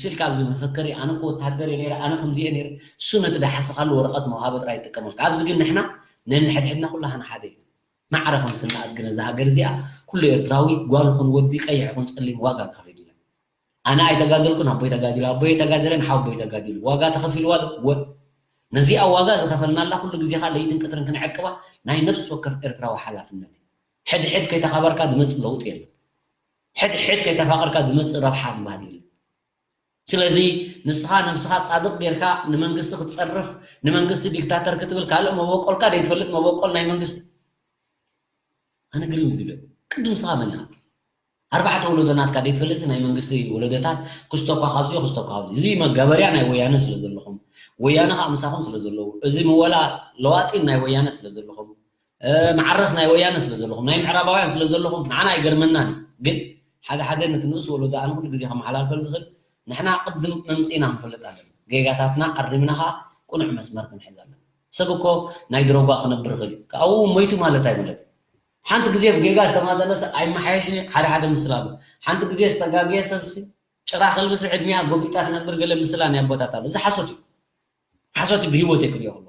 ስልካ ኣብዚ መፈከሪ ኣነ እኮ ወታደር እየ ነይረ ኣነ ከምዚ እየ ነይረ እሱ ነቲ ደሓስኻሉ ወረቐት መውሃቢ ጥራይ ይጥቀመልካ ኣብዚ ግን ንሕና ነንሕድሕድና ኩላህና ሓደ እዩ ማዕረ ከም ስናኣድግ ነዛ ሃገር እዚኣ ኩሉ ኤርትራዊ ጓል ኹን ወዲ ቀይሕ ኹን ፀሊም ዋጋ ከፊሉላ ኣነ ኣይተጋደልኩን ኣቦይ ተጋዲሉ ኣቦይ ተጋደለ ንሓወቦይ ተጋዲሉ ዋጋ ተኸፊልዋ ወፍ ነዚኣ ዋጋ ዝኸፈልናላ ኩሉ ግዜ ኻ ለይትን ቅትርን ክንዕቅባ ናይ ነፍሲ ወከፍ ኤርትራዊ ሓላፍነት እዩ ሕድሕድ ከይተኻበርካ ዝመፅእ ለውጢ የለን ሕድሕድ ከይተፋቐርካ ዝመፅእ ረብሓ ምባል የለን ስለዚ ንስኻ ነብስኻ ፃድቕ ጌርካ ንመንግስቲ ክትፀርፍ ንመንግስቲ ዲክታተር ክትብል ካልእ መበቆልካ ዘይትፈልጥ መበቆል ናይ መንግስቲ ኣነ ግርም ዝብል ቅድም ስኻ መን ኢኻ ኣርባዕተ ወለዶ ናትካ ዘይትፈልጥ ናይ መንግስቲ ወለዶታት ክስቶኳ ካብዚ ክስቶኳ ካብዚ እዚ መጋበርያ ናይ ወያነ ስለ ዘለኹም ወያነ ከዓ ምሳኹም ስለ ዘለዉ እዚ ምወላ ለዋጢን ናይ ወያነ ስለ ዘለኹም መዓረስ ናይ ወያነ ስለ ዘለኹም ናይ ምዕራባውያን ስለ ዘለኹም ንዓና ኣይገርመናን ግን ሓደ ሓደ ነቲ ንእስ ወለዶ ኣነ ኩሉ ግዜ ከመሓላልፈል ዝኽእል ንሕና ቅድም መምፅእና ክንፈልጥ ኣለና ጌጋታትና ኣሪምና ከዓ ቁኑዕ መስመር ክንሕዝ ኣለና ሰብ እኮ ናይ ድሮጓ ክነብር ይኽእል እዩ ኣብኡ ሞይቱ ማለት ኣይመለት ሓንቲ ግዜ ብጌጋ ዝተማዘነ ሰብ ኣይመሓየሽን እዩ ሓደ ሓደ ምስል ኣሎ ሓንቲ ግዜ ዝተጋግየ ሰብሲ ጭራ ከልብስ ዕድሚያ ጎቢጣ ክነብር ገለ ምስላ ናይ ኣቦታት ኣሎ እዚ ሓሶት እዩ ሓሶት እዩ ብሂወት ክሪኦ ከሎ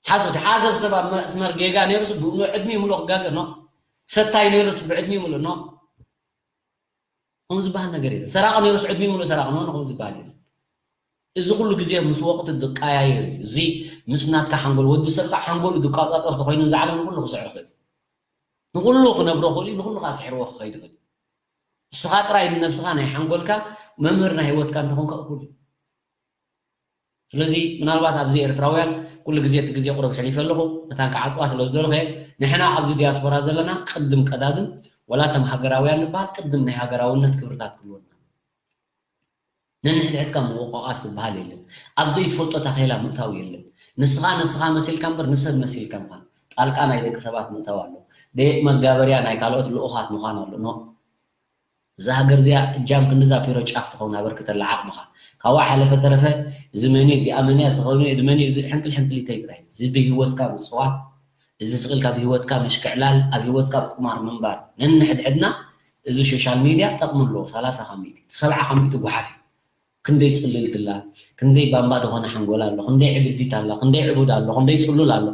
ሓሶት ሓደ ሰብ ኣብ መስመር ጌጋ ነይሩስ ብእግኑ ዕድሚ ሙሉእ ክጋገ ኖ ሰታይ ነይሩስ ብዕድሚ ሙሉእ ኖ ከምኡ ዝበሃል ነገር የለን ሰራቂ ነይሩስ ዕድሚ ሙሉእ ሰራቂ ኖ ከምኡ ዝበሃል የለን እዚ ኩሉ ግዜ ምስ ወቕቲ ዝቀያየር እዩ እዚ ምስ ናትካ ሓንጎል ወዲ ሰብ ከዓ ሓንጎሉ ዝቋፃፀር ተኮይኑ እዚ ዓለም ንኩሉ ክስዕር ይኽእል ንኩሉ ክነብሮ ክእል ንኩሉ ከዓ ስሕርዎ ክኸይድ ይኽእል ንስኻ ጥራይ ንነብስኻ ናይ ሓንጎልካ መምህር ናይ ህይወትካ እንተኾንካ እኩል እዩ ስለዚ ምናልባት ኣብዚ ኤርትራውያን ኩሉ ግዜ እቲ ግዜ ቁሩብ ሕሊፈ ኣለኹ መታን ክዓፅዋ ስለ ዝደለኹ እየ ንሕና ኣብዚ ዲያስፖራ ዘለና ቅድም ቀዳድም ወላ እቶም ሃገራውያን ንበሃል ቅድም ናይ ሃገራውነት ክብርታት ክህልወና ነንሕድሕድካ ምውቕቓስ ዝበሃል የለን ኣብ ዘይትፈልጦ ታኼላ ምእታው የለን ንስኻ ንስኻ መሲልካ እምበር ንሰብ መሲልካ ምዃን ጣልቃ ናይ ደቂ ሰባት ምእታው ኣሎ ደየት መጋበርያ ናይ ካልኦት ልኡኻት ምዃን ኣሎ ኖ እዛ ሃገር እዚኣ እጃም ክንድዛ ፒሮ ጫፍ ትኸውን ኣበርክተላ ዓቕምኻ ካብኣ ሓለፈ ተረፈ እዚ መን እዚኣ መን እያ ተኸውን እዚ መን እዚ ሕንቅል ሕንቅሊተይ ጥራይ ህዝቢ ህይወትካ ምፅዋት እዚ ስቕ ኢልካ ኣብ ህይወትካ ምሽክዕላል ኣብ ህይወትካ ቁማር ምንባር ነንሕድሕድና እዚ ሶሻል ሚድያ ጠቕሚ ኣለዎ ሰላሳ ካብ ሚእቲ እቲ ሰብዓ ካብ ሚእቲ ጓሓፍ እዩ ክንደይ ፅልልቲ ኣላ፣ ክንደይ ባምባ ዝኾነ ሓንጎል ኣሎ፣ ክንደይ ዕብዲት ኣላ፣ ክንደይ ዕቡድ ኣሎ፣ ክንደይ ፅሉል ኣሎ።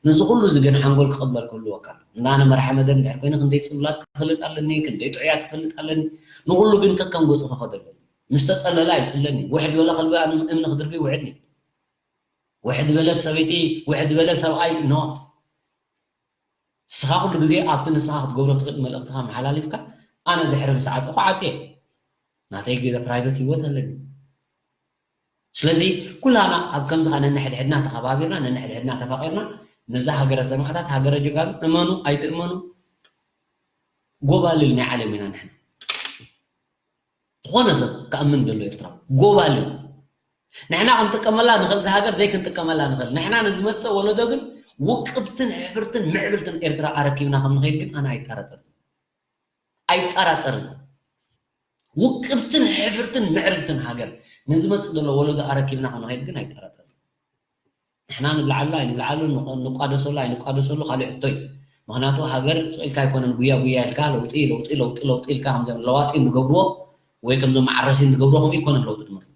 ነዚ ኩሉ እዚ ግን ሓንጎል ክቕበል ክህልወካ ኣሎ። እንዳ ኣነ መራሒ መደብ እንድሕር ኮይነ ክንደይ ፅሉላት ክፈልጥ ኣለኒ፣ ክንደይ ጥዑያት ክፈልጥ ኣለኒ። ንኹሉ ግን ከከም ገፁ ክኸደሉ። ምስ ተፀለለ ኣይፅለኒ። ውሕድ በለ ከልቢ ኣነ እምኒ ክድርቢ ውሕድ ነይ። ውሕድ በለት ሰበይቲ፣ ውሕድ በለ ሰብኣይ ኖ። ንስኻ ኩሉ ግዜ ኣብቲ ንስኻ ክትገብሮ ትኽእል መልእኽትኻ መሓላሊፍካ ኣነ ድሕሪ ምስ ዓፀኹ ዓፅየ ናተይ ገለ ፕራይቨት ህይወት ኣለኒ ስለዚ ኩላና ኣብ ከምዚ ኸ ነንሕድሕድና ተኸባቢርና ነንሕድሕድና ተፋቒርና ነዛ ሃገረ ሰማዕታት ሃገረ ጀጋኑ እመኑ ኣይትእመኑ ጎባልል ናይ ዓለም ኢና ንሕና ዝኾነ ሰብ ክኣምን ደሎ ኤርትራዊ ጎባልል ንሕና ክንጥቀመላ ንኽእል እዛ ሃገር ዘይክንጥቀመላ ንኽእል ንሕና ንዝመፅእ ወለዶ ግን ውቅብትን ሕፍርትን ምዕብልትን ኤርትራ ኣረኪብና ከም ንኸይድ ግን ኣነ ኣይጠራጠርን ኣይጠራጠርን ውቅብትን ሕፍርትን ምዕርግትን ሃገር ንዝመፅእ ዘሎ ወለዶ ኣረኪብና ከም ንኸይድ ግን ኣይጠራጠርን ንሕና ንብልዓሉ ኣይንብልዓሉ ንቋደሰሉ ኣይንቋደሰሉ ካልእ ሕቶ እዩ ምክንያቱ ሃገር ስቕ ኢልካ ኣይኮነን ጉያ ጉያ ኢልካ ለውጢ ለውጢ ለውጢ ለውጢ ኢልካ ከምዞም ለዋጢን ዝገብርዎ ወይ ከምዞም መዓረሲን ዝገብርዎ ከምኡ ይኮነን ለውጢ ትመፅእ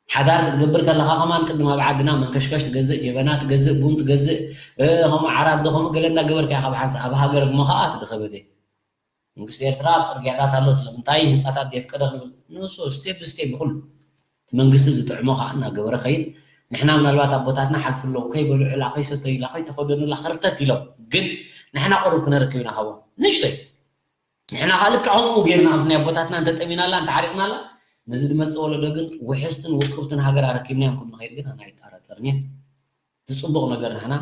ሓዳር ክትገብር ከለካ ከማን ቅድም ኣብ ዓድና መንከሽከሽ ትገዝእ ጀበና ትገዝእ ቡን ትገዝእ ከምኡ ዓራት ዶ ከምኡ ገለ እንዳገበርካ ኢካ ብሓንሳ ኣብ ሃገር እሞ ከዓ ትድኸበደ መንግስቲ ኤርትራ ኣብ ፅርግያታት ኣሎ። ስለምንታይ ህንፃታት የፍቀደ ክንብል ንሱ ስቴፕ ብስቴፕ ይኹሉ እቲ መንግስቲ ዝጥዕሞ ከዓ እናገበረ ኸይድ። ንሕና ምናልባት ኣቦታትና ሓልፉ ኣለዉ ከይበሉ ዕላ ከይሰተዩላ ከይተኸደኑላ ክርተት ኢሎም፣ ግን ንሕና ቁሩብ ክነርክብ ኢና ካብኦም ንእሽተይ። ንሕና ከዓ ልክዕ ከምኡ ጌርና ናይ ኣቦታትና እንተጠሚናላ እንተዓሪቕናላ፣ ነዚ ዝመፅእ ወለዶ ግን ውሕስትን ውቅብትን ሃገር ኣረኪብናዮም ክንኸይድ ግን ኣይጠራጠርን እየ። ዝፅቡቕ ነገር ንሕና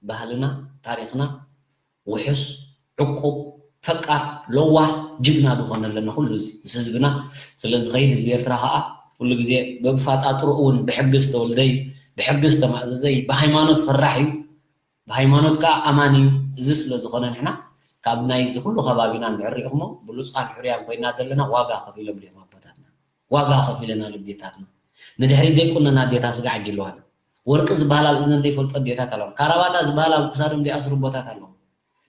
ባህልና ታሪኽና ውሑስ ዕቁብ ፈቃር ለዋህ ጅግና ዝኾነ ኣለና ኩሉ እዚ ምስ ህዝብና ስለ ዝኸይድ ህዝቢ ኤርትራ ከዓ ኩሉ ግዜ በብፋጣጥሩ እውን ብሕጊ ዝተወልደይ ብሕጊ ዝተማእዘዘይ ብሃይማኖት ፈራሕ እዩ ብሃይማኖት ከዓ ኣማን እዩ። እዚ ስለ ዝኾነ ንሕና ካብ ናይ እዚ ኩሉ ከባቢና እንድሕር ሪኢኹሞ ብሉፃን ሕሩያን ኮይና ዘለና ዋጋ ከፊሎም ድዮም ኣቦታትና ዋጋ ከፊለናሉ ኣዴታትና ንድሕሪት ዘይቁነና ኣዴታት ስጋዕ ኣጊልዋና ወርቂ ዝበሃል ኣብ እዝነን ዘይፈልጦ ኣዴታት ኣለዋ ካራባታ ዝበሃል ኣብ ክሳዶም ዘይኣስሩ ኣቦታት ኣለዉ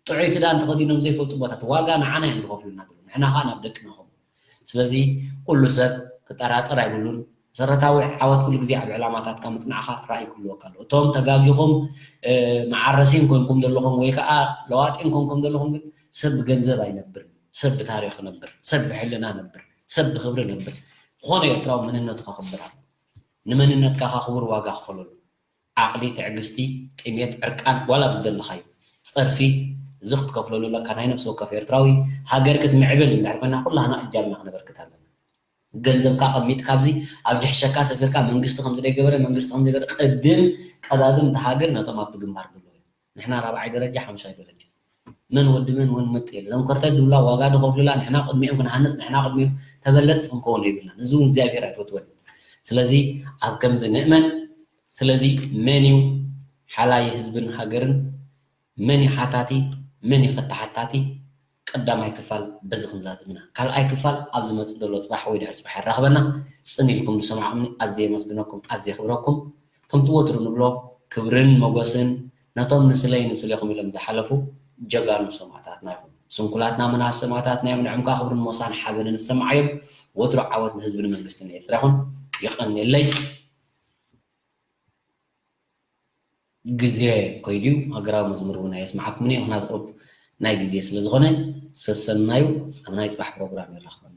ጥዑይ ክዳን ተኸዲኖም ዘይፈልጡ ኣቦታት ዋጋ ንዓና እዮም ዝኸፍሉና ዘለዉ ንሕና ከዓ ናብ ደቅና ኸም ስለዚ ኩሉ ሰብ ክጠራጠር ኣይብሉን መሰረታዊ ዓወት ኩሉ ግዜ ኣብ ዕላማታትካ ምፅናዕኻ ራእይ ክህልወካ ኣለዎ እቶም ተጋጊኹም መዓረሲን ኮንኩም ዘለኹም ወይ ከዓ ለዋጢን ኮንኩም ዘለኹም ግን ሰብ ብገንዘብ ኣይነብርን ሰብ ብታሪኽ ነብር ሰብ ብሕልና ነብር ሰብ ብኽብሪ ነብር ዝኾነ ኤርትራዊ መንነቱ ከኽብር ኣሎ ንመንነትካ ከኽብር ዋጋ ክፈለሉ ዓቕሊ ትዕግስቲ ጥሜት ዕርቃን ዋላ ብዝደለኻዮ ፀርፊ እዚ ክትከፍለሉ ኣለካ ናይ ነብሲ ወከፍ ኤርትራዊ ሃገር ክትምዕብል እንድሕር ኮይና ኩላህና እጃምና ክነበርክት ኣለና ገንዘብካ ኣቐሚጥካ ኣብዚ ኣብ ድሕሸካ ሰፊርካ መንግስቲ ከምዚ ዘይገበረ መንግስቲ ከምዚ ዘይገበረ ቅድም ቀዳድም እቲ ሃገር ነቶም ኣብቲ ግንባር ዘለዉ እዮም ንሕና ራብዓይ ደረጃ ሓምሻይ ደረጃ መን ወዲ መን ወን መጥ የለ እዞም ከርተት ዝብላ ዋጋ ዝኸፍሉላ ንሕና ቅድሚኦም ክንሃንፅ ንሕና ቅድሚኦም ተበለፅቲ ክንከውን የብልናን እዚ እውን እግዚኣብሔር ኣይፈትወን ስለዚ ኣብ ከምዚ ንእመን ስለዚ መን እዩ ሓላይ ህዝብን ሃገርን መን እዩ ሓታቲ መን እዩ ከተሓታቲ ቀዳማይ ክፋል በዚ ክንዛዝም ኢና ካልኣይ ክፋል ኣብ ዝመፅእ ዘሎ ፅባሕ ወይ ድሕሪ ፅባሕ የራኽበና ፅን ኢልኩም ዝሰማዕኩምኒ ኣዝየ የመስግነኩም ኣዝየ የኽብረኩም ከምቲ ወትሩ ንብሎ ክብርን ሞገስን ነቶም ንስለይ ንስሌኹም ኢሎም ዝሓለፉ ጀጋኑ ሰማእታትና ይኹኑ ስንኩላትና መናስ ሰማእታትና እዮም ንዕምካ ክብርን ሞሳን ሓበንን ዝሰምዓዮም ወትሩ ዓወት ንህዝብን መንግስትን ኤርትራ ይኹን የቐንየለይ ግዜ ኮይዱ ሃገራዊ መዝሙር እውን ኣየስምዓኩምን እየ ምክንያቱ ቁሩብ ናይ ግዜ ስለ ዝኾነ ሰሰናዩ ኣብ ናይ ፅባሕ ፕሮግራም የራኽበና